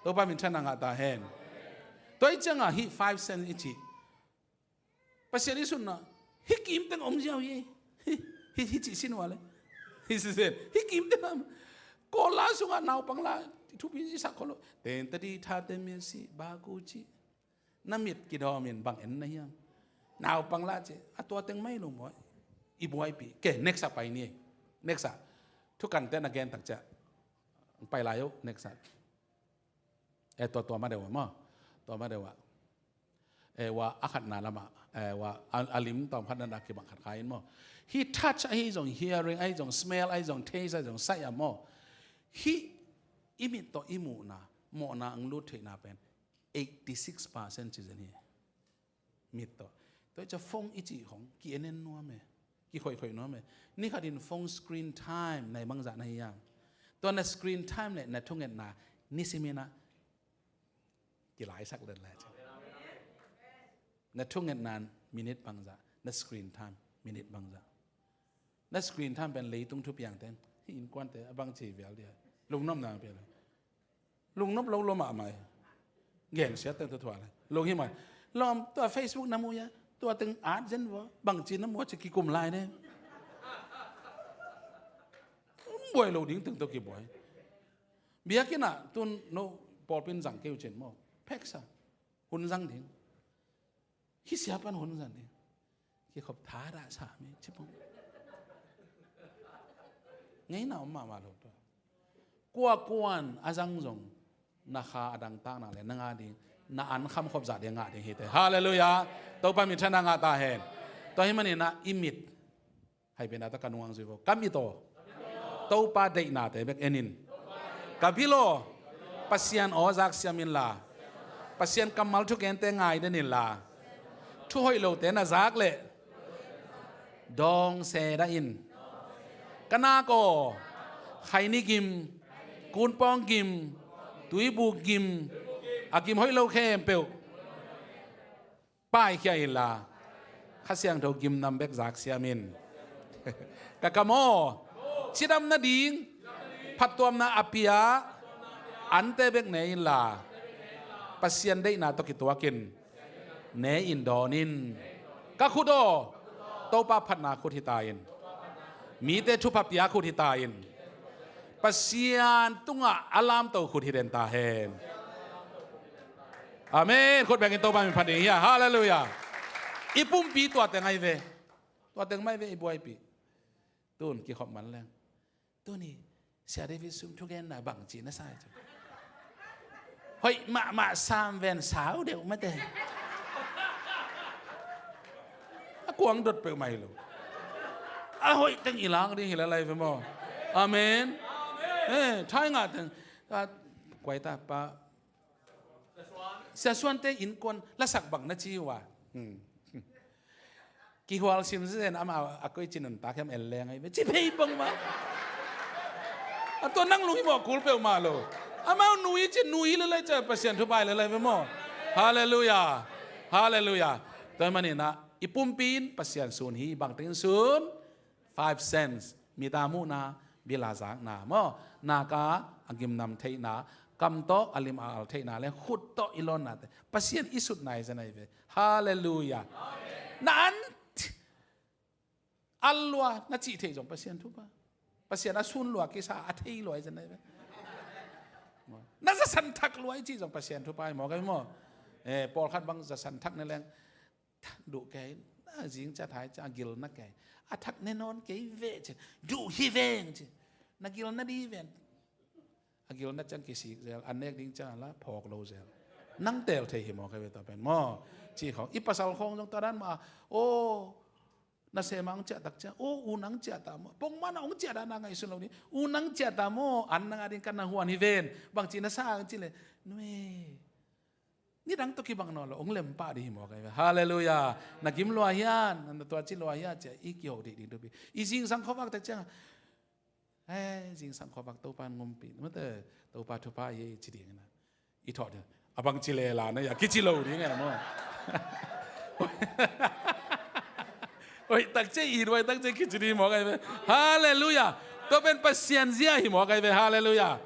Topa minthanna ngah ta hen. Tua ahih ciangin hih five sense i cih, Pasian i sutna, hih kim teng om ziau hi. Hih, hih, hih cih sin ua le. Hih si sen. Hih kim teng om. Kawl la sungah naupang la thupi i sak khol lo. Ten tadi tha ten mia si ba ku ci. Na mit kidawmin bang en na hiam? Naupang la ci. A tua teng mai lo maw. I buaipih. Ke, next ah pai ni. Next ah. Thukante na gen tak ciah. Pai lai uh, next ah. Eh, tua, tua ma deuh ah maw. Tua ma deuh ah. Eh, ua a khatna lamah, eh, ua a, a lim tawm khatna na kibang khat kha in maw. Hih touch ahi zong, hearing ahi zong, smell ahi zong, taste ahi zong, sight ah maw. Hih i mit tawh i muhna, mawhna ang lut theihna pen eighty six percent ci zen hi. Mit tawh. Tua i ca phone i cih khong, ki en en nuam e, ki khoih khoih nuam e. Ni khat in phone screen time, nai bangzah na hi hiam? Tua na screen time le na thungetna, nisimin ah kilaisak den lai ci. Na thungetna minute bangzah, na screen time minute bangzah. Na screen time pen leitung thupiang teng, hih innkuante a bangci vial dia. Lungnopna pia lo. Lungnop lo lo mahmah hi. Gensiat teng thuthua lai. Lung hi mai. Lawm, tua Facebook na mu hia? Tua teng at zen vua. Bangci na mu a ci kikum lai ne. Buai lo ding teng tawh kibuai. Biakinn ah tun no pawlpi in zang kei uh cin maw. Pheksa. Hun zang ding. Hih sia pan hun zang ding. Kikhop tha dah sa mi ci pong. Ngeina om mahmah lo tua. Kuakuan a zang zong na kha a dangtakna le na ngah ding. Na an khamkhop zah ding ngah ding hi te. Halleluiah. Topa minthanna ngah ta hen. Tua hih manin ah i mit Hai pena ta ka nung ang zui vo. Ka mit aw, Topa deihnate bek en in. Ka bil aw, Pasian aw zak siam inla, Pasian kammal thugente ngai den inla, thu hoih lote na zak leh dawng se dah in. Ka nak aw, khaini gim, kunpawng gim, tuibuk gim, a gim hoih lo khempeuh paikhia inla, Kha Siangtho gimnam bek zak siam in. Ka kam aw, cidam nading phattuamna a pia, Ante bek ne inla, Pasian deihna tawh kituakin ne in dawn in. Ka khut aw, Topa phatna khut hi ta in. Mite thupha pia khut hi ta in. Pasian tungah a lamto khut hi den ta hen. Amen. Khut bengin Topa min phat ding hi a. Halleluiah. I pumpi tua teng ahi ve. Tua teng mah ahi ve i buaipih. Tun kikhop man leng. Tuni Sia David sum thugenna bangci na sa hi ci. Hoih mahmah sam ven sau deuh mate. A kuang dot peuhmah hi lo. A hoih teng i lak ding hi lalai ve maw? Amen. Eh, thai ngah teng. Kuai ta pa Sia Suante innkuan lasak bang na ci uh a. Hmm. Kihual sim zen ama a koi ci nuntak hiam en leng ahi ve. Ci phei bang mah. A tua nang lunghimawh kul peuhmah lo. Amau nui ci nui lelai ci Pasian thupha hi lelai ve maw? Halleluiah. Halleluiah. Tua hi maninah i pumpi in Pasian sun hi bangteng in sun five cents, mita muhna, bila zakna maw, naka a gimnam theihna, kam tawh a lim a al theihna le khut tawh i lawnnate Pasian i sutna hi zen ahi ve. Halleluiah. Na an al lua na cih theih zong Pasian thupha. Pasian a sun lua kisa a thei lua hi zen ahi ve. Na zasan thak lua i cih zong Pasian thupha hi maw ka hi maw? Eh, pawlkhat bang zasan thak ne leng duh kei, na zing ciat hai ciat a gil na kei. A thak ne nawn kei ve ci. Duh hi veng ci. Na gil na di ven. A gil na ciang kisik zel, a nek ding ciang a la phawk lo zel. Nang tel thei hi maw kei ve tua pen maw? Ci khawng, i pasal khawng zong tua dan mah a. Aw, na sema hong ciah tak ciang, aw, u nang ciah ta maw? Pongmana hong ciah dan a ngaihsun lo ni. U nang ciah ta maw? An nang a ding kan na huan hi ven. Bangci na sa ang ci le. Nue. Nidang tawh kibang nawn lo, hong lem pah ding hi maw kei ve. Halleluiah. Na gim lua hian, na tua ci lua hian, cia i kiho dih ding thupi. I zingsang khuavak tak ciang, eh, zingsang khuavak Topa in ngumpi. Mate, Topa thupha hi ci ding na. I thawh ding. A bang ci lela na ia, kici lo ding e maw. Oi, tak cia i duai, tak cia kici ding maw kei ve. Halleluiah. Tua pen Pasian zia hi maw kei ve. Halleluiah.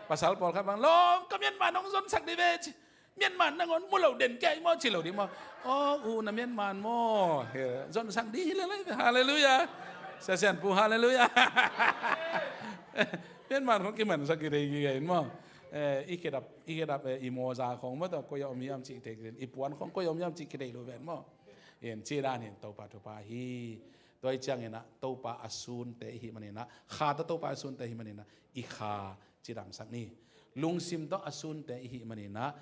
Pasal pawlkhat bang, lawm, ka mianma nong zonsak dih ve ci. Mianma nangawn mu lo den kei maw ci lo ding maw? Aw, u na mianma maw? He, zonsak dih hi lelai ve. Halleluiah. Sia Sian Pu, halleluiah. Mianma khong kimansak kidei kikei maw? Eh, i khedap, i khedap, eh, i mawza khong maw tawh koi a om hiam cih thei kidei. I puan khong koi a om hiam cih kidei lo ven maw? En ci dan hin Topa thupha hi. Tua hi cianginah Topa a sunte i hih maninah, kha tawh Topa a sunte i hih maninah i kha cidamsak ni. Lungsim tawh a sunte i hih maninah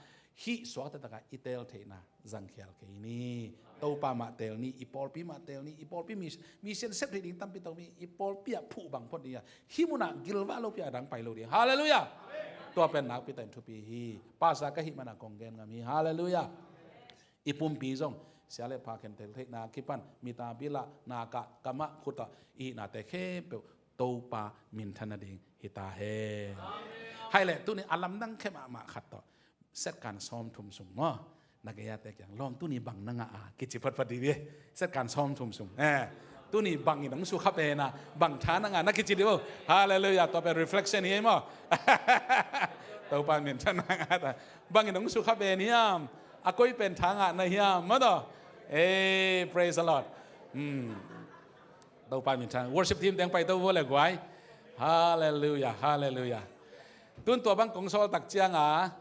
hih suakta takah i teel theihna zangkhial kei ni. Topa mah teel ni, i pawlpi mah teel ni, i pawlpi mi, mi siansep theih ding tampi tawh mi, i pawlpi ah phuh bang phot ding a, hih munah gilvah lopi a dang pai lo ding. Halleluiah. Tua pen nakpi takin thupi hi. Pasa ka hih manah kong gen ngam hi. Halleluiah. I pumpi zong sia le pha khentel theihna kipan mita, bila, naka, kamah, khutah i hihnate khempeuh Topa minthan nading hi ta hen. Hai le tuni a lamdang khe mahmah khat tawh, setkan sawmthum sung maw, na gei-ate kiang lawm tuni bang na ngah a kici phatphat dih ve. Setkan sawmthum sung, eh, tuni bangin hong sukha pen a, bang tha na ngah na kici dih vo. Halleluiah. Tua pen reflection hi ei maw? Topa minthan na ngah ta, bangin hong sukha pen hiam? A koi pen tha ngah na hiam maw tawh? Eh, praise the Lord. Hmm. Topa minthan. Worship team teng paito vo le guai. Halleluiah, halleluiah. Tun tua bang kong sawl tak cianga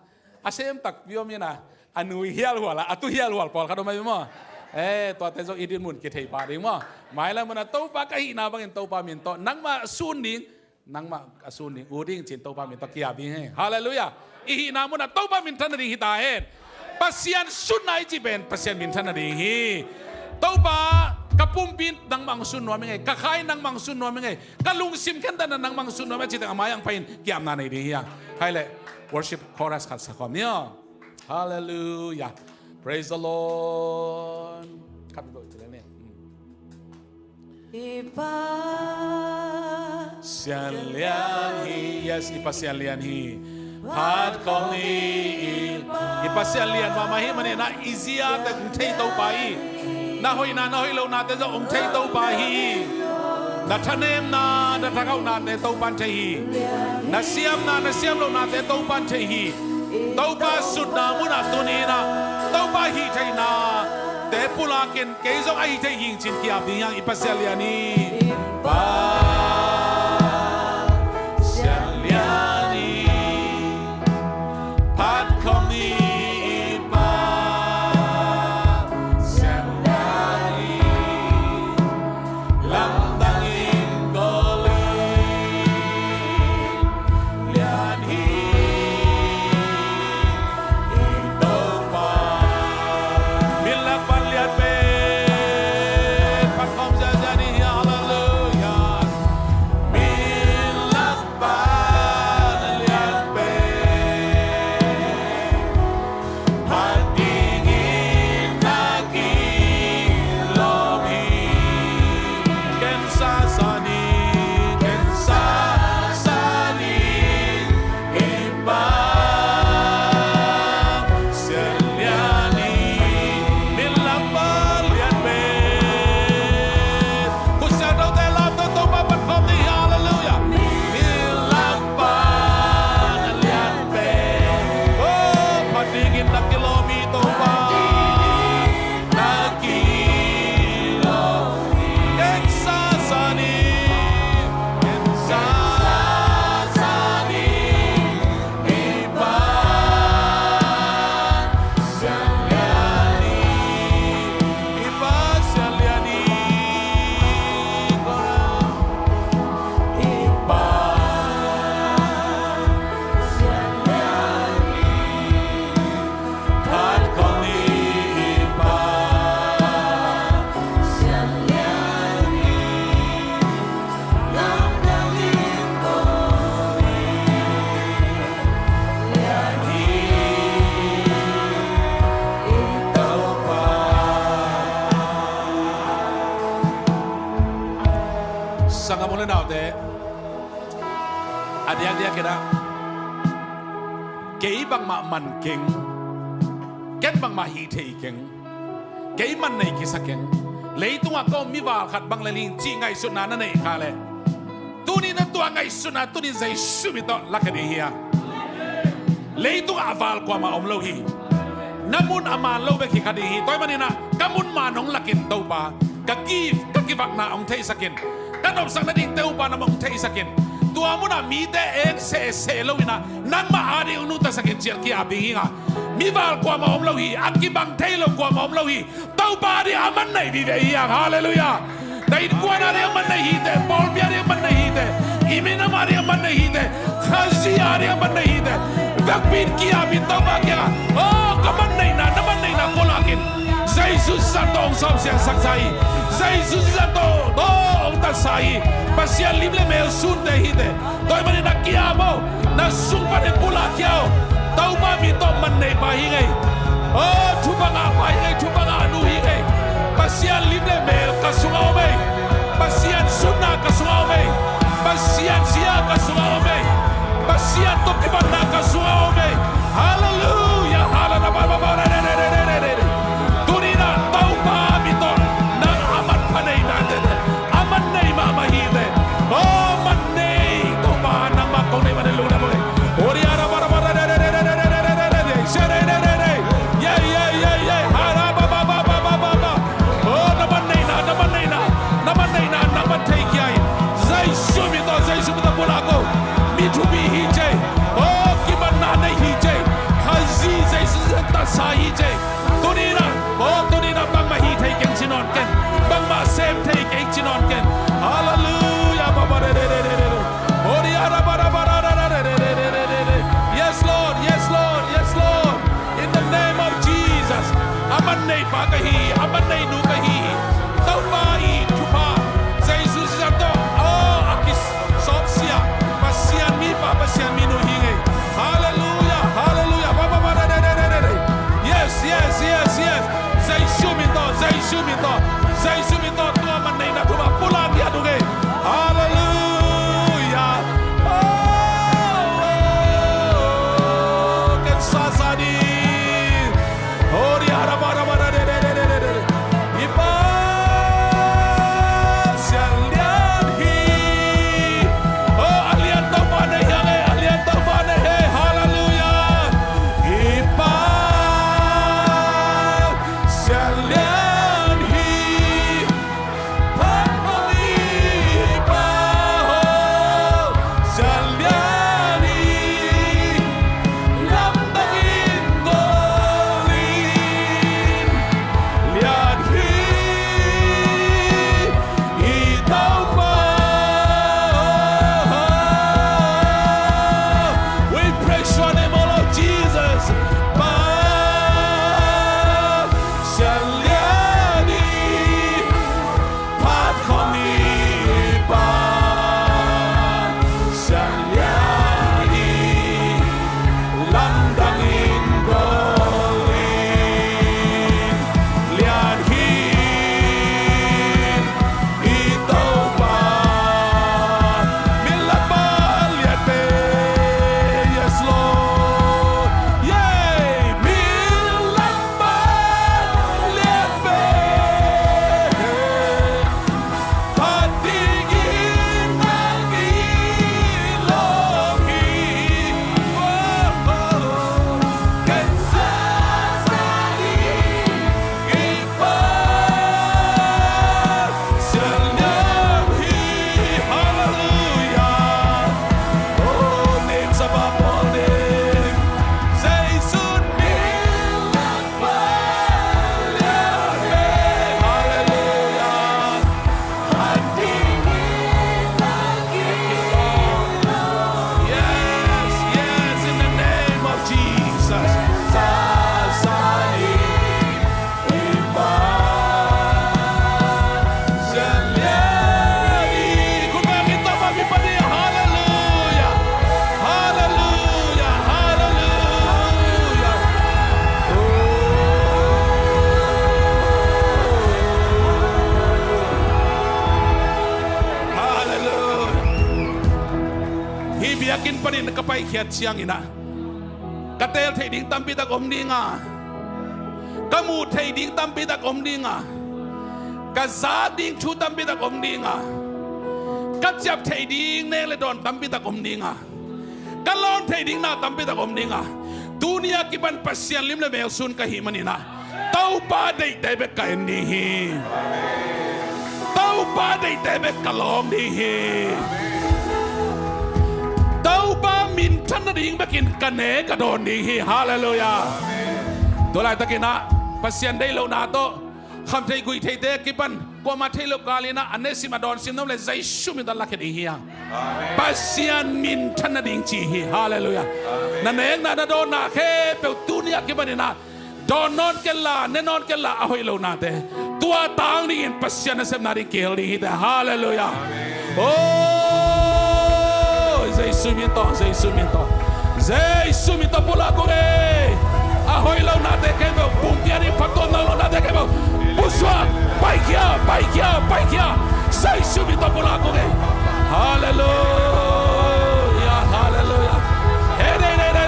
a sem takpi om ina, a nui hialhual a, a tu hialhual pawlkhat om ahi maw? Eh, tuate zong i dinmun kithei pah ding maw? Mailam munah Topa ka hihna bangin Topa min tawh nangmah sun ding, nangmah a sun ding, u ding cin Topa min tawh kiap ding hi. Halleluiah. I hihna munah Topa minthan nading hi ta hen. Pasian sunna i cih pen Pasian minthan nading hi. Topa, ka pumpi in nangmah hong sun nuam hi ngei, ka kha in nangmah hong sun nuam hi ngei, ka lungsim khentatna nangmah hong sun nuam hi a cih teng a mai-ah hong pai-in kiapna nei ding hi hang. Hai le, worship chorus khat sa khawm ni aw. Halleluiah. Praise the Lord. Khat mi ko i ci le ni. Hmm. I Pasian lian hi. Yes, i Pasian lian hi. Phat khawm ni. I Pasian lian mahmah hi maninah i ziate hong thei Topa hi. Na hoihna, na hoih lohnate zong hong thei Topa hi. Na thanemna, na thangauhnate Topa'n thei hi. Na siamna, na siamlohnate Topa'n thei hi. Topa sutna munah tuni-in ah Topa hih theihnate pulakin kei zong a hih thei hi ing ci-in ki-ap ding hi hang. I Pasian lian hi. I Pasian lian hi. Phat khawm ni i Pasian lian hi. Lamdang in kawl in lian hi i Topa. Min lak pan lian pen phat khawm ziahziah ni hi. Halleluiah. Min lak pan lian pen phat dingin na kilawm hi. Ken sasa ni, ken sasa ni, i Pasian lian hi. Min lak pan lian pen. Khut siangthote lam tawh Topa phat khawm ni. Halleluiah. Min lak pan lian pen. Oh, phat dingin na kilawm hi Topa. Na kilawm hi. Ken sasa ni, ken sasa ni, i Pasian lian hi. I Pasian lian hi. I Pasian lian hi. Phat khawm ni i Pasian lian hi. Lamdang in kawl in lian hi i Topa. Sanggam u le naute, a diakdiakin ah kei bangmah man keng, ken bangmah hih thei keng, kei man nei kisa keng, leitungah ka om mival khat bang lel hi ing cih ngaihsutna na neih kha leh, tuni-in ah tua ngaihsutna tuni-in Jesu min tawh lakhia ding hi a. Leitungah a val kuamah om lo hi. Na mun a man lo bek hi kha ding hi. Tua ahih manin ah ka mun man hong lakin Topa, ka gift, ka kivakna hong theisak in. Ka nopsak nadingte upa na hong theisak in. Tua munah mite eng sehseh lo-in ah nangmah ading hong nungtasak in ci-in ki-ap ding hi ing a. Mival kuamah om lo hi. A kibang thei lo kuamah om lo hi. Topa ading a man nei vive hi hang. Halleluiah. Na innkuan ading a man nei hi teh, pawlpi ading a man nei hi teh, i minam ading a man nei hi teh, Khazih ading a man nei hi teh, vekpi-in ki-ap in Topa kiangah, oh, ka man neihna, na man neihna pulak in. Jesu Khrist tawh hong sawpsiangsak sa hi. Jesu Khrist tawh, oh, hong tatsa hi. Pasian lim le mel sunte hi teh. Tua ahih manin na ki-ap o, na sung panin pulak khia o. Topa min tawh man nei pa hi ing ei. Oh, thupha ngah pa hi ing ei, thupha ngah nu hi ing ei. Pasian lim le mel ka sungah om ei. Pasian sunna ka sungah om ei. Pasian zia ka sungah om ei. Pasian tawh kipatna ka sungah om ei. Halleluiah, halleluiah. Tuni-in ah Topa min tawh nang a man pha nei nate, a man nei mahmah hi teh. Oh, man nei Topa, nangmah kong nei man nei lungdam ung ei. Ori ara bara bara re re re. Ye ye ye ye. Hara ba ba ba. Oh, na man neihna, na man neihna, na man neihna nang man thei khia in. Jesu min tawh, Jesu min tawh pulak o. Mi thupi hi ci ei. Oh, kipatna nei hi ci ei. Khazih Jesu Khrist tawh tatsa hi ci ei. Tuni-in ah, oh, tuni-in ah bangmah hih thei keng ci nawn ken. Bangmah sem thei keng ci nawn ken. Halleluiah. Ba ba re re re re re. Ori ara bara bara re re re. Yes, Lord. Yes, Lord. Yes, Lord. In the name of Jesus. A man nei pa ka hi hi. A man nei nu ka hi hi. Topa i thupha, Jesu Khrist tawh, oh, a kisawpsia Pasian mipa, Pasian minu hi ing ei. Halleluiah, halleluiah. Ba ba ba re re re re re. Yes, yes, yes, yes. Jesu min tawh, Jesu min tawh, Jesu min tawh tua man neihna thupha pulak khia ung ei. Halleluiah. Oh, oh, oh, ken sasa ni. Oh, ri ara bara bara re re re re re. paikhiat ciangin ah ka teel theih ding tampi tak om ding a, ka muh theih ding tampi tak om ding a, ka zak ding thu tampi tak om ding a, ka ciap theih ding nek le dawn tampi tak om ding a, ka lawn theih ding na tampi tak om ding a, tuni a kipan Pasian lim le mel sun ka hih manin ah Topa deihte bek ka en ding hi. Topa deihte bek ka lawng ding hi. Topa minthan nading bekin ka ne ka dawn ding hi. Halleluiah. Tua laitakin ah Pasian deih lohna tawh khamtheih guihtheihte a kipan kuamah theih loh kalin ah a nesim a dawnsim na om leh Jesu min tawh lakhia ding hi hang. Pasian minthan nading ci hi. Halleluiah. Na nekna na dawnna khempeuh tuni a kipanin ah dawn nawn kenla, ne nawn kenla a hoih lohnate tua tang dingin Pasian nasepna ding kihel ding hi teh. Halleluiah. Oh, Jesu min tawh, Jesu min tawh, Jesu min tawh pulak ung ei. A hoih lohnate khempeuh, pumpi a ding phattuamna lohnate khempeuh pusuak, paikhia, paikhia, paikhia. Jesu min tawh pulak ung ei. Halleluiah, halleluiah. Hey, hey, hey.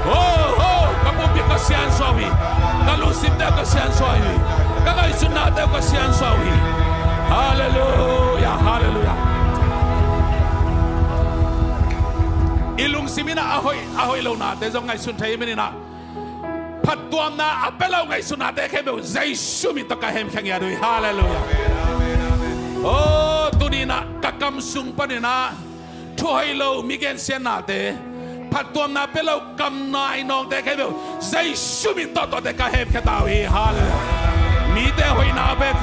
Oh, oh, ka pumpi ka siansuah uh hi. Ka lungsimte ka siansuah uh hi. Ka ngaihsutnate ka siansuah uh hi. Halleluiah, halleluiah. I lungsim in ah a hoih, a hoih lohnate zong ngaihsun thei manin ah phattuamna a pia lo ngaihsutnate khempeuh Jesu min tawh ka hemkhia ngiat uh hi. Halleluiah. Oh, tuni in ah ka kam sung panin ah thu hoih lo, mi gensiatnate, phattuamna pia lo kam nai nawngte khempeuh Jesu min tawh tuate ka hemkhia ta uh hi. Halleluiah. Mite hoihna bek,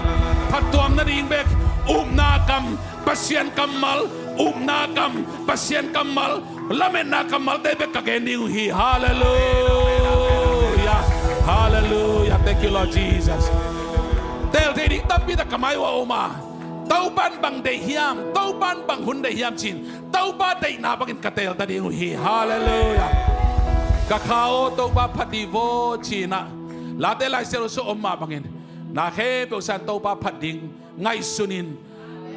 phattuam nading bek, upna kam, Pasian kammal, upna kam, Pasian kammal, lametna kammalte bek ka gen ding uh hi. Halleluiah. Halleluiah. Thank you, Lord Jesus. Teel theih ding tampi tak ka mai uh a om a, Topa'n bang deih hiam, Topa'n bang hun deih hiam ci-in Topa deihna bangin ka teel ta ding uh hi. Halleluiah. Ka kha aw, Topa phat hi vaw ci-in ah Late Lai Siangtho sung om mah bangin na khempeuh sang Topa phat ding ngaihsun in,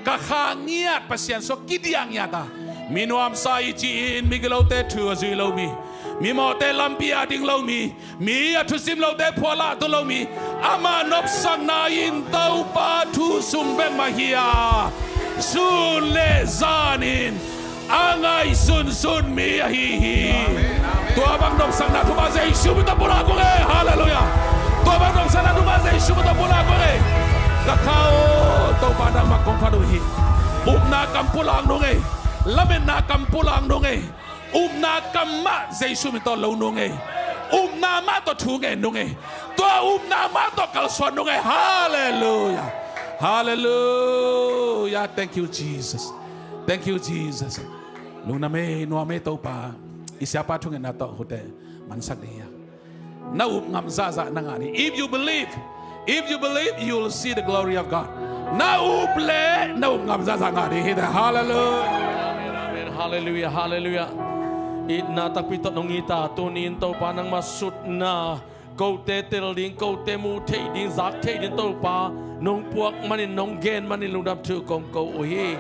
ka kha ngiat Pasian sung kidiah ngiat a, mi nuamsa i ci-in migilote thu a zui lo mi, mimawhte lampi a ding lo mi, mi a thusim lote phualah tu lo mi, amah nopsakna in Topa thu sung bek mah hi a, sun le zan in a ngaihsunsun mi ahi hi. Tua bang nopsakna thupha Jesu min tawh pulak ung ei. Halleluiah. Tua bang nopsakna thupha Jesu min tawh pulak ung ei. Ka kha aw, Topa nangmah kong phat uh hi. Upna kam pulak nung ei. Lametna kam pulak nung ei. Upna kam mah Jesu min tawh lo nung ei. Upna mah tawh thu ngen nung ei. Tua upna mah tawh kalsuan nung ei. Halleluiah. Halleluiah. Thank you, Jesus. Thank you, Jesus. Lungdam ei, nuam ei Topa. I siapa thungetna tawh hute mansak ding hi a. Na up ngam zahzah na ngah ding. If you believe, if you believe, you will see the glory of God. Na up leh na up ngam zahzah ngah ding hi teh. Halleluiah. Amen, amen. Halleluiah, halleluiah. Itna takpi tawh nong it a, tuni in Topa nangmah sutna, kote tel ding, kote muh theih ding, zak theih ding Topa nong puak manin, nong gen manin lungdam thu kong ko uh hi.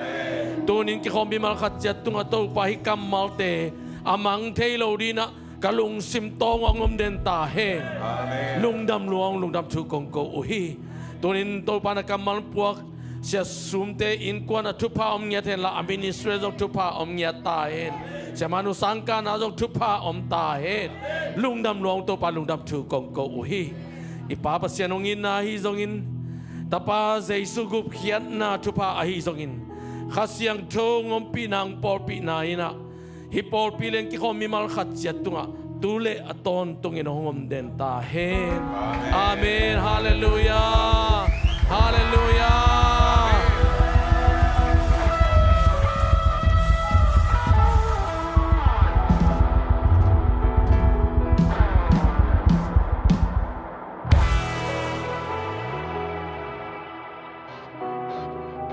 Tuni in kikhawm mimal khat ciat tungah Topa hih kammalte a mang thei lo dingin ah ka lungsim tawng ah hong om den ta hen. Amen. Lungdam lua ung, lungdam thu kong ko uh hi. Tuni in Topa na kammal puak Sia Sumte innkuan ah thupha om ngiat hen la, a ministry zong thupha om ngiat ta hen. Sia Manu sangkahna zong thupha om ta hen. Lungdam lua ung Topa, lungdam thu kong ko uh hi. I Pa Pasian hong itna ahi zongin, Tapa Jesu gupkhiatna thupha ahi zongin, Kha Siangtho hong ompihna, hong pawlpihna in ah hih pawlpi leng kikhawm mimal khat ciat tungah tu le a tawntungin hong om den ta hen. Amen. Halleluiah. Halleluiah.